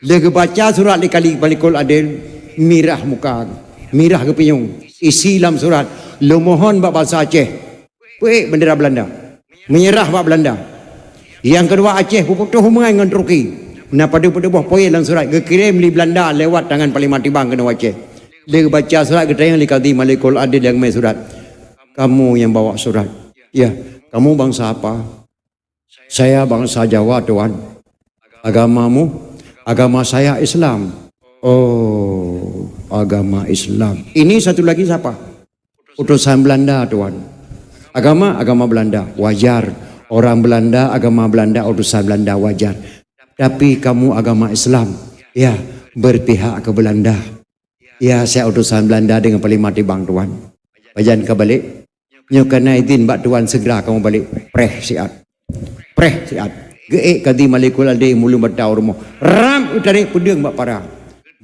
Lheueh geubaca surat lé Kadhi Malikul Adil, mirah muka, mirah geupinyueng. Isi lam surat, "Lôn mohon bak bansa Aceh, peuék bendera Beulanda, meunyeurah bak Beulanda." Nyang keudua, Aceh beuputôh hubungan ngon Turki. Na padub-padub boh poin lam surat geukirém lé Beulanda lewat tangan Panglima Tibang keunoe Aceh. Lheueh geubaca surat, geutanyong lé Kadhi Malikul Adil nyang mé surat, "Kamu yang bawa surat?" "Ya." "Kamu bangsa apa?" "Saya bangsa Jawa, Tuan." "Agamamu?" "Agama saya Islam." "Oh, agama Islam. Ini satu lagi siapa?" "Utusan Beulanda, Tuan." Agama, agama Belanda, wajar. Orang Belanda, agama Belanda, utusan Belanda, wajar. Tapi kamu agama Islam, ya, berpihak ke Belanda. Ya, saya utusan Belanda dengan paling mati bang tuan. Pajan ka balik. Nyoe kana izin bak tuan segera kamu balik. Preh siat. Preh siat. Geuék Kadi Malikul Adin mulung batau rumoh. Ram utarék peudeueng bak para.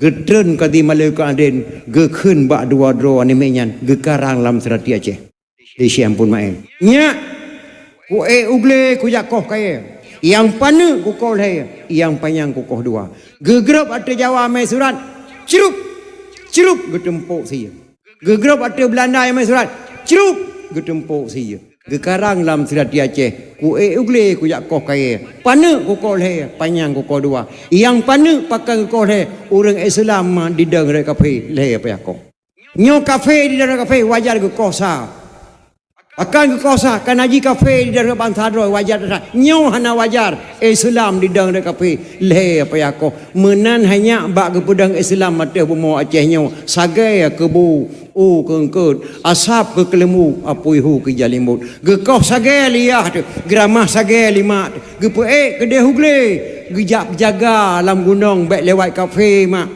Geutreun Kadi Malikul Adin, geukheun bak dua droe aneuk miet nyan, geukarang lam seurati Aceh. Di Syekh Ampon Maén. Nyak, kuék u glé kujak koh kayée. Nyang paneuk kukoh lhée, nyang panyang kukoh dua. Geugrôb ateueh Jawa mé surat, crup, crup geuteumpok sie. Geugrôb ateueh Beulanda nyang mé surat, crup geuteumpok sie. Geukarang lam seurati Aceh, kuék u glé kujak koh kayée. Paneuk kukoh lhée, panyang kukoh dua. Nyang paneuk pakon kukoh lhée, ureuëng Islam ma didong rot kafé lhée payah koh. Nyoe kafé di dalam kafé wajar geukoh sa. Akan geukoh sa, kana jih kafé di dalam bansa droe wajar sa. Nyoe hana wajar. Islam di dalam kafé lhée payah koh. Meunan hanya bak geupeudong Islam ateueh bumoe Aceh nyoe. Sagai keubu, u keungkeut, asab keu keuleumbu, apui hu keu jalimut. Geukoh sagai liyah teuh, geuramah sagai limak teuh. Geupeuék keudeh u glé, geujak jaga lam gunong bék lewat kafé mak.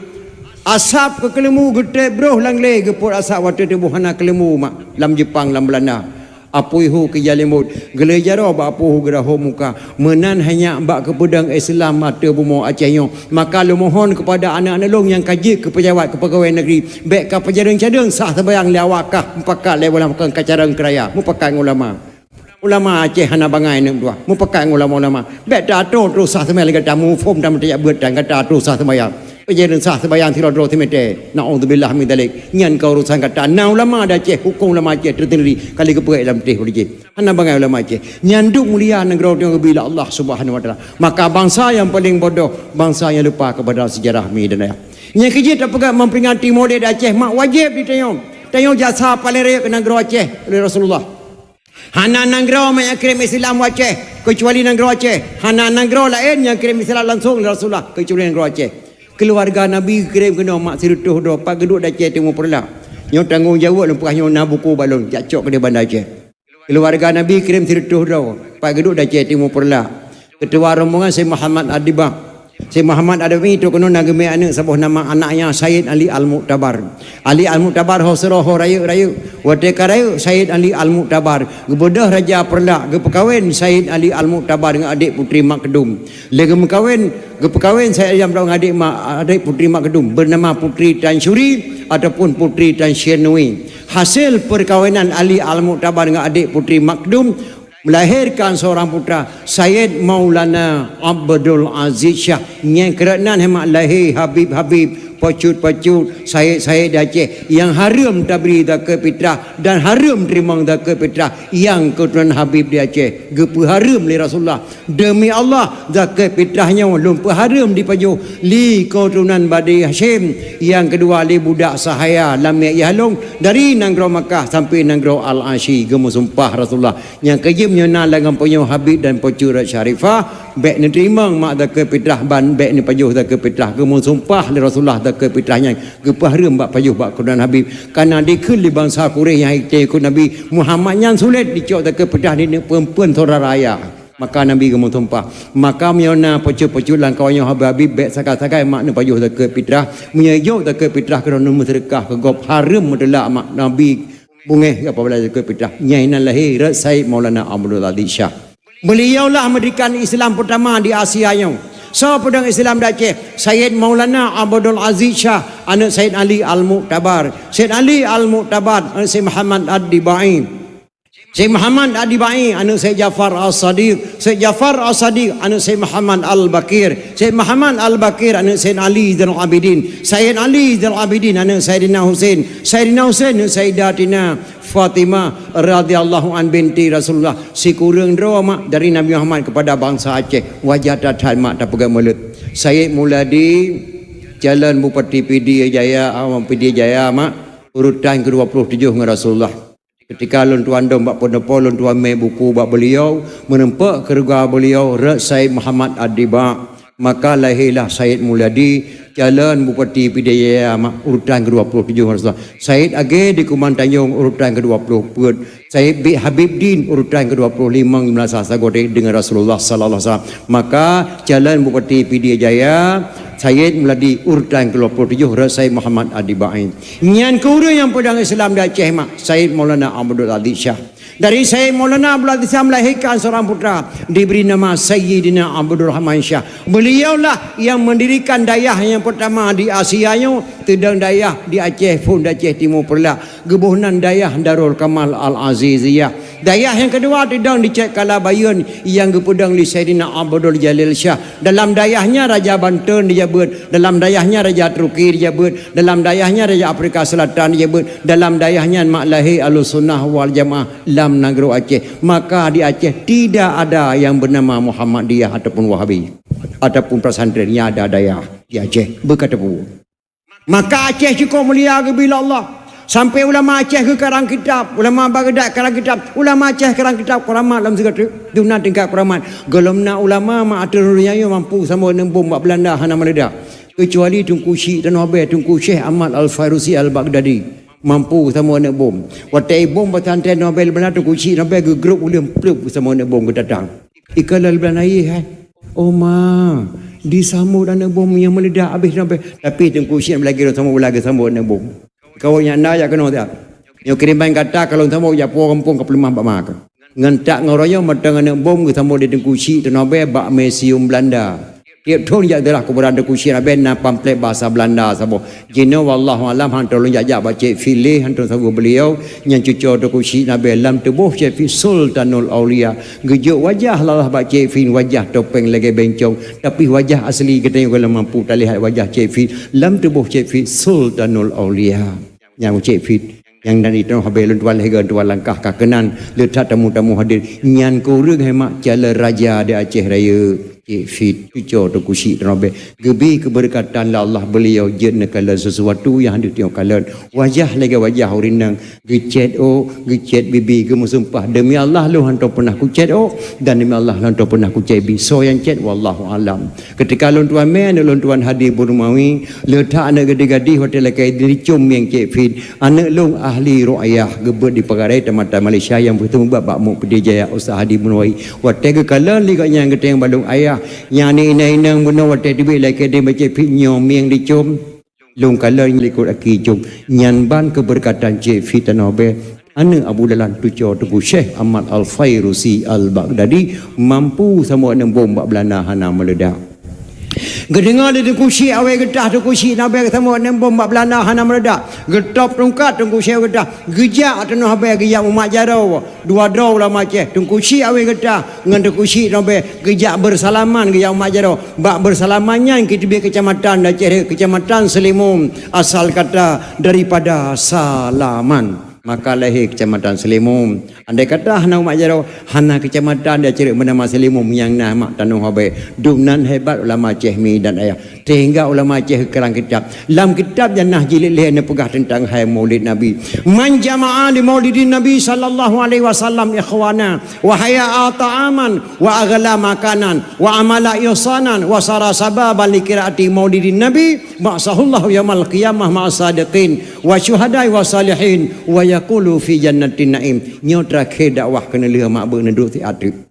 Asab keu keuleumbu geutép broh lam glé geupot asab watée tuboh hana keuleumbu mak lam Jepang lam Beulanda. Apui hu keu jalimut, geulée jaroe bak apui hu geurahom muka. Meunan hanya bak geupeudong Islam ateueh bumoe Aceh nyoe. Maka lôn mohon keupada aneuk-aneuk lôn nyang ka jeuet keu pejabat keu peugawée negeri, bék ka peujareueng-jareueng sah seubayang lé awak kah mupakat lé ulama ka carông keuraya, mupakat ngon ulama. Ulama Aceh hana bangai aneuk dua. Mupakat ngon ulama-ulama. Bék ta-atur troh sah seumayang lagée tamu phom dan meutajak beuet dan gata atur sah seumayang. Peujeuet sah seumayang sidroe-droe seumeute. Naudzubillah min dzalik. Nyan ka urusan gata. Na ulama di Aceh, huköm ulama Aceh tersendiri. Kali geupeugét lam teh ulijih. Hana bangai ulama Aceh. Nyan duek mulia nanggroe nyang geubri lé Allah Subhanahu wa Taala. Maka bansa nyang paleng bodoh, bansa nyang lupa kepada sejarah mi dan ayah. Nyang keujeuet tapeugah memperingati Maulid di Aceh mak wajéb di tanyoe. Tanyoe jasa paleng rayeuk keu nanggroe Aceh lé Rasulullah. Hana nanggroe nyang kirém Islam u Aceh, keucuali nanggroe Aceh. Hana nanggroe laén nyang kirém Islam langsong lé Rasulullah, keucuali nanggroe Aceh. Keuluwarga Nabi geukirém keunoe mak sireutôh droe, pat geuduek di Aceh Timu Peureulak. Nyoe tanggong jaweueb lôn peugah nyoe na buku bak lôn, jak cok keudeh Banda Aceh. Keuluwarga Nabi kirém sireutôh droe, pat geuduek di Aceh Timu Peureulak. Keutua rombongan Syekh Muhammad Adibah. Syekh Muhammad Adawi trok keunoe na geumé aneuk saboh nama, anaknya Sayyid Ali Al-Muktabar. Ali Al-Muktabar ho sidroe ho rayeuk-rayeuk. Watée ka rayeuk Sayyid Ali Al-Muktabar, geubeudôh Raja Peureulak, geupeukawen Sayyid Ali Al-Muktabar ngon adék Putri Makdum. Lé geumeukawen, geupeukawen Sayyid Ali Al-Muktabar ngon adék ma-, adék Putri Makdum, bernama Putri Tansyuri ataupun Putri Tansyirnui. Hasil peukawinan Ali Al-Muktabar ngon adék Putri Makdum, melahirkan seorang putra, Sayyid Maulana Abdul Aziz Syah. Nyang keureunan hemat lahé habib-habib, pacut-pacut, sayyid-sayyid di Aceh nyang hareuem tabri zakeuet fitrah dan hareuem teurimong zakeuet fitrah nyang keuturonan habib di Aceh. Geupeuhareuem lé Rasulullah. Demi Allah, zakeuet fitrah nyoe lôn peuhareuem dipajoh lé keuturonan Bani Hasyim. Nyang keudua lé budak sahaya lam miet yah lôn dari nanggroe Makkah sampai nanggroe Al-Asyi. Geumeusumpah Rasulullah. Nyang keujeuet meunyoe na lam gampông nyoe habib dan pacut rot syarifah, bék neuteurimong mak zakeuet fitrah ban bék neupajoh zakeuet fitrah. Geumeusumpah lé Rasulullah zakeuet fitrah nyan geupeuhareuem bak pajoh bak keuturonan habib. Kana dikheun lé bansa Quraisy nyang hai teuikot Nabi Muhammad nyan sulet dicok zakeuet fitrah di neuk peuen-peuen syedara ayah. Maka Nabi geumeusumpah. Maka meunyoe na pacut-pacut lam kawan nyoe habib-habib bék sagai-sagai mak neupajoh zakeuet fitrah. Meunyoe jok zakeuet fitrah keunoe neumeuseudeukah keu gob, hareuem meuteulak mak Nabi. Beungéh apabila zakeuet fitrah. Nyan inan lahé rot Sayyid Maulana Abdul Aziz Syah. Beliaulah mendirikan Islam pertama di Asia nyoe. Soe peudong Islam di Aceh? Sayyid Maulana Abdul Aziz Syah, aneuk Sayyid Ali Al-Muktabar. Sayyid Ali Al-Muktabar, aneuk Sayyid Muhammad Ad-Dibai. Sayyid Muhammad Ad-Dibai, aneuk Sayyid Jafar As-Sadiq. Sayyid Jafar As-Sadiq, aneuk Sayyid Muhammad Al-Baqir. Sayyid Muhammad Al-Baqir, aneuk Sayyid Ali Zainal Abidin. Sayyid Ali Zainal Abidin, aneuk Sayyidina Husain. Sayyidina Husain, aneuk Sayyidatina Fatimah radhiyallahu an binti Rasulullah. Sikureueng droe mak dari Nabi Muhammad kepada bansa Aceh. Wajar that-that mak tapeugah mulod. Sayyid Muladi, calon Bupati Pidie Jaya, awak Pidie Jaya mak, urutan kedua puluh tujuh ngon Rasulullah. Ketika lôn tuan dong bak Pendopo, lôn tuan mé buku bak beliau, meureumpok keuluwarga beliau, rot Said Muhammad Ad-Diba. Maka lahirlah Said Mulyadi, calon Bupati Pidie Jaya, mak, urutan kedua puluh tujuh Rasulullah. Said Agé di Kumantanjong, urutan kedua puluh peuet. Said bin Habib Din urutan kedua puluh lima di Madrasah Sagoe dengan Rasulullah sallallahu alaihi wasallam. Maka calon Bupati Pidie Jaya, Said Muladi urutan kedua puluh tujuh, Said Muhammad Adibai. Nyan keuh ureueng nyang peudong Islam di Aceh mak, Said Maulana Abdul Aziz Syah. Dari Said Maulana Abdul Aziz Syah melahirkan seorang putra, diberi nama Sayyidina Abdul Rahman Syah. Beliaulah yang mendirikan dayah yang pertama di Asia nyoe, teudong dayah di Aceh phon, di Aceh Timur Peureulak. Geuboh nan dayah Darul Kamal Al-Aziziyah. Dayah nyang keudua teudong di Cek Kalabayeuen nyang geupeudong lé Saidina Abdul Jalil Syah. Dalam dayah nyan Raja Banten dijabeuet, dalam dayah nyan Raja Turki dijabeuet, dalam dayah nyan Raja Afrika Selatan dijabeuet, dalam dayah nyan mak lahé Ahlussunnah wal Jamaah lam nanggroe Aceh. Maka di Aceh tidak ada yang bernama Muhammadiyah ataupun Wahabi ataupun pesantren, nyang ada dayah di Aceh. Beuka teupeue. Maka Aceh cukôp mulia geubri lé Allah. Sampai ulama Aceh geukarang kitab, ulama Baghdad karang kitab, ulama Aceh karang kitab, kuramat lam sigoe teuk. Dum na tingkat kuramat. Gohlom na ulama mak ateueh dunia nyoe mampu sambot aneuk bom bak Belanda hana meuledak. Keucuali Teungku Chik Tanoh Abee, Teungku Syekh Ahmad Al-Fairusi Al-Baghdadi mampu sambot aneuk bom. Watée bom pesantren Tanoh Abee Belanda, Teungku Chik Tanoh Abee geugrôp uleueng plup sambot aneuk bom geutatang. Ikalon bulan ayeh, hai. Oh ma, disambot aneuk bom nyang meuledak habéh sampai. Tapi Teungku Chik lagée lôn sambot, lagée sambot aneuk bom. Kawan nyang na jak keunoe siat. Nyoe kiriman gata ka lôn sambot jak puwoe gampông ka peuleumah bak ma keuh. Ngon tak ngon royong mantong aneuk bom geusambot lé Teungku Chik Tanoh Abee bak museum Belanda. Tieb thon jak ziarah kuburan Teungku Chik Tanoh Abee na pamflet bahasa Belanda saboh. Jinoe wallahu alam han lôn jak-jak bak Cek Fid lé, han saboh beliau nyang cuco Teungku Chik Tanoh Abee lam tuboh Cek Fid Sultanul Aulia. Geujok wajah lalah bak Cek Fid, wajah topeng lagée bencong, tapi wajah asli geutanyoe gohlom mampu talihat wajah Cek Fid lam tuboh Cek Fid Sultanul Aulia. Nyang Cek Fid nyang dari Tanoh Abee lôn tuan lheueh geuh tuan langkah ka keunan le that tamu-tamu hadir. Nyan keuh ureueng hai mak calon raja di Aceh Rayeuk. Cek Fid cuco Teungku Chik Tanoh Abee geubri keubeureukatan lé Allah, beliau jeuet neukalon sesuatu nyang han deuh teungoh kalon. Wajah lagée wajah ureueng inong, geucet ôk, geucet bibi, geumeusumpah, "Demi Allah lôn hántom peunah kucet ôk, dan demi Allah lôn hántom peunah kucet bibi." Soe nyang cet, wallahu alam. Ketika lôn tuan mé, aneuk lôn tuan Hadi Burmawi, le that aneuk gadih-gadih watée lakée dicom mieng Cek Fid. Aneuk lôn ahli ruqyah, geubeuet di Peukadai Tamatan Malaysia nyang beuteumeubak bak Muk Pidie Jaya Ustaz Hadi Burmawi. Watée geukalon lé gobnyan geutanyong bak lôn, "Ayah, nyan aneuk inong-inong bunoe watée teubiet lakée deuh bak Cek Fid nyoe mieng dicom?" Lôn kalon likot aki com, nyan ban keubeureukatan Cek Fid Tanoh Abee, aneuk Abu Dalan cuco Teungku Syekh Ahmad Al-Fairusi Al-Baghdadi, mampu sambot aneuk bom bak Belanda hana meuledak. Geudeungoe lé Teungku Chik Awé Geutah, Teungku Chik Tanoh Abee geusambot aneuk bom bak Belanda hana meuledak. Geutôb tungkat Teungku Chik Awé Geutah, geujak Tanoh Abee geujak mumat jaroe. Dua droe ulama Aceh, Teungku Chik Awé Geutah ngon Teungku Chik Tanoh Abee geujak beusalaman geujak mumat jaroe. Bak beusalaman nyan geuteubiet keucamatan di Aceh, Keucamatan Seulimum, asal kata daripada salaman. Maka lahé Keucamatan Seulimum. Andai kata hana mumat jaroe, hana keucamatan di Aceh bernama Seulimum nyang na mak Tanoh Abee. Dum nan hebat ulama Aceh mi dan ayah. Sehingga ulama Aceh geukarang kitab. Lam kitab Jannah jilid lhée neupeugah teuntang hai Maulid Nabi. "Man jama'a li Maulidin Nabi sallallahu alaihi wasallam ikhwana, wa hayya'a ta'aman, wa aghla makanan, wa amala ihsanan, wa sara sababan li qiraati Maulidin Nabi, ba'atsahullahu yaumal qiyamah ma'as sadiqin, wa syuhada'i wa salihin, wa yaqulu fi jannatin na'im." Nyoe terakhir dakwah keuneulheueh mak beuneuk duek siat teuk.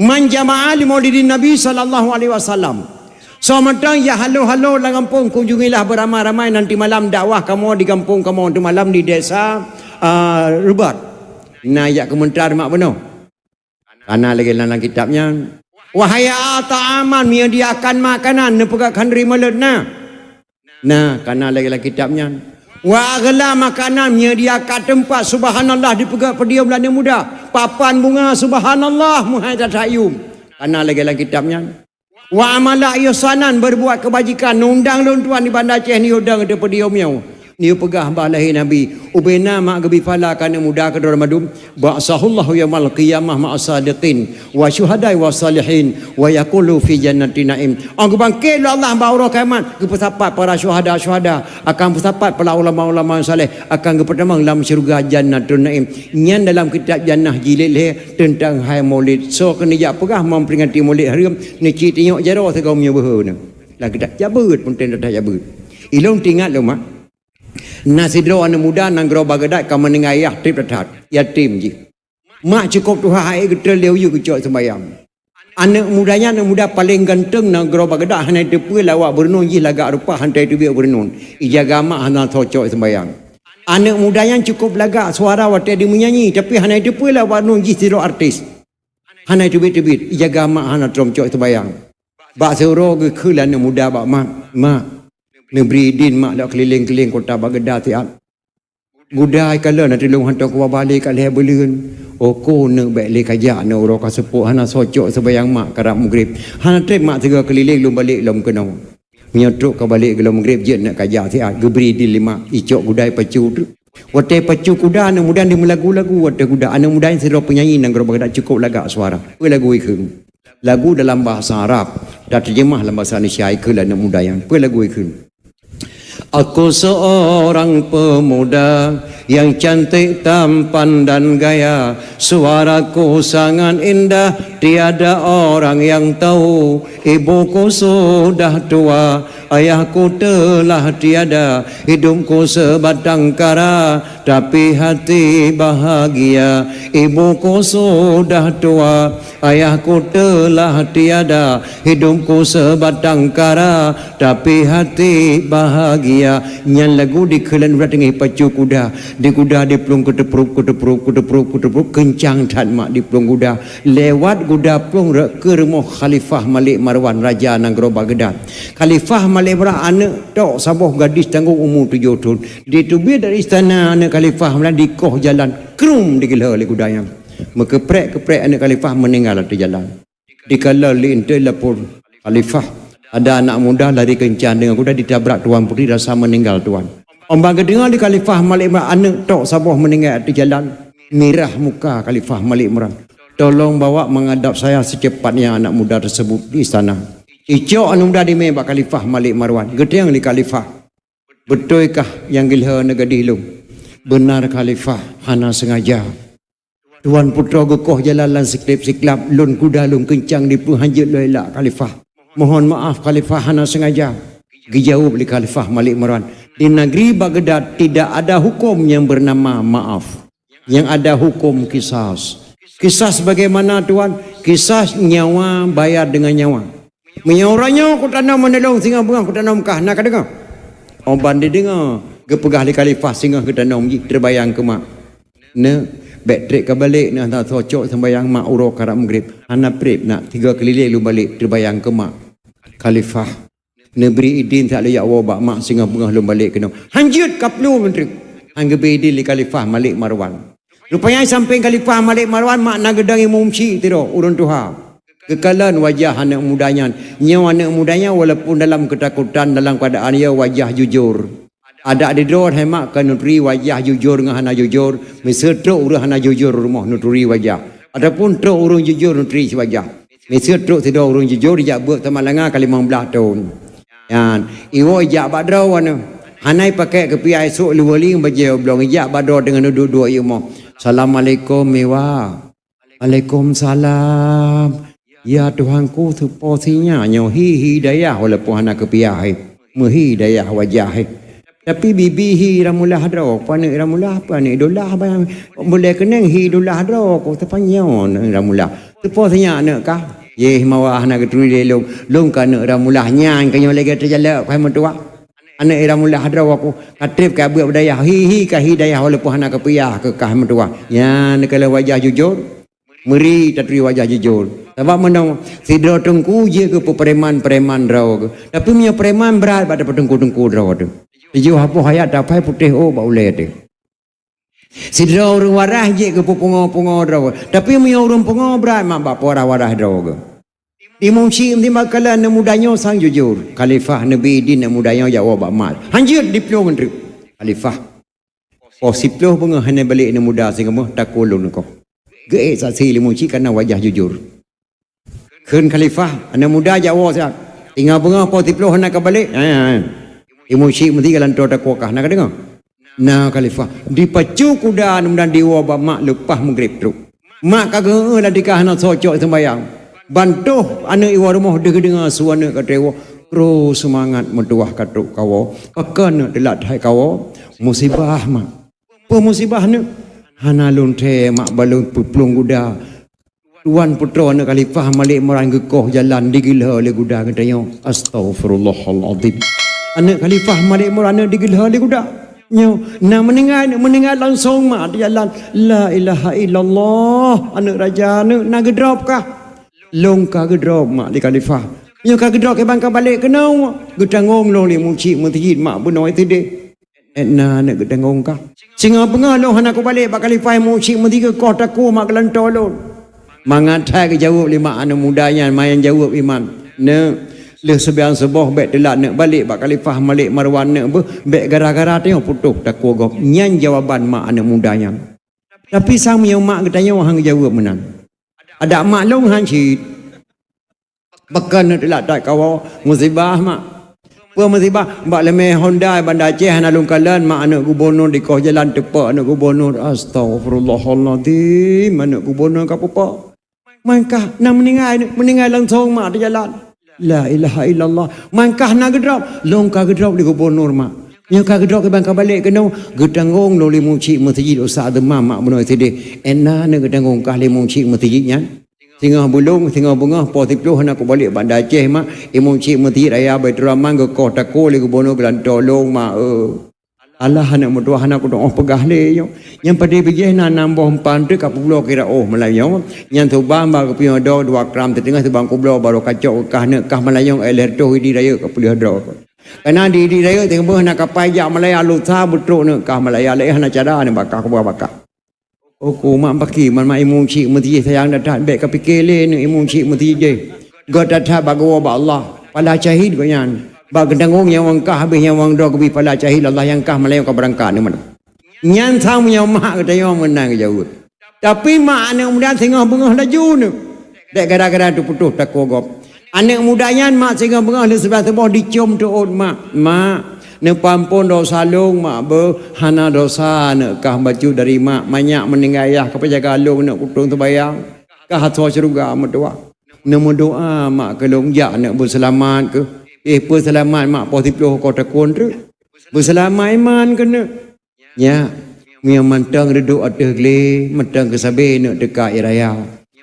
"Man jama'a li Maulidin Nabi sallallahu alaihi wasallam." Soe mantong nyang halo-halo lam gampông, kunjungilah beramai-ramai nanti malam dakwah kamoe di gampông kamoe nanti malam di desa, ah, Rubat. Na jak keumeuntra mak bunoe. Kana lagée lam kitab nyan. "Wa hayya'a ta'aman," menyediakan makanan, neupeugah khanduri Maulid na. Nah, kana lagée lam kitab nyan. "Wa aghla makanan," menyediakan teumpat, subhanallah, dipeugah podium lé aneuk muda. Papan bunga, subhanallah, meuhai that-that yum. Kana lagée lam kitab nyan. "Wa amala ihsanan," berbuat kebajikan, undang lôn tuan di Banda Aceh, neuyue dong di podium nyoe. Neuyue peugah bah lahé Nabi, ubena mak geubri pahala keu aneuk muda keudroe mandum. "Ba'atsahullahu yaumal qiyamah ma'as sadiqin, wa syuhada'i wa salihin, wa yaqulu fi jannati na'im." Oh geubangkét lé Allah bak uroe kiamat, geupeusapat para syuhada-syuhada, akan peusapat para ulama-ulama saleh, akan geupeutamong lam syeuruga Jannatun Na'im. Nyan dalam kitab Jannah jilid lhée teuntang hai Maulid. Soe keuneuk jak peugah memperingati Maulid hareuem, neuci tinyok jaroe sigoe meunyoe beuhe na. Lam kitab jabeuet, peunteng that-that jabeuet. Ilôn teuingat lôn mak. Na sidroe aneuk muda nanggroe Baghdad ka meuninggai ayah treb that-that, yatim jih. Mak cukôp tuha hai geutrön lé u yue geucok seumbahyang. Aneuk muda nyan aneuk muda paleng ganteng nanggroe Baghdad, hana jiteupeue lé awak beureunon jih lagak rupa hana jiteubiet beureunon. Ijaga mak hana soe cok seumbahyang. Aneuk muda nyan cukôp lagak suara watée jimeunyanyi, tapi hana jiteupeue lé awak beureunon jih sidroe artis. Hana jiteubiet-teubiet, ijaga mak hana trôh cok seumbahyang. Bak siuroe geukheun lé aneuk muda bak mak, "Mak, neubri idin mak lôn keulileng-keulileng kota Baghdad siat." Guda ikalon na teulông hantom kuba balek ka lhée buleuen. Oh ko neuk bék lé kajak, neuk uroe ka seupôt hana soe cok seumbahyang mak karab mugreb. Hana treb mak sigoe keulileng lôn balek lom keunoe. Meunyoe trok ka balek geulom mugreb jeuet neuk kajak siat, geubri idin lé mak, icok guda ipacu. Watée ipacu kuda aneuk muda nyan meulagu-lagu watée kuda. Aneuk muda nyan sidroe peunyanyi nanggroe Baghdad cukôp lagak suara. Peue lagu ikheun? Lagu dalam bahasa Arab. Tateurjeumah lam bahasa Indonesia ikheun lé aneuk muda nyan. Peue lagu ikheun? Aku seorang pemuda yang cantik tampan dan gaya. Suaraku sangat indah, tiada orang yang tahu. Ibuku sudah tua, ayahku telah tiada. Hidupku sebatang kara, tapi hati bahagia. Ibuku sudah tua, ayahku telah tiada. Hidupku sebatang kara, tapi hati bahagia. Nyan lagu dikheun lé aneuk muda teungoh pacu kuda. Di kuda diplueng keuteuprop, keuteuprop, keuteuprop, keuteuprop, keuncang that mak diplueng kuda. Lewat kuda plueng rot keu rumoh Khalifah Malik Marwan, raja nanggroe Baghdad. Khalifah Malik Marwan aneuk tok saboh gadis tanggong umu tujoh thon. Diteubiet dari istana aneuk Khalifah Malik dikoh jalan, krum digeulhô lé kuda nyan. Meukeuprek-keuprek aneuk Khalifah meuninggai ateueh jalan. Dikalon lé intén lapor Khalifah, ada anak muda lari keuncang deungon kuda ditabrak tuan putri rasa meuninggai tuan. Óh ban geudeungoe lé Khalifah Malik Marwan aneuk tok saboh meuninggai ateueh jalan, mirah muka Khalifah Malik Marwan. Tolong bawa menghadap saya secepatnya anak muda tersebut di istana. Icok aneuk muda dimé bak Khalifah Malik Marwan. Geutanyong lé Khalifah, "Beutoikah nyang geulhô aneuk gadih lôn?" "Beunar Khalifah, hana seungaja. Tuan putroe geukoh jalan lam siklab-siklab, lôn kuda lôn keuncang dipeuhanjeuet lom ilak Khalifah. Mohon maaf Khalifah, hana seungaja." Geujaweueb lé Khalifah Malik Marwan, "Di negeri Baghdad tidak ada hukum yang bernama maaf. Yang ada hukum kisas." "Kisas bagaimana tuan?" "Kisas nyawa bayar dengan nyawa." "Meunyoe uroe nyoe kutanom meunulông singoh beungoh kutanom kah, na kadeungoe?" Óh ban dideungoe, geupeugah lé Khalifah singoh geutanom jih teubayang keu mak. "Neuk, bék treb ka balek, neuk hana soe cok seumbahyang mak uroe karab mugreb." "Hana treb nak, tiga keulileng lôn balek teubayang keu mak." "Khalifah, neubri idin that lôn jak woe bak mak singoh beungoh lôn balek keunoe." "Hanjeuet ka ploh meunteuk." Han geubri idin lé Khalifah Malik Marwan. Rupanya sampéng Khalifah Malik Marwan mak na geudong imum syik tiro ureuëng tuha. Geukalon wajah aneuk muda nyan. Nyoe aneuk muda nyan walaupun dalam keutakutan, dalam keuadaan ia wajah jujur. Adak di droe hai mak ka neuturi wajah jujur ngon hana jujur, miseue trok ureuëng hana jujur rumoh neuturi wajah, ataupun trok ureuëng jujur neuturi si wajah. Miseue trok sidroe ureuëng jujur jak beuet teuma langa ka limong blaih thon. Nyan, iwoe ijak bak droe wana. Hana ipakai keupiah isok luwali bajée oblong ijak bak droe deungon duek-duek i rumoh. "Assalamualaikum, Iwa." "Waalaikumsalam. Ya Tuhanku, teupo sinyak nyoe hi-hi dayah walaupun hana keupiah he. Meuhi dayah wajah he. Tapi bibi hi ramulah droe, paneuk ramulah, paneuk dolah bayang. Mulai keuneng hi dolah droe, ku teupanyoe ramulah. Teupo sinyak aneuk kah?" "Yeh mawa hana geuturi lé lôn. Lôn ka aneuk ramulah nyan keunyoe lagée teujalak kah meutuwah. Aneuk ramulah droe ku ka treb ka beuet beudayah, hi-hi ka hi dayah walaupun hana keupiah keu kah meutuwah." Nyan keuh wajah jujur. Meuri taturi wajah jujur. Sabab meunoe, sidroe teungku jeuet keu peupreman-preman droe keuh. Tapi meunyoe preman brat bak teungku-teungku droe teuh. Tujoh boh ayat tapai putéh ôk bak ulée teuh. Sidroe ureuëng waras jeuet keu peupungo-pungo droe. Tapi meunyoe ureuëng pungo brat mak bak peurah waras droe keuh. Imum syik meutimba kala aneuk muda nyoe sang jujur. Khalifah neubri idin aneuk muda nyoe jak woe bak mak. Hanjeuet diplueng treuk. Khalifah. Poh siploh beungoh hana balek aneuk muda singoh beungoh takue lôn kah. Geuék saksi lé imum syik kana wajah jujur. Kheun Khalifah, aneuk muda jak woe siat. Singoh beungoh poh siploh hana ka balek. Ha, ha. Imum syik meusti ka lantoe takue kah na kadeungoe. Na Khalifah, dipacu kuda aneuk muda diwoe bak mak leupah mugreb trok. Mak ka geueu lam tika hana soe cok seumbahyang. Ban toh aneuk iwoe rumoh deuh geudeungoe su aneuk ka trok iwoe, kru seumangat meutuwah ka trok kawoe. Pakon neuk teulat hai kawoe? Musibah mak. Peue musibah neuk? Hana lôn thèe mak balon peuplueng guda. Tuan putroe aneuëk khalifah Malik Marwan geukoh jalan digeulhö lé guda geutanyoe. Astaghfirullahalazim. Aneuëk khalifah Malik Marwan aneuëk digeulhö lé guda. Nyoe na meuninggai, meuninggai langsong mak di jalan. La ilaha illallah. Aneuëk raja aneuëk na geudrop kah? Lôn ka geudrop mak di khalifah. Nyoe ka geudrop kiban ka balek keunoe. Geutanggong lôn lé mucik meuseujid mak bunoe sideh. Etna aneuëk geutanggong kah. Singoh beungoh lôn hana kubalek bak khalifah mucik meuseujid geukoh takue mak geulantoe lôn. Mangat that geujaweueb lé mak aneuëk muda nyan, mayan jaweueb iman. Neuk, lheueh seubiang suboh bék teulat neuk balek bak khalifah Malik Marwan neuk beuh, bék gara-gara tanyoe putôh takue gob. Nyan jawaban mak aneuëk muda nyan. Tapi sang meunyoe mak geutanyoe han geujaweueb meunan. Adak mak lôn han cit. Pakon neuk teulat that kawoe, musibah mak. Peue musibah? Bak leumeh Honda Banda Aceh hana lôn kalon mak aneuëk gubunur dikoh jalan teupok aneuëk gubunur. Astaghfirullahalazim, aneuëk gubunur ka pupok. Mangkah na meuninggai, meuninggai langsong mak di jalan. La ilaha illallah. Mangkah na geudrop, lôn ka geudrop lé gubunur mak. Nyoe ka geudrop kiban ka balek keunoe, geutanggong lôn lé mucik meuseujid Ustaz Demam mak bunoe sideh. Etna aneuëk geutanggong kah lé mucik meuseujid nyan. Singoh bulong, singoh beungoh, poh siploh hana kubalek Banda Aceh mak, i mucik meuseujid raya Baiturrahman geukoh takue lé gubunur geulantoe lôn mak, eu. Alah aneuëk meutuwah hana kutu'oh peugah lé nyoe. Nyang padé bijéh na nam boh empan teuk ka peubloe kira óh meulayeue. Nyang suba ba geupiôh do dua gram siteungoh subang kubloe barô kacok kah neuk kah meulayeue éh lheueh toh idi rayeuk ka peuleueh droe. Kana di idi rayeuk teungoh na kapai jak Malaya lusa beutrok neuk kah Malaya lé hana cara neuk bakah kuba bakah. Uku mak baki man mak imeum cik meuseujid sayang that-that bék ka pike lé neuk imeum cik meuseujid jih. Göt that-that bak geuwoe bak Allah. Pala syahid gobnyan. Bak geutanggong nyawöng kah habéh nyawöng droe geubri pala syahid Allah nyang kah meulayeue ka beurangkat nyoe meunan. Nyan sang meunyoe mak geutanyoe meunan geujaweueb. Tapi mak aneuëk muda singoh beungoh laju neuk. Bék gara-gara teuputoh takue gob. Aneuëk muda nyan mak singoh beungoh lheueh siblah suboh dicom teuôt mak. Mak, neupeuampon dosa lôn mak beuh, hana dosa neuk kah bacut dari mak. Manyak meuninggai yah ka peujaga lôn neuk kutông seubayang. Kah asoe syeuruga meutuwah. Neumeudoá mak keu lôn jak neuk beuseulamat keuh. Eh, peuseulamat mak poh siploh koh takue treuk. Beuseulamat iman keuneuk. Nyak, meunyoe mantong reudok ateueh glé, mantong keusabe neuk teuka ie raya.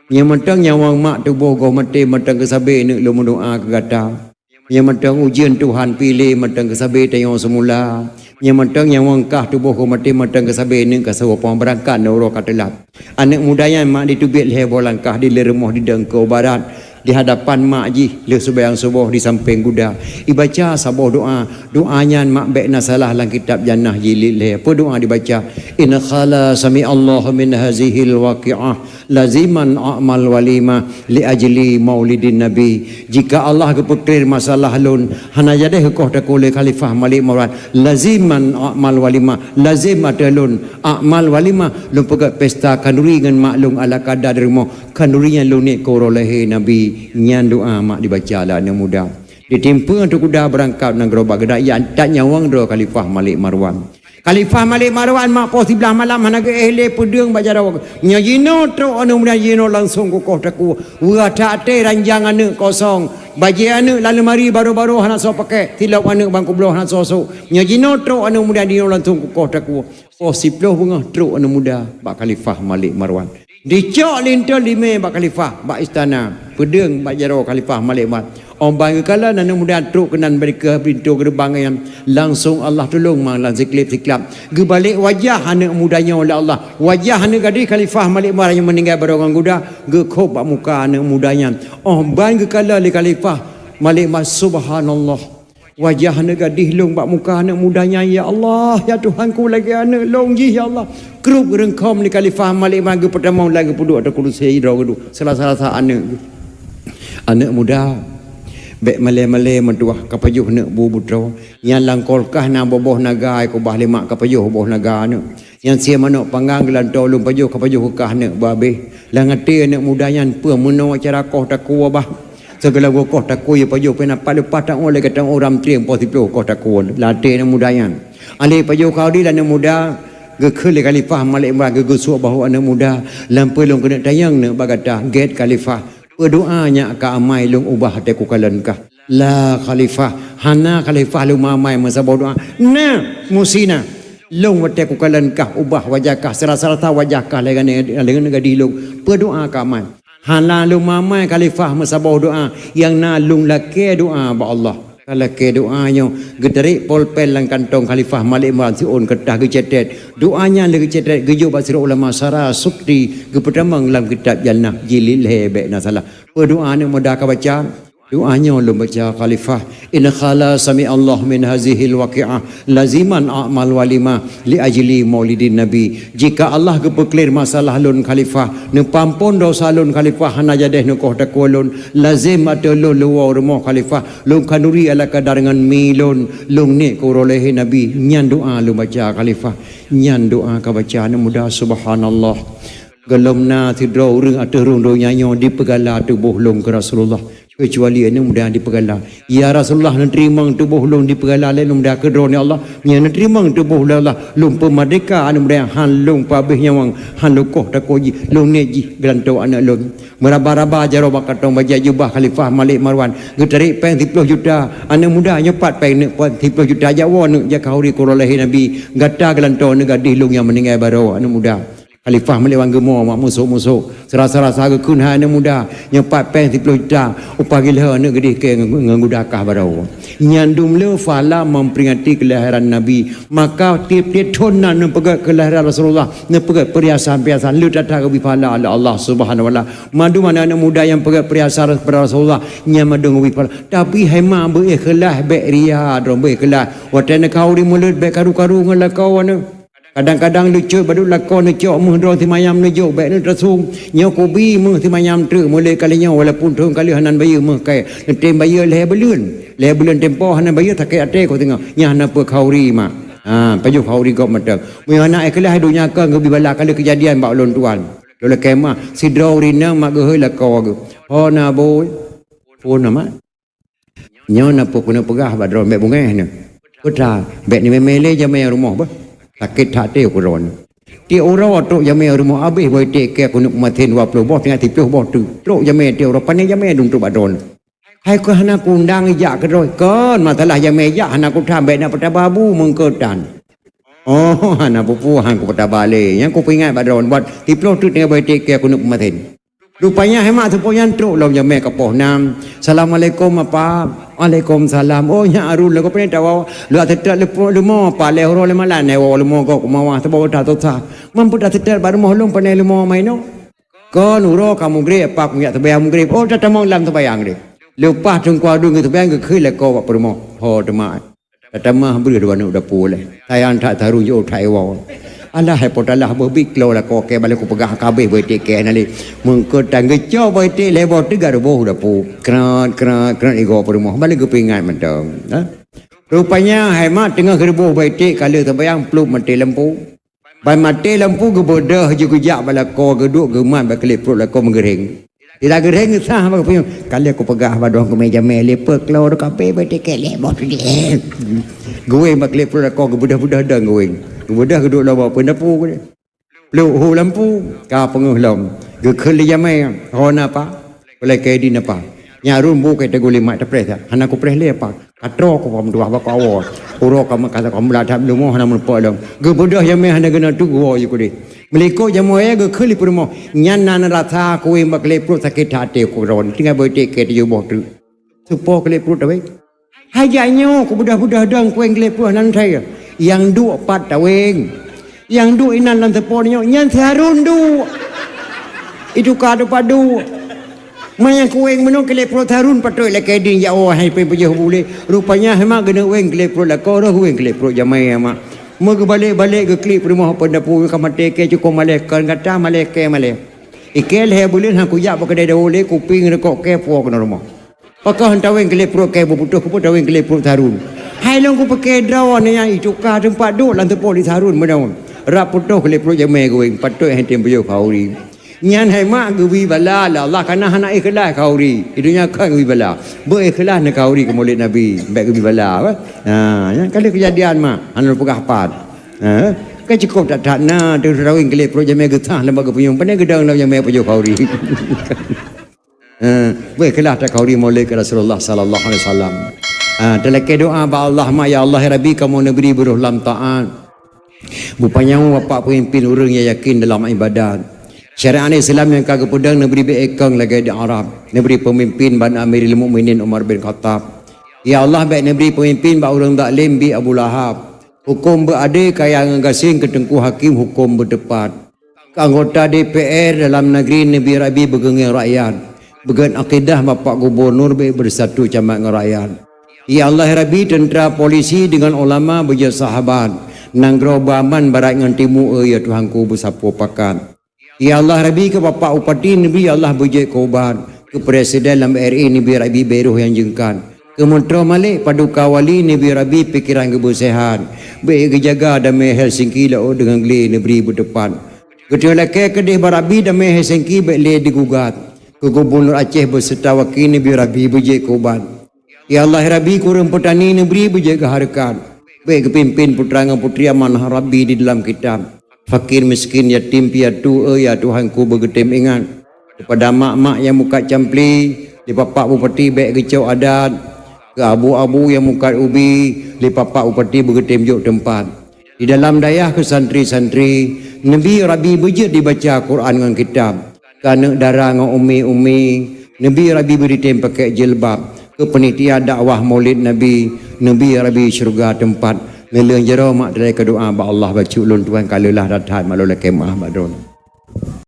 Meunyoe mantong nyawöng mak tuboh goh maté, mantong keusabe neuk lôn meudoá keu gata. Meunyoe mantong ujeuen Tuhan piléh, mantong keusabe tanyoe seumula. Meunyoe mantong nyawöng kah tuboh goh maté, mantong keusabe neuk ka saboh poh beurangkat neuk uroe ka teulat. Aneuëk muda nyan mak diteubiet lhée boh langkah dilée rumoh didong keu barat. Di hadapan mak jih lheueh seubayang suboh di sampéng guda. Ibaca saboh doá. Doá nyan mak bék na salah lam kitab Jannah jilid lhée. Peue doá dibaca? In qala sami'allahu min hazihil waqi'ah laziman a'mal walimah li ajli maulidin nabi. Jika Allah geupeuklir masalah lôn, hana jadeh koh takue lé Khalifah Malik Marwan, laziman a'mal walimah, lazim ateueh lôn a'mal walimah, lôn peugét pesta khanduri ngon mak lôn ala kada di rumoh. Khanduri nyan lôn niet keu uroe lahé Nabi. Nyan doá mak dibaca lé aneuëk muda. Ditimpeue ateueh kuda beurangkat nanggroe bak geuda, ia that nyawöng droe Khalifah Malik Marwan. Khalifah Malik Marwan mak poh siblaih malam hana geuéh lé peudeueng bak jaroe. Meunyoe jinoe trok aneuëk muda jinoe langsong kukoh takue. Weueh that até ranjang aneuëk kosong. Bajée aneuëk lam leumari barô-barô hana soe paké. Silop aneuëk bangku bloe hana soe sôk. Meunyoe jinoe trok aneuëk muda jinoe langsong kukoh takue. Poh siploh beungoh trok aneuëk muda bak Khalifah Malik Marwan. Dicok linto limé bak Khalifah bak istana, peudeueng bak jaroe Khalifah Malik Marwan. Óh ban geukalon aneuëk muda trok keunan bak linto geureubang nyan, langsong Allah tulông mang lam siklab-siklab. Geubalek wajah aneuëk muda nyoe lé Allah. Wajah aneuëk gadih Khalifah Malik Marwan nyang meuninggai barô ngon guda geukhôb bak muka aneuëk muda nyan. Óh ban geukalon lé Khalifah Malik Marwan, subhanallah. Wajah aneuëk gadih lôn bak muka aneuëk muda nyan, ya Allah, ya Tuhanku, lagée aneuëk lôn jih, ya Allah. Krup geureungkôm lé Khalifah Malik Marwan geupeutamong lagée peuduek ateueh kurusi droe geuduek. Salah-salah sa aneuëk geuh. Aneuëk muda, bék malée-malée meutuwah ka pajoh neuk bu butroe. Nyan lam kulkah na boh-boh naga, ai kubah lé mak ka pajoh boh naga aneuëk. Nyang sie manök panggang geulantoe lôn pajoh ka pajoh keu kah aneuëk babeh. Lam até aneuëk muda nyan peue meunoe cara koh takue bah. Sigohlom geukoh takue pajoh pih na pat leupah taoh lagée taoh ram trieng poh siploh koh takue. Lam até aneuëk muda nyan. Alé pajoh khauri lam aneuëk muda geukheun lé Khalifah Malik Marwan geugeusuek bahô aneuëk muda. Lam peue lôn keuneuk tanyong neuk bak gata gét Khalifah. Peudoá nyak ka amai lôn ubah até kukalon kah. La Khalifah, hana Khalifah lôn amai meusaboh doá. Na, musi na. Lôn watée kukalon kah ubah wajah kah, seurasa-rasa wajah kah lagée nyan, lagée nyan gadih lôn. Peudoá kah amai. Hana lôn mamai khalifah meusaboh doá, nyang na lôn lakée doá bak Allah. Ka lakée doá nyoe, geutarek polpen lam kantong khalifah Malik Imran siôn keureutah geucetet. Doá nyan lé geucetet geujok bak sidroe ulama syara Sukti geupeutamong lam kitab Jannah jilid lhée bék na salah. Peue doá aneuk muda ka baca? Doá nyoe lôn baca khalifah, "In khala sami Allah min hazihil waqi'ah laziman a'mal walima li ajli maulidin nabi." Jika Allah geupeuklir masalah lôn khalifah, neupeuampon dosa lôn khalifah, hana jadeh neukoh takue lôn, lazem ateueh lôn leuwoe rumoh khalifah, lôn khanduri ala kadar ngon mi lôn, lôn nek keu uroe lahé nabi. Nyan doá lôn baca khalifah. Nyan doá ka baca aneuk muda, subhanallah. Gohlom na sidroe ureuëng ateueh rhueng donya nyoe dipeugala tuboh lôn keu Rasulullah, keucuali aneuk muda dipeugala. Ya Rasulullah, neuteurimong tuboh lôn dipeugala lé aneuk muda keu Droeneuh ya Allah. Nyan neuteurimong tuboh lôn ya Allah, lôn peumeurdeka aneuk muda nyan, han lôn peuhabéh nyawöng, han lôn koh takue jih, lôn nek jih geulantoe aneuk lôn. Meuraba-raba jaroe bak kantong bajée jubah khalifah Malik Marwan, geutarek péng siploh juta. Aneuk muda, nyoe pat péng neuk, siplôh juta, jak woe neuk, jak khanduri keu uroe lahé nabi. Gata geulantoe aneuk gadih lôn nyang meuninggai baroe, aneuk muda. Khalifah Malik Marwan geumo mak musôk-musôk. Seurasa-rasa geukheun hai aneuk muda, nyoe pat péng siplôh juta, upah gilhö aneuk gadih kée ngon, ngon guda kah baroe. Nyan dum le pahala memperingati kelahiran Nabi. Maka tiep-tiep thon na neupeugét kelahiran Rasulullah, neupeugét peuriasan-peuriasan, le that-that geubri pahala lé Allah Subhanahu wa Taala. Mandum aneuk-aneuk muda nyang peugét peuriasan keupada Rasulullah, nyan mandum geubri pahala. Tapi hai mak beu ikhlaih, bék ria droe, beu ikhlaih. Watée neukhanduri mulod bék karu-karu ngon lakoe neuh. Kadang-kadang leucot baduek lakoe neucok meuh droe simayam neujok bék neuh tasung. Nyoe kubi meuh simayam treuk mulai kali nyoe walaupun thon ka lheueh hana bayeue meuh kée. Neutem bayeue lhée buleuen. Lhée buleuen tempo hana bayeue sakét até ku singoh. Nyan hana peue khanduri mak. Ha, pajoh khanduri gob mantong. Meunyoe hana ikhlaih donya kon geubri bala ka lheueh keujadian bak ulôn tuan. Lôn lakée meuh sidroe ureuëng inong mak geuhôi lakoe geuh. Ho na boy. Phon na mak. Nyoe na peue keuneuk peugah bak droe bék beungéh neuh. Peue that, bék neumé-mé lé jamé rumoh beuh. Sakét that até keu droe. Tiep uroe trok jamé rumoh habéh boh iték kée keuneuk peumaten dua ploh boh tinggai siplôh boh teuk. Trok jamé tiep uroe, pané jamé dum trok bak droe. Hai keuh hana kuundang jak keudroe. Kon masalah jamé jak hana kuthan, bék na peutaba bu meungkeutan. Oh, hana peue-peue han kupeutaba lé. Nyang kupeuingat bak droe buet siplôh teuk tinggai boh iték kée keuneuk peumaten. Rupanya hai mak seupôt nyan trok lom jamé ka poh nam. "Assalamualaikum, Apa." "Waalaikumsalam." "Oh, nyak Harun lagoe pané tawoe?" "Lôn seutôt leumo, Apa, lhée uroe lhée malam nyoe woe leumo gob keu mawah, sabab uroe that susah." "Man peue taseutôt bak rumoh lôn, pané leumo ma inoe?" "Kon uroe ka mugreb, Apa, kujak seumayang mugreb." "Oh, tatamong lam seumayang deh." Leupah Teungku Harun geuseumayang geukheun lakoe bak peurumoh. Ho teuma. Tatamah breueh dua aneuk dapu lé. Sayang that taru jôk that iwoe. Alah hai po talah boh bit klo lakoe kée bala kupeugah ka habéh boh iték kée na lé. Meungkeutan geucok boh iték lhée boh teuk geuboh dapu. Krat, krat, krat igoe peurumoh. Bala geupeuingat mantong. Ha? Rupanya hai mak teungoh geuboh boh iték ka lheueh seumayang plup maté lampu. Ban maté lampu geubeudoh jih geujak bak lakoe geuduek geumat bak klep pruet lakoe meugeureng. Sira geureng sah bak peue nyoe. Ka lheueh kupeugah bak droe keume jamé lé peue klo droe kape bak tiket lé boh tu deh. Geuweng bak klep pruet lakoe geubeudoh-beudoh dong geuweng. Geubeudoh geuduek lom bak peue dapu geuh. Pluek hu lampu ka peungeuh lom. Geukheun lé jamé, "Ho na Apa?" Ulée kée di na Apa. Nyak Harun bu kée teugule mak tapreh that. Hana kupreh lé Apa. Ka troe ku peuduah bak awoe. Uroe ka meukat ka meulat that leumo hana meurumpok lom. Geubeudoh jamé hana geunoe teuk geuwoe jih kudeh. Meulikot jamé geukheun lé peurumoh. Nyan na rasa kuweng bak klep pruet sakét that até ku droe. Tinggai boh iték kée tujoh boh treuk. Seupôt klep pruet taweng. Hai jak nyoe kubeudoh-beudoh dong kuweng klep pruet nan thai. Nyang duek pat taweng. Nyang duek inan lam seupôt nyoe nyan si Harun duek. Itu ka teupadu. Manyang kuweng meunoe klep pruet Harun patôt lé kée di jak woe hai pih pajoh bulée. Rupanya hai mak geuneuk weng klep pruet lakoe roh weng klep pruet jamé mak. Meugeubalek-balek geuklep peurumoh peudapu ka maté kée cukôp malée kon gata malée kée malée. Ikée lhée buleuen han kujak bak keudée dawoe lé kupi ngon rukok kée puwoe keunoe rumoh. Pakon taweng klep pruet kée beuputôh keupeue taweng klep pruet Harun. Hai lôn kupike droe nyan itu ka teumpat duek lam teupôt di Harun meunoe. Rab putôh klep pruet jamé geuweng patôt hai tem buyoh khauri. Nyan hai mak geubri bala lé Allah kana hana ikhlaih khauri. Di donya kon geubri bala. Beu ikhlaih na khauri keu mulod Nabi, bék geubri bala bah. Ha, nyan ka lheueh keujadian mak, hana lôn peugah pat. Ha, kan cukôp that-that na teuraweng gleh pruet jamé geusah lam bak geupunyueng, pane geudong lam jamé pujoe khauri. Ha, beu ikhlaih takhauri mulod keu Rasulullah sallallahu alaihi wasallam. Ha, talakée doa bak Allah mak, "Ya Allah, ya Rabbi, kamoe neubri beurôh lam taat." Beupanyang Bapak peumimpin ureuëng nyang yakin dalam ibadat. Syariat Islam nyang ka geupeudong neubri beuekong lagée di Arab. Neubri peumimpin ban Amirul Mukminin Umar bin Khattab. Ya Allah, bék neubri peumimpin bak ureuëng zalim bi Abu Lahab. Huköm beuadé kaya ngon gasien keu teungku hakim huköm beuteupat. Keu anggota D P R dalam negeri neubri Rabi beugeungieng rakyat. Beugét akidah Bapak Gubernur bék beusatu camat ngon rakyat. Ya Allah Rabi, teuntra polisi deungon ulama beujeuet sahabat. Nanggroe beuaman barat ngon timu, ya Tuhanku beusapoe pakat. Ya Allah Rabi, keu Bapak Bupati neubri ya Allah beujeuet keu ubat. Keu Presiden lam R I neubri Rabi bék roh nyang jeungkat. Keu Meutroh Malek Paduka Wali neubri Rabi pikeran geubeuseuhat. Bék geujaga damé Helsinki laôt deungon glé neubri beuteupat. Geutanyoe lakée keudeh bak Rabi damé Helsinki bék lé digugat. Keu Gubernur Aceh beuseuta waki neubri Rabi beujeuet keu ubat. Ya Allah Rabi, keu ureuëng peutani neubri beujeuet keu hareukat. Bék geupimpin putra ngon putri amanah Rabi di dalam kitab. Fakir miskin yatim piatu, ya Tuhanku beugeutem ingat. Keupada mak-mak nyang mukat campli, di Bapak Bupati bék geucok adat. Keu abu-abu nyang mukat ubi, di Bapak Bupati beugeutem jok teumpat. Di dalam dayah keu santri-santri, neubri Rabi beujeuet dibaca Quran ngon kitab. Keu aneuëk dara ngon umi-umi, neubri Rabi beuditém pakée jilbab. Keu peunitia dakwah Maulid Nabi, neubri Rabi syeuruga teumpat. Neuleueng jaroe mak teurai keu doa bak Allah bacut lôn tuan ka leulah that-that mak lôn lakée meuah bak droeneueh.